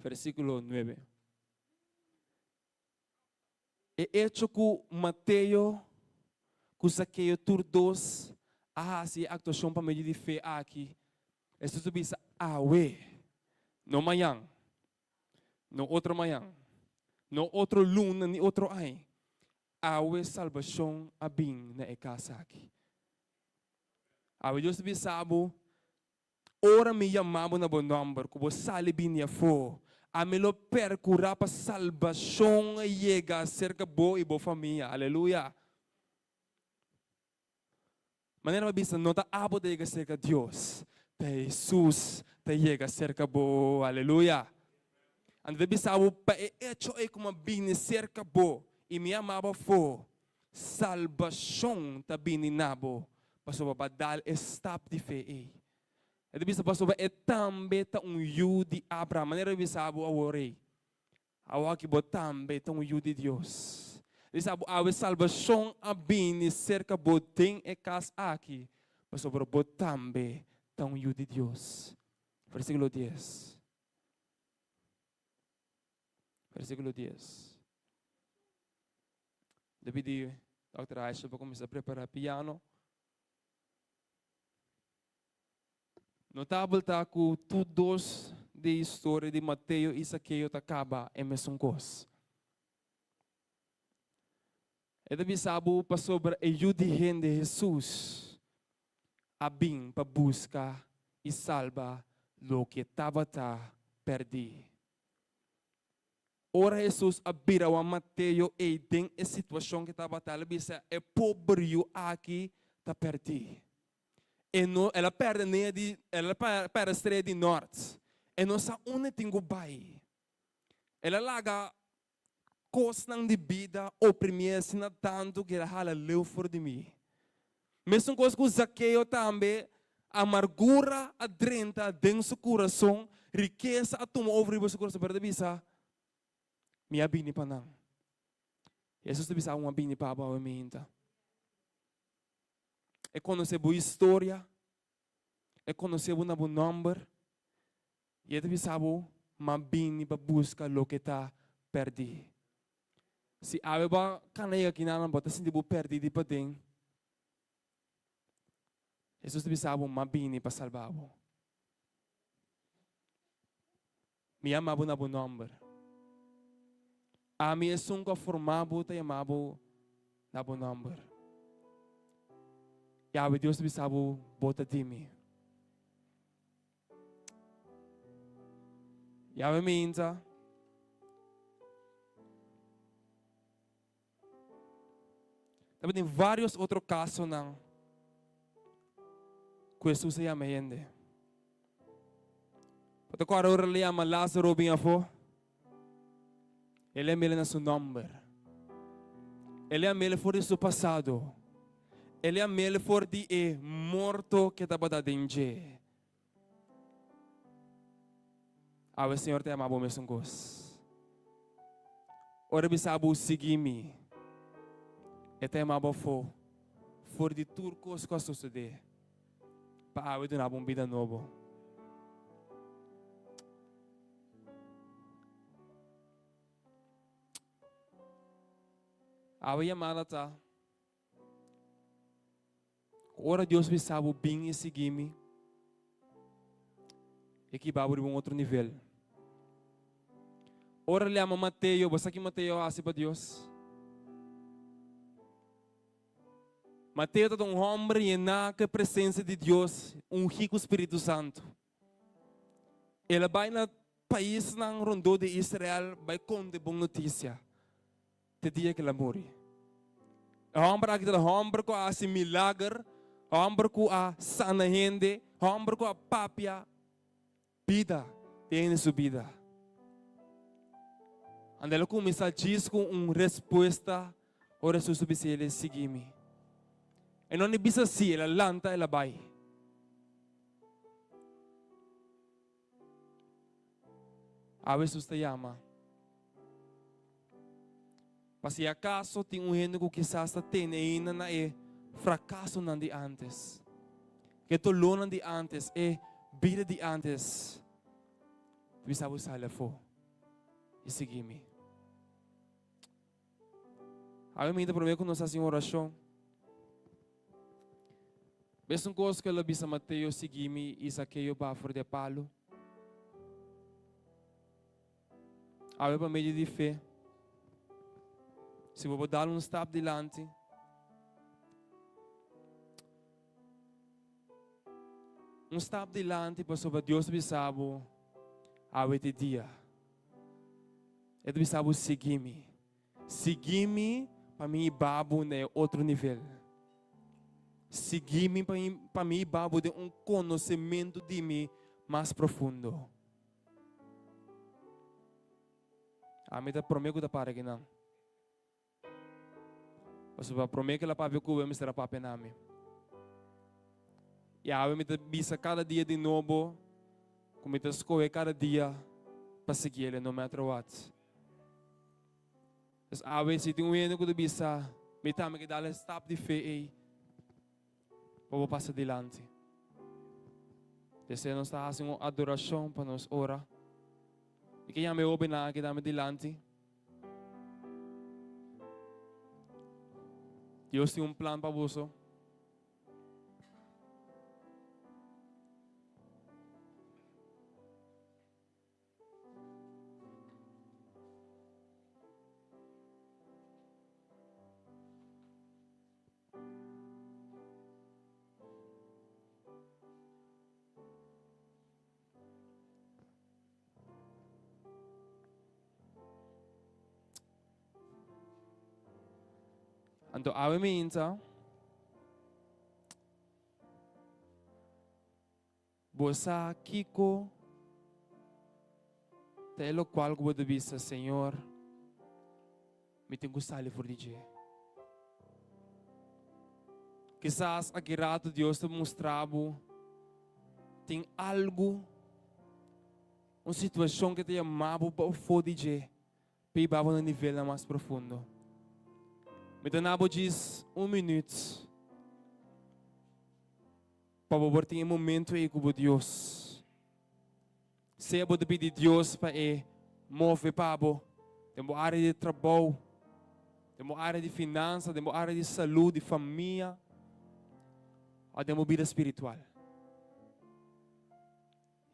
Versíkulo nuebe. E echo ku Mateo ku Zakeo tur dos a hasi e aktuashon pa medio di fe aki, Hesus a bisa, Awe, no mañan. No otro mañan, no otro luna ni otro aña. Awe salbashon a bin na e kas aki. Awe Dios ta bisa bo, ora mi yama bo na bo nòmber, ku bo sali bini afó, ami lo perkurá pa salbashon yega serka bo i bo famia. Aleluya! Manera bo a bisa, no ta abo ta yega serka Dios, ta Hesus ta yega serka bo. Aleluya! Anto ta bisa bo, pa e echo ei ku mi a bini serka bo i mi a ama bo afó. Salbashon ta bini na bo pasobra bo a dal e stap di fe ei. E ta bisa pasobra e tambe ta un yu di Abraham. Manera mi bisa bo awor ei, awor aki bo tambe ta un yu di Dios. E bisa bo awe salbashon a bini serka bo den e kas aki pasobra bo tambe ta un yu di Dios. Versíkulo dies. Versíkulo dies. Ta pidi Dòkter Aisha pa kuminsá prepará piano. Notabel ta ku tur dos di historia di Mateo i Sakeo ta kaba e mesun kos. E ta bisa bo pasobra e Yu di hende, Hesus, a bin pa buska i salba loke tabata pèrdí. Ora Hesus a bira wak Mateo ei den e situashon ke tabata, el a bisa, E pober yu aki ta pèrdí. E no, el a pèrdè nea di, el a pèrdè strea di nòrt. E no sa unda e tin ku bai. El a laga kosnan di bida oprimié asina tantu ku el a hala leu for di mi. Mesun kos ku Zakeo tambe, amargura a drenta den su kurason, rikesa a tuma over riba su kurason, pero e ta bisa, Mi a bini pa nan. Hesus ta bisa, Aun a bini pa bo awe mainta. E konosé bo historia, e konosé bo na bo nòmber, i e ta bisa bo, M'a bini pa buska loke ta pèrdí. Si awe bo a kana yega kinanan bo ta sinti bo pèrdí di paden, Hesus ta bisa bo, M'a bini pa salba bo. Mi yama bo na bo nòmber. Ami esun ku a forma bo ta yama bo na bo nòmber. I awe Dios ta bisa bo, Bo ta di mi. Yahweh minta. Tabatin varios otro casonan ku Hesus a yama hende. Bo ta kòrda ora el a yama Lázaro bin afó? El a yam'el na su nòmber. El a yam'el for di su pasado. El a yam'el for di e morto ke tabata den dje. Awe Señor ta yama bo mesun kos. Ora bisa bo sigui mi, e ta yama bo afó for di tur kos ku a sosodé pa awe duna bo un bida nobo. Awe yamada ta Ora Dios bisa bo bin i sigui mi, e kiba bo riba un otro nivel. Ora el yama Mateo, bo sa ki Mateo a hasi pa Dios? Mateo tabata un homber yená ku e presensia di Dios, ungí ku Spiritu Santu. El a bai na paisnan rondó di Israel bai konta e bon notisia. Te dia ku el a muri. E hòmber aki ta hòmber ku a hasi milager, hòmber ku a sana hende, hòmber ku a papia bida den hende su bida. Anto el a kuminsá djis ku un respuesta ora Hesus a bisa el, Sigui mi. E no ni bisa sí, el a lanta, el a bai. Awe Hesus ta yama. Pa si akaso tin un hende ku kisas ta tene ainda na e frakasonan di antes, e dolónan di antes, e bida di antes, bisa bo sali afó i sigui mi. Awe mi ta promé ku nos hasi un orashon. Bes un kos ku el a bisa Mateo, Sigui mi, i Zakeo baha for di e palu. Awe pa medio di fe, si bo por dal un stap dilanti, un stap dilanti pasobra Dios ta bisa bo, awe ta e dia. E ta bisa bo, Sigui mi. Sigui mi pa mi hiba bo na e otro nivel. Sigui mi pa mi hiba bo den un konosementu di mi mas profundo. Ami ta promé ku ta para akinan. Pasobra promé ku el a papia ku bo, e mester a papia na mi. I awe mi ta bisa kada dia di nobo ku mi ta skohe kada dia pa sigui el, no matter what. Pues awe si tin un hende ku ta bisa, mi tambe ke dal e stap di fe ei, pa bo pasa dilanti. Despues nos ta hasi un adorashon pa nos ora. Mi ke yama e hobennan aki tambe dilanti. Dios tin un plan pa boso. Anto awe mi inta Bo sa kiko ta e lokual ku bo ta bisa, Señor, mi tin ku sali for di dje. Kisas aki rato Dios ta mustra bo tin algu, un situashon ku ta yama bo pa for di dje, pa hiba bo na nivelnan mas profundo. Mi ta na bo djis un minüt. Pa bo por tin e momento ei ku bo Dios. Sea bo ta pidi Dios pa e move pa bo den bo área di trabou, den bo área di finansa, den bo área di salú, di famia, òf den bo bida spiritual.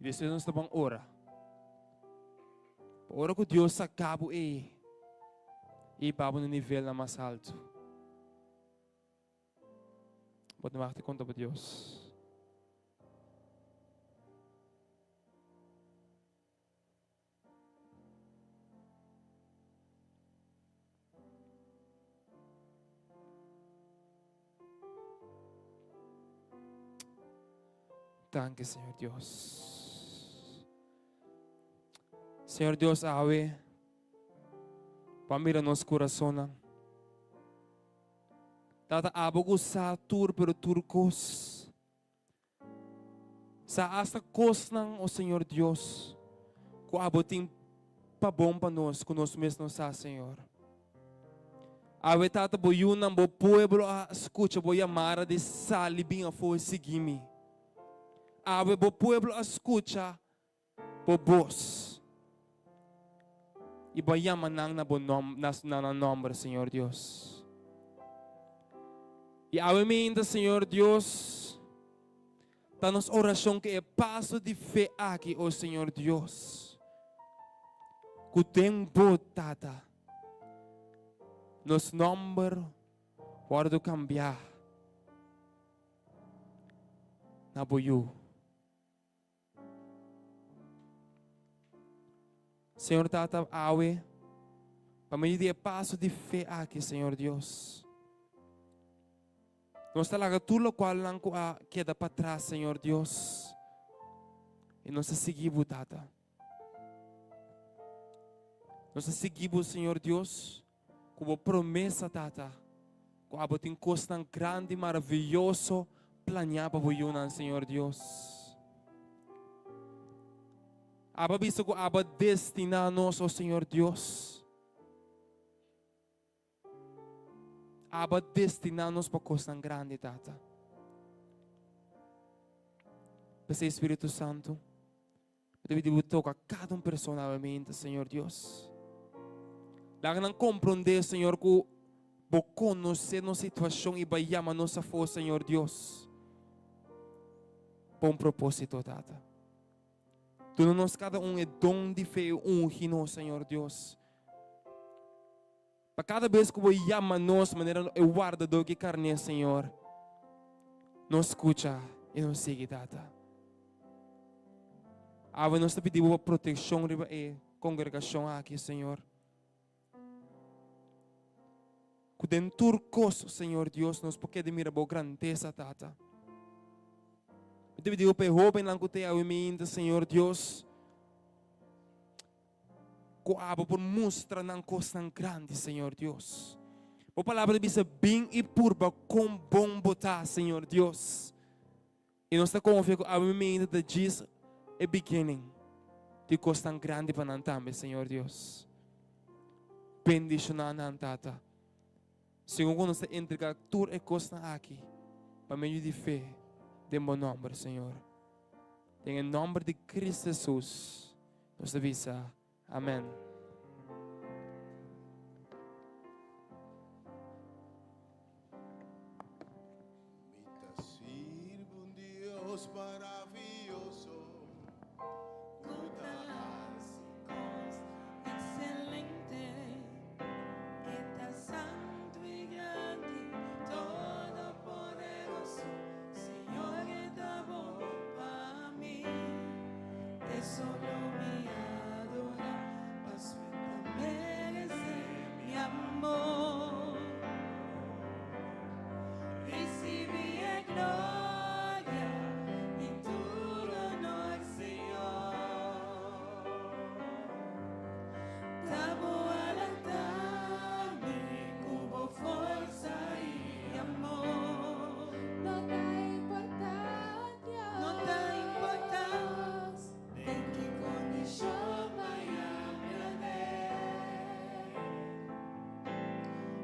I despues nos ta ban ora. Pa ora ku Dios saka bo ei, e hiba bo na nivelnan mas haltu. Bo ta wak konta pa Dios. Danki, Señor Dios. Señor Dios, awe, pa mira nos corazonnan. Tata abo ku sa tur pero tur kos. Sa asta kosnan, o Señor Dios, ku abo tin pa bon pa nos, ku nos mes no sa, Señor. Awe Tata bo yunan, bo pueblo a skucha bo yamada di sali bin afó i sigui mi. Awe bo pueblo a skucha bo bos i bo a yama nan na bo nom, na, na nan nomber, Señor Dios. I awe meinta, Señor Dios, ta nos orashon ku e paso di fe aki, o Señor Dios, ku den bo, Tata, nos nomber wòrdu kambiá na bo Yu. Señor Tata, awe, pa medio di e paso di fe aki, Señor Dios, nos ta laga tur locual nan cu a keda patras, Señor Dios, y nos ta sigui bo, Tata. Nos ta sigui bo, Señor Dios, cu bo promesa, Tata, cu abo tin cosnan grandi, maravilloso planea pa bo yunan, Señor Dios. Abo a bisa cu abo a destina nos, oh Señor Dios. Abo a destina nos pa cosnan grandi, Tata. P'esei, Spiritu Santo, Mi ta pidi bo toka kada un persona awe mente, Señor Dios. Laga nan komprondé, Señor, ku bo konosé nos situashon i bo a yama nos afó, Señor Dios, pa un propósito, Tata. Duna nos kada un e don di fe i ungi nos, Señor Dios. Pa kada bes ku bo yama nos manera e wardadó ki karné, Señor, nos skucha i nos sigui, Tata. Awe nos ta pidi bo pa protekshon riba e kongregashon aki, Señor. Ku den tur kos, Señor Dios, nos por keda mira bo grandesa, Tata. Mi ta pidi bo pa e hóbennan ku ta awe mainta, Señor Dios, Ku abo por mustra nan kosnan grandi, Señor Dios. Bo palabra ta bisa bin i purba kon bon bo ta, Señor Dios. I nos ta konfia ku awe meinta ta djis e beginning di kosnan grandi pa nan tambe, Señor Dios. Bendishoná nan, Tata. Segun ku nos ta entregá tur e kosnan aki pa medio di fe den bo nòmber, Señor. Den e nòmber di Cristo Jesus nos ta bisa, Amèn. Mi ta sirbi un Dios maravioso ku ta hasi kos ekselente. E ta santu i grandi, todopoderoso. Señor e ta bon pa mi. Te solo mi adora, paso e ta merece mi amor. Ricibi e gloria y tur honor, Señor. Ta bo a lanta mi cu bo forsa y amor. No ta importa, Dios. No ta importa den ki condicion maya pierde.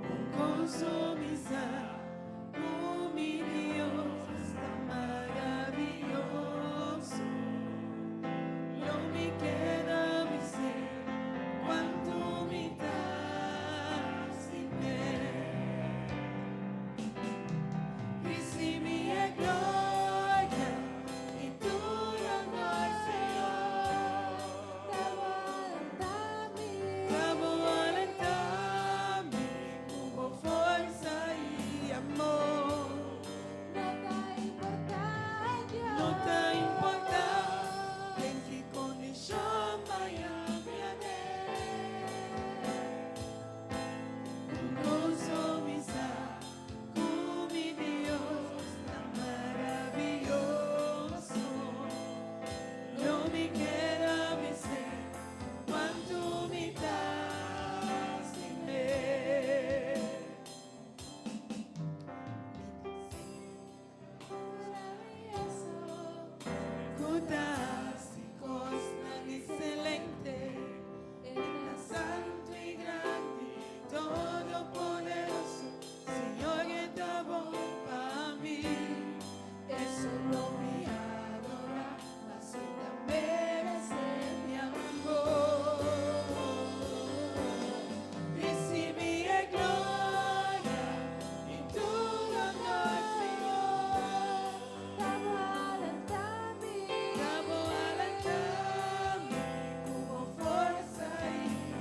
Un consumisa cu mi Dios ta maravilloso. Lo mi keda bis'é cuanto mi ta stim'é. Ricibi e gloria y tur honor, Señor. Ta bo alenta mi. Ta bo alenta mi cu bo forsa y amor. No ta importa, Dios. No ta importa den ki condicion maya mi aden. Un gozo mi sa cu mi Dios ta maravilloso. Lo mi keda bis'é cuanto mi ta stim'é. Cu ta hasi cosnan excelente. E ta santo y grandi, todopoderoso. Señor e ta bon pa mi. E solo mi adora, paso e ta merece mi amor. Ricibi e gloria y tur honor, Señor. Ta bo alenta mi. Ta bo alenta mi cu bo forsa y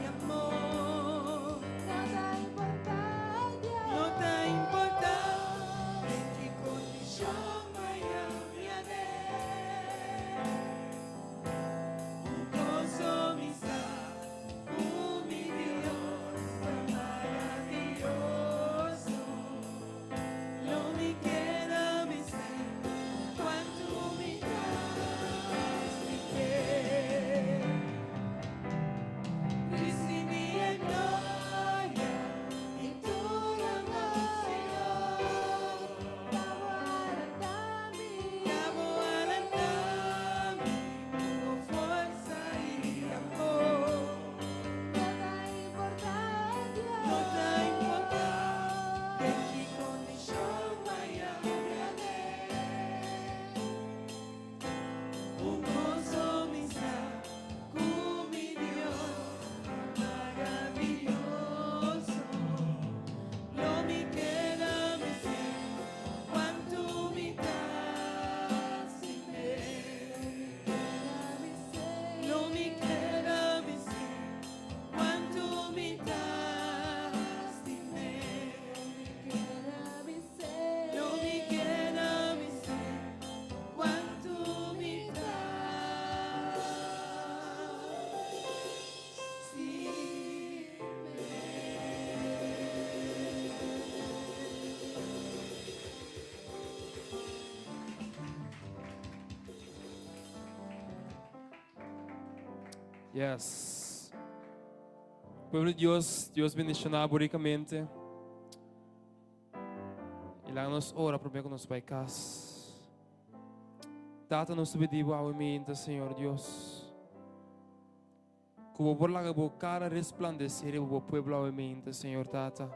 amor. No ta importa, Dios. No ta importa den ki condicion maya mi aden. Un gozo mi sa cu mi Dios ta maravilloso. Lo mi keda bis'é cuanto mi ta stim'é. Ricibi e gloria y tur honor, Señor. Ta bo alenta mi. Ta bo alenta mi cu bo forsa y amor. No ta importa, Dios. No ta importa den ki condicion maya mi aden. Un gozo mi sa cu mi Dios maravilloso. Lo mi keda bis'é cuanto mi ta stim'é. Lo mi keda bis'é cuanto mi ta stim'é. Lo mi keda bis'é cuanto mi ta stim'é. Yes. Pueblo di Dios, Dios bendiciona bo ricamente. laga nos ora promé ku nos bai kas. Tata, nos ta pidi bo awe mainta, Señor Dios, ku bo por laga bo kara resplandesé riba bo pueblo awe mainta, Señor Tata.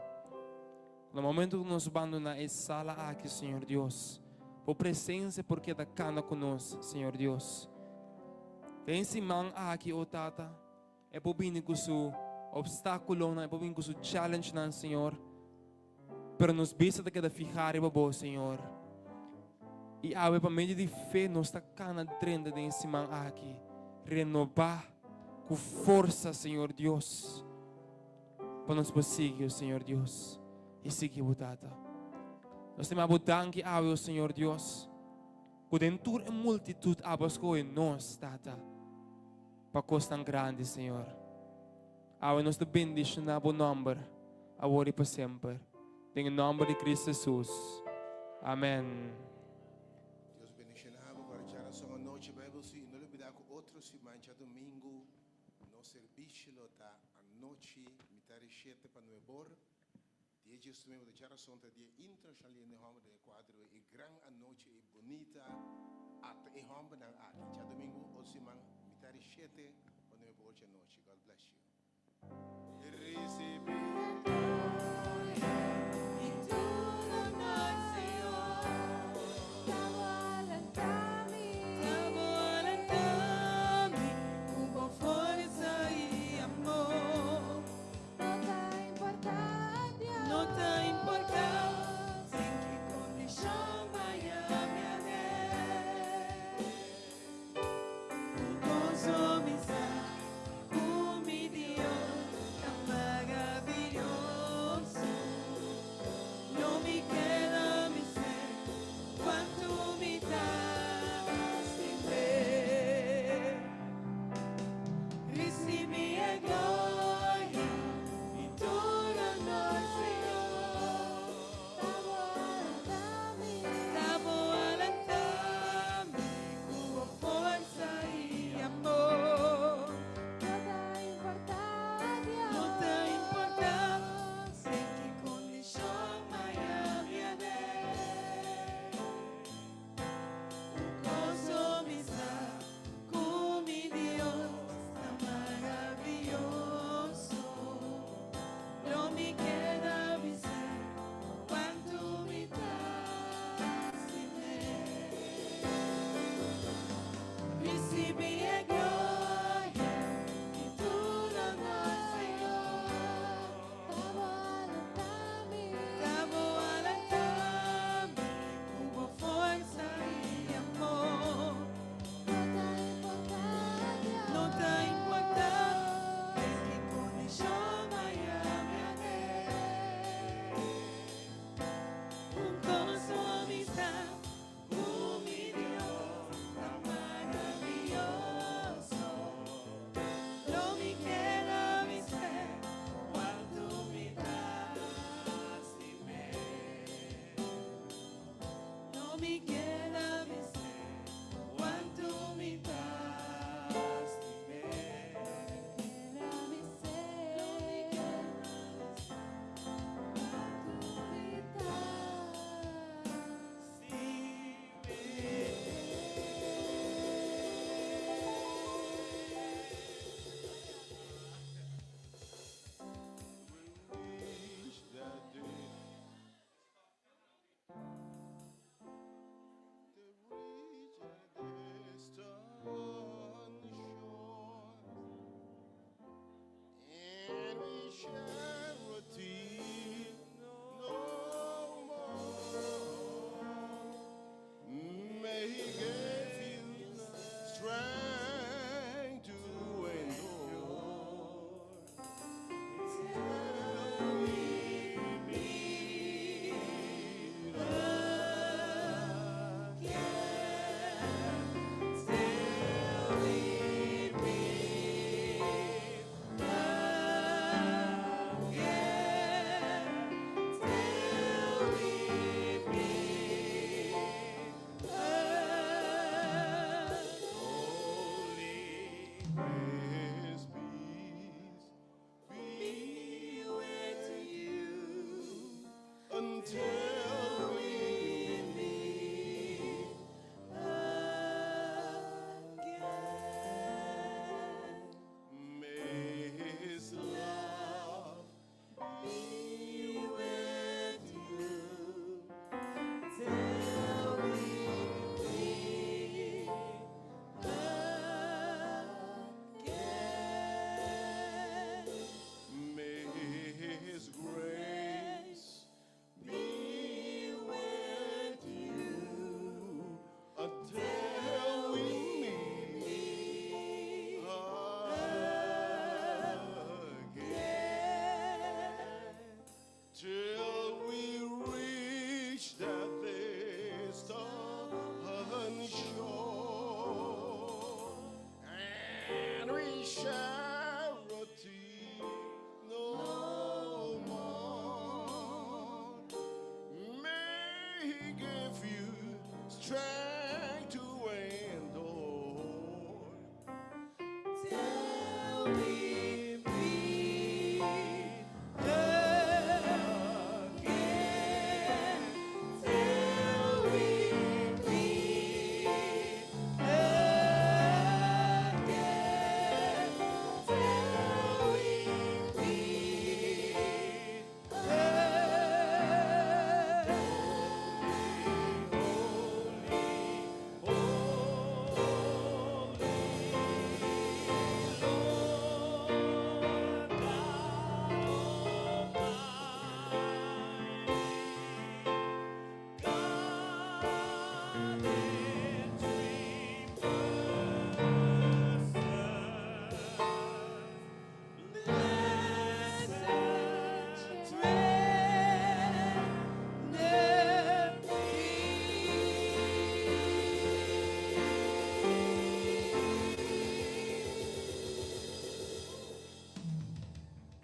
Na momento ku nos bandoná e sala aki, Señor Dios, bo presensia por keda kana ku nos, Señor Dios. Den siman aki, o Tata, E por bini ku su obstákulonan, e por bini ku su challengenan, Señor. Pero nos bista ta keda fihá riba Bo, Señor. I awe pa medio di fe nos ta kana drenta den e siman aki, renobá ku forsa, Señor Dios, pa nos por sigui, o Señor Dios, i sigui Bo, Tata. Nos ta Bo danki awe, o Señor Dios, ku den tur e multitut abo a skohe nos, Tata. Pa kosnan grandi, Señor. Awe nos ta bendishoná Bo nòmber, awor i pa semper. Den e nòmber di Cristo Jesus. Amen. Dios bendishoná bo para djarason anochi Bijbel si no lubida ku otro siman djadumingu nos servisio lo ta anochi mitar di shete pa nuebor. Dia djesnuebe ta djarason ta dia internashonal di hende hòmber den e kuadro e gran anochi e bunita ata e hòmbernan aki djadumingu otro siman mitar di shete pa nuebe or djanochi. God bless you. Risibi Gloria i tur honor, Señor. Ta bo alentá mi. Ta bo alentá mi ku bo forsa i amor. No ta importá, Dios. No ta importá den ki kondishon maya mi a den. Ku goso mi sa ku mi Dios ta maraviyoso. Cristo.